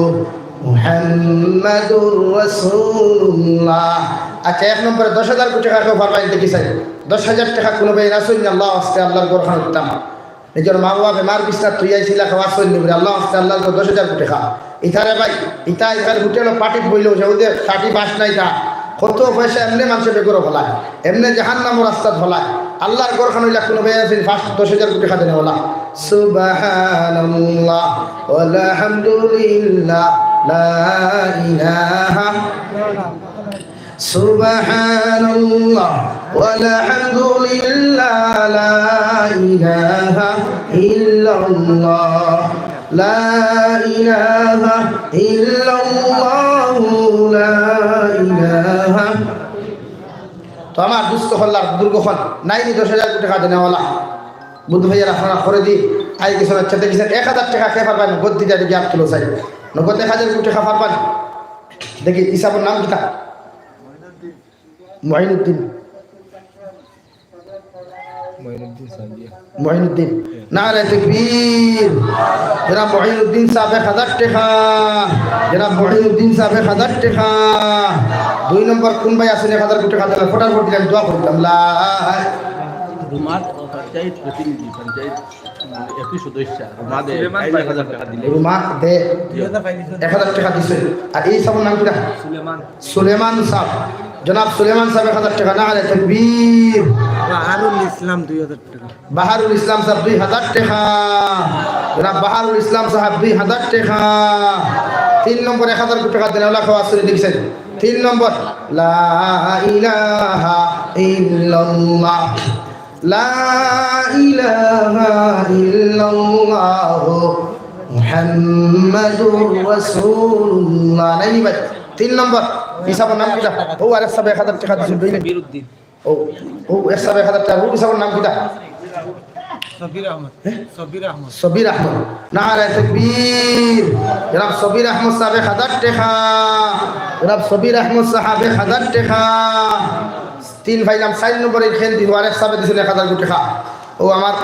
মুহাম্মাদুর রাসূলুল্লাহ। আচ্ছা, এক নম্বরে দশ হাজার কোটি টাকা কেউ পারবা, দেখি চাই। দশ হাজার টাকা কোনো ভাই রাসূল আল্লাহ আস্তে আল্লাহর ঘর খান উঠতাম। নিজর মা বাবা বেমার বিছনাত থুই আইছিলা, খাওয়া সৈন্য বলে, আল্লাহ আস্তে আল্লাহর ঘর দশ হাজার কোটি টাকা। ইতারে ভাই, ইতা ইতার হোটেলো পার্টিত বইলেও সে ওদের খাটি বাস নাই তা। কত পয়সা এমনে মানুষে বেগরো ফেলায়, এমনে জাহান্নামর রাস্তাত ফেলায়। আল্লাহর ঘর খান হইলা কোনো ভাই আছেন ফার্স্ট দশ হাজার কোটি টাকা দেনে ওলা। সুবহানাল্লাহ ওয়াল হামদুলিল্লাহ, লা ইলাহা সুবহানাল্লাহ ওয়াল হামদুলিল্লাহ, লা ইলাহা ইল্লাল্লাহ, লা ইলাহা ইল্লাল্লাহু, লা ইলাহা। তো আমার দুস্থ হল্লার দুর্গ হন, নাই নি দশ হাজার কোটি টাকা দেনেওয়ালা। বুদ্ধ ভাইয়ার আপনারা করে দি, আই কিছু আচ্ছা দেখেছেন, এক হাজার টাকা খেয়ে পারবেন, নগদ দিতে আর কি আর তুলো চাই। নগদ এক হাজার কোটি টাকা পারবেন। দেখি, হিসাবের নাম কিতা? মঈনুদ্দিন। মঈনুদ্দিন সাহেব, জি। মঈনুদ্দিন। নারায়ে তাকবীর। জনাব মঈনুদ্দিন সাহেব এক হাজার টাকা। জনাব মঈনুদ্দিন সাহেব এক হাজার টাকা। দুই নম্বর কোন ভাই আছেন এক হাজার কোটি টাকা দিলেন? ফটাফট দিলেন, দোয়া করতাম। লা রুমাত পঞ্চায়েত প্রতিনিধি, পঞ্চায়েত, মানে, এপি সদস্য, রুমা দে, সুলেমান এক হাজার টাকা দিলে। রুমা দে। এক হাজার টাকা দিছে। আর এই সাবর নাম কিতা? সুলেমান। সুলেমান সাহেব, জনাব সুলেমান সাহেব এক হাজার টাকা, নারায়ে তাকবীর। বাহারুল ইসলাম দুই হাজার টাকা। বাহারুল ইসলাম সাহেব দুই হাজার টাকা, জনাব বাহারুল ইসলাম সাহেব দুই হাজার টাকা। তিন নম্বর এক হাজার টাকা দেন, ওলা খাওয়া শুরু দেখছেন। তিন নম্বর, লা ইলাহা ইল্লাল্লাহ, লা ইলাহা ইল্লাল্লাহ, মুহাম্মাদুর রাসূলুল্লাহ। নাই নি ভাই? তিন নম্বর, হিসাবের নাম কিতা? ও আরেক সাহেব এক হাজার টাকা দিছেন, বুঝলেন? কবির উদ্দিন। ও, ও এক সাহেব এক হাজার টাকা, ও হিসাবের নাম কিতা? সবির আহমদ। হ্যাঁ? সবির আহমদ। সবির আহমদ। নারায়ে তাকবীর। জনাব সবির আহমদ সাহেব এক হাজার টাকা। জনাব সবির আহমদ সাহেব এক হাজার টাকা। তিন ভাই নাম, চার নম্বরে খেল দিব, আরেক সাহেব দিছেন এক হাজার টাকা। ও আমার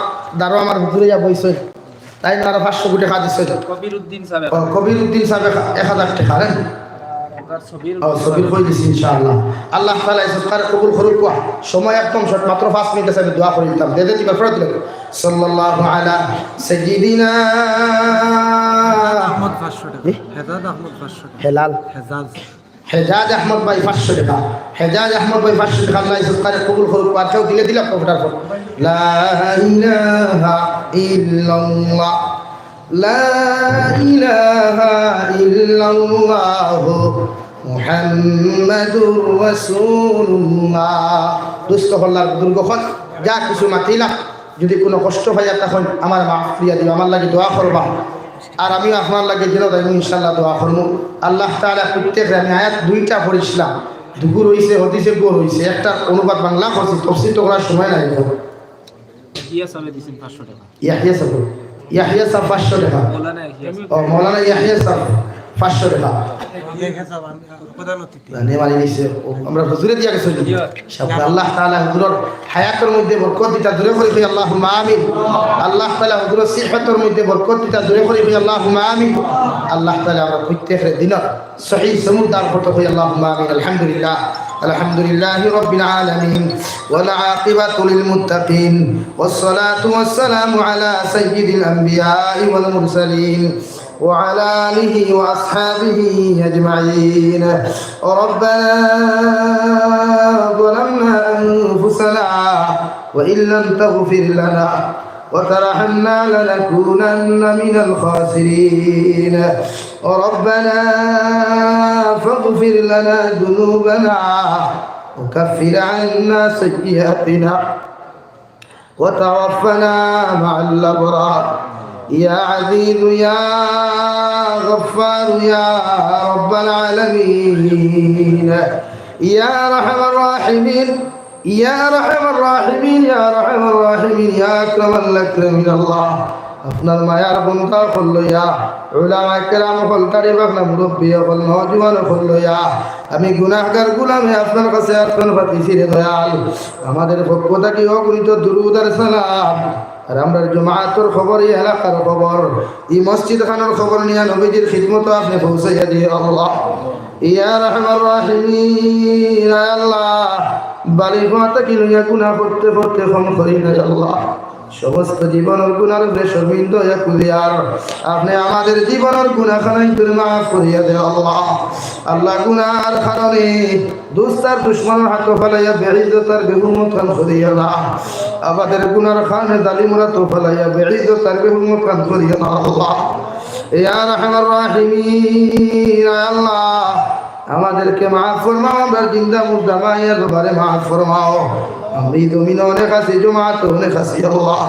দারো আমার হুজুরে যা বইছে। তাই না, আরো পাঁচশো কোটি টাকা দিছে। কবির উদ্দিন সাহেব। ও, কবির উদ্দিন সাহেব এক হাজার টাকা, রে। আর সবির ও, সবির কই দিছি, ইনশাআল্লাহ। আল্লাহ তাআলা এই সদকারে কবুল করুক। কোয়া, সময় একদম শর্ট, মাত্র পাঁচ মিনিট আছে, আমি দোয়া করে দিতাম। দে দে, দিবার পরে দিলাম। সাল্লাল্লাহু আলা সাইয়্যিদিনা আহমদ পাঁচশো টাকা। জি? হেজাজ আহমদ পাঁচশো টাকা। হেলাল। হেজাজ। হেজাজ আহমদ ভাই পাঁচশো টাকা। হেজাজ আহমদ ভাই পাঁচশো টাকা। আল্লাহ এই সদকারে কবুল করুক। আর কেউ দিলে দিলাম, কবুল আর করুক। লা ইলাহা ইল্লাল্লাহ। লা ইলাহা ইল্লাল্লাহু মুহাম্মাদুর রাসূলুল্লাহ। দুস্থ হল্লার বুজুর্গ অকল, যা কিছু মাতিলাম, যদি কোনো কষ্ট পাইয়া থাকইন, আমারে মাফ করিয়া দিবা, আমার লাগি দোয়া করবা। আর আমিও আপনার লাগি যেন তাই ইনশাআল্লাহ দোয়া করমু। আল্লাহ তাআলা প্রত্যেকরে, আমি আয়াত দুইটা পড়ছিলাম, দুগু রইছে, হদিসে গু রইছে, একটা অনুবাদ বাংলা করছি, তফসির তো করার সময় নাই। ইয়াহিয়া সাহেব দিছেন পাঁচশো টাকা। ইয়াহিয়া সাহেব, ইয়াহিয়া সাহেব পাঁচশো টাকা। মৌলানা ইয়াহিয়া সাহেব। ও, মৌলানা ইয়াহিয়া সাহেব পাঁচশো টাকা। প্রধান অতিথি। জানে মারি নিছে, ও, আমরা হুজুরে দিয়া গেছে। ইয়া। সব আল্লাহ তাআলা হুজুরর হায়াতর মধ্যে বরকত দিতা, জোরে করি কই আল্লাহুম্মা আমিন। আল্লাহ তাআলা হুজুরর সিহতর মধ্যে বরকত দিতা, জোরে করি কই আল্লাহুম্মা আমিন। আল্লাহ তাআলা আমরা প্রত্যেকরে দিনর সহি সমুদ্দার করতে কই আল্লাহুম্মা আমিন। আলহামদুলিল্লাহ, আলহামদুলিল্লাহি রাব্বিল আলামিন, ওয়াল আকিবাতু লিল মুত্তাকিন, ওয়াস সালাতু ওয়াস সালামু আলা সাইয়্যিদিল আম্বিয়াই ওয়াল মুরসালিন, وعلى آله وأصحابه أجمعين. ربنا ظلمنا أنفسنا وإن لم تغفر لنا وترحمنا لنكونن من الخاسرين. ربنا فاغفر لنا ذنوبنا وكفر عنا سيئاتنا وتوفنا مع الأبرار. يا عزيز يا غفار يا رب العالمين، يا أرحم الراحمين، يا أرحم الراحمين، يا أرحم الراحمين، يا أكرم الأكرمين। আল্লাহ, আপনার মায়ার বন্দা অকল লইয়া, উলামায়ে কেরাম অকল, তারিফ আফলা মুরব্বি অকল, নওজোয়ান অকল লইয়া, আমি গুনাহগার গোলামে আপনার কাছে আতখান পাতিছি রে দয়াল। আমাদের পক্ষ থাকি অগণিত দুরুদ আর সালাম, আর আমরার জমাতর খবর, ই এলাকার খবর, ই মসজিদ খানর খবর নিয়া নবীজির খিদমতো আপনে পৌঁছাইয়া দিও আল্লাহ। ইয়া আরহামার রাহিমিন, আয় আল্লাহ, বালিগ অওয়া থাকি লইয়া গুনাহ করতে করতে কম করি নাই আল্লাহ। সমস্ত জীবনর গুনার উপরে শরমিন্দা অইয়া কুলিয়ার। আপনে আমাদের জীবনর গুনাহ খানাইন্তরে মাফ করিয়া দেও আল্লাহ। আল্লাহ, গুনার কারণে দুস্ত আর দুশমনর আতো ফালাইয়া বেইজ্জত আর বেহুরমত খান করিও না। আমাদের গুনার কারণে জালিমর আতো ফালাইয়া বেইজ্জত আর বেহুরমত খান করিও না আল্লাহ। ইয়া আরহামার রাহিমিন, আয় আল্লাহ, আমাদেরকে মাফ ফরমাও, আমরার জিন্দা মুর্দা মাই আর বাবারে মাফ ফরমাও। আমরা ই জমিনো অনেক আছি, জমাতো অনেক আছি আল্লাহ।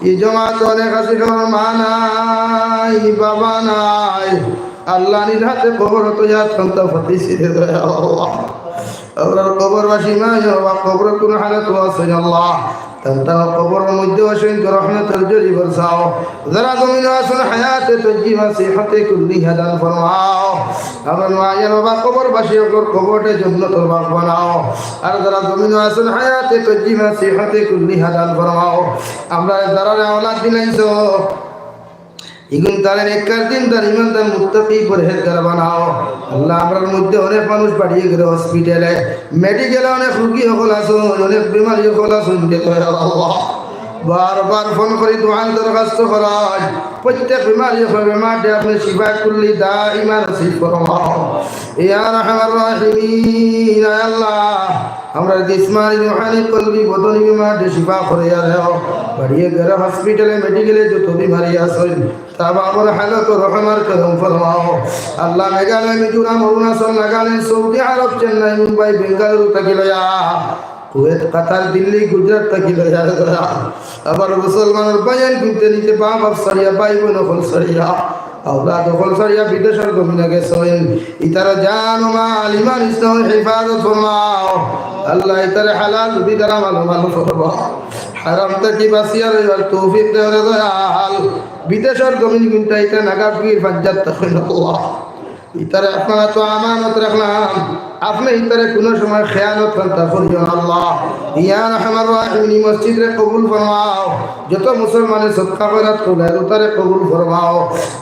ই জমাতো অনেক আছি, কারোর মা নাই, বাবা নাই। আল্লাহ, নিজ হাতে কবরো থইয়া আতখান পাতিছি রে দয়াল আল্লাহ। আমরার কবরবাসী মা আর বাবা কবরো কুনু হালতো আছইন আল্লাহ, তান তান কবরর মধ্যে অসংখ্য রহমতর ঝড়ি বরসাও। যারা জমিনো আছইন হায়াতে তৈয়্যিবা সিহতে কুল্লিহা দান ফরমাও। আমরার মা আর বাবা কবরবাসী অকলর কবররে জন্নতর বাগ বানাও। আর যারা জমিনো আছইন হায়াতে তৈয়্যিবা সিহতে কুল্লিহা দান ফরমাও। আমরারে যারারে আওলাদ দিলাইছো, ইগুন তারে নেককার, দিনদার, ইমানদার, মুত্তাকি, পরহেজগার বানাও। আল্লাহ, আমরার মধ্যে অনেক মানুষ বাড়িয়ে গেলে হসপিটালে, মেডিকেলে অনেক রুগী অকল আছইন, অনেক বেমারি অকল আছইন, দেখো আল্লাহ। বারবার ফোন করি দোয়ার দরখাস্ত করাই, প্রত্যেক বেমারি অকল বেমাররে আপনে শিফা কুল্লি দাইমা নসিব ফরমাও। ইয়া আরহামার রাহিমিন, আয় আল্লাহ, আমরার জিসমানি, রুহানি, কলবি, বদনি বেমাররে শিফা করিয়া দেও। বাড়িয়ে গেলে হসপিটালে, মেডিকেলে যত বেমারি আছইন, তামামর হালতো রহম আর করম ফরমাও। আল্লাহ, মেঘালয়, মিজোরাম, অরুণাচল, নাগাল্যান্ড, সৌদি আরব, চেন্নাই, মুম্বাই, বেঙ্গালুরু থাকি লইয়া, কুয়েত, কাতার, দিল্লি, গুজরাট থাকি লইয়া, আবার মুসলমানর ভাইয়াইন কিনতে নিতে বাপ বাপ ছাড়িয়া, ভাই বইন অকল ছাড়িয়া, আওলাদ অকল ছাড়িয়া বিদেশর জমিনো গেছইন। ইতার জান ও মাল, ইমান, ইসলাম হেফাজত ফরমাও। আল্লাহ, ইতারে হালাল রুজি দ্বারা মালামাল ফরমাও। হারাম থাকি বাঁচিয়া রইবার তৌফিক দেও রে দয়াল। বিদেশর জমিন কিনতে ইতা নাগা ফকির পাঞ্জাব থাকি আল্লাহ। ইতারে আপনার আতো আমানত রাখলাম, আপনে ইতারে কুনু সময় খেয়ানত করতা করিও না আল্লাহ। ইয়া আরহামার রাহিমিন, ই মসজিদরে কবুল ফরমাও। যত মুসলমানে সদকা খয়রাত করলায়, উতারে কবুল ফরমাও।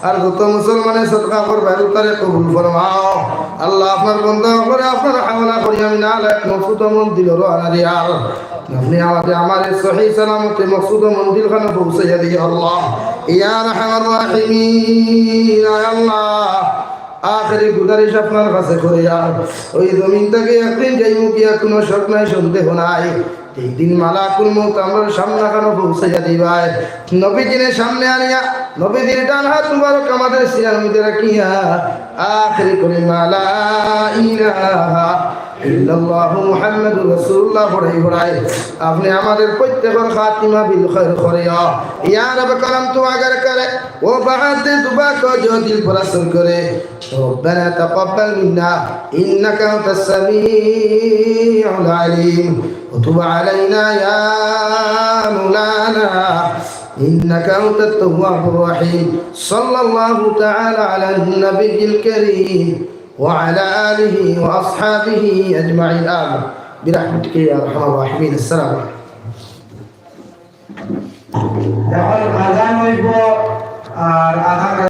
আর যত মুসলমানে সদকা করবায়, উতারে কবুল ফরমাও। আল্লাহ, আপনার বন্দা অকলরে আপনার হাওলা করি আমি নালায়েক মকসুদ ও মঞ্জিলো রওয়ানা দিয়ার। আপনে আমারে, আমারে সহি সালামতে মকসুদ ও মঞ্জিল খানো পৌঁছাইয়া দিও আল্লাহ। ইয়া আরহামার রাহিমিন, আয় আল্লাহ, আখেরি গুজারিশ আপনার কাছে করিয়ার, অউ জমিন থাকি একদিন যাইমু গিয়া, কুনু শক নাই, সন্দেহ নাই। যেই দিন মালাকুল মউত আমরার সামনে খানো পৌঁছাইয়া দিবায়, নবীজিরে সামনে আনিয়া, নবীজির ডান হাত মুবারক আমাদের সিনার মধ্যে রাখিয়া, আখেরি কলিমা লা ইলাহা ইল্লাল্লাহু মুহাম্মাদুর রাসূলুল্লাহ পড়াই পড়াই, আপনে আমাদের প্রত্যেকর খাতিমা বিল খায়র করিও। ইয়া রব করম তো আগার করে, ও বাহাদুর দুবা কো জো দিল পর আসর করে। ربنا تقبل منا إنك أنت السميع العليم وتب علينا يا مولانا إنك أنت التواب الرحيم. صلى الله تعالى على النبي الكريم وعلى آله وأصحابه أجمعين. آمين. برحمتك يا أرحم الراحمين. السلام عليكم. এখন আজান হইব, আর আজান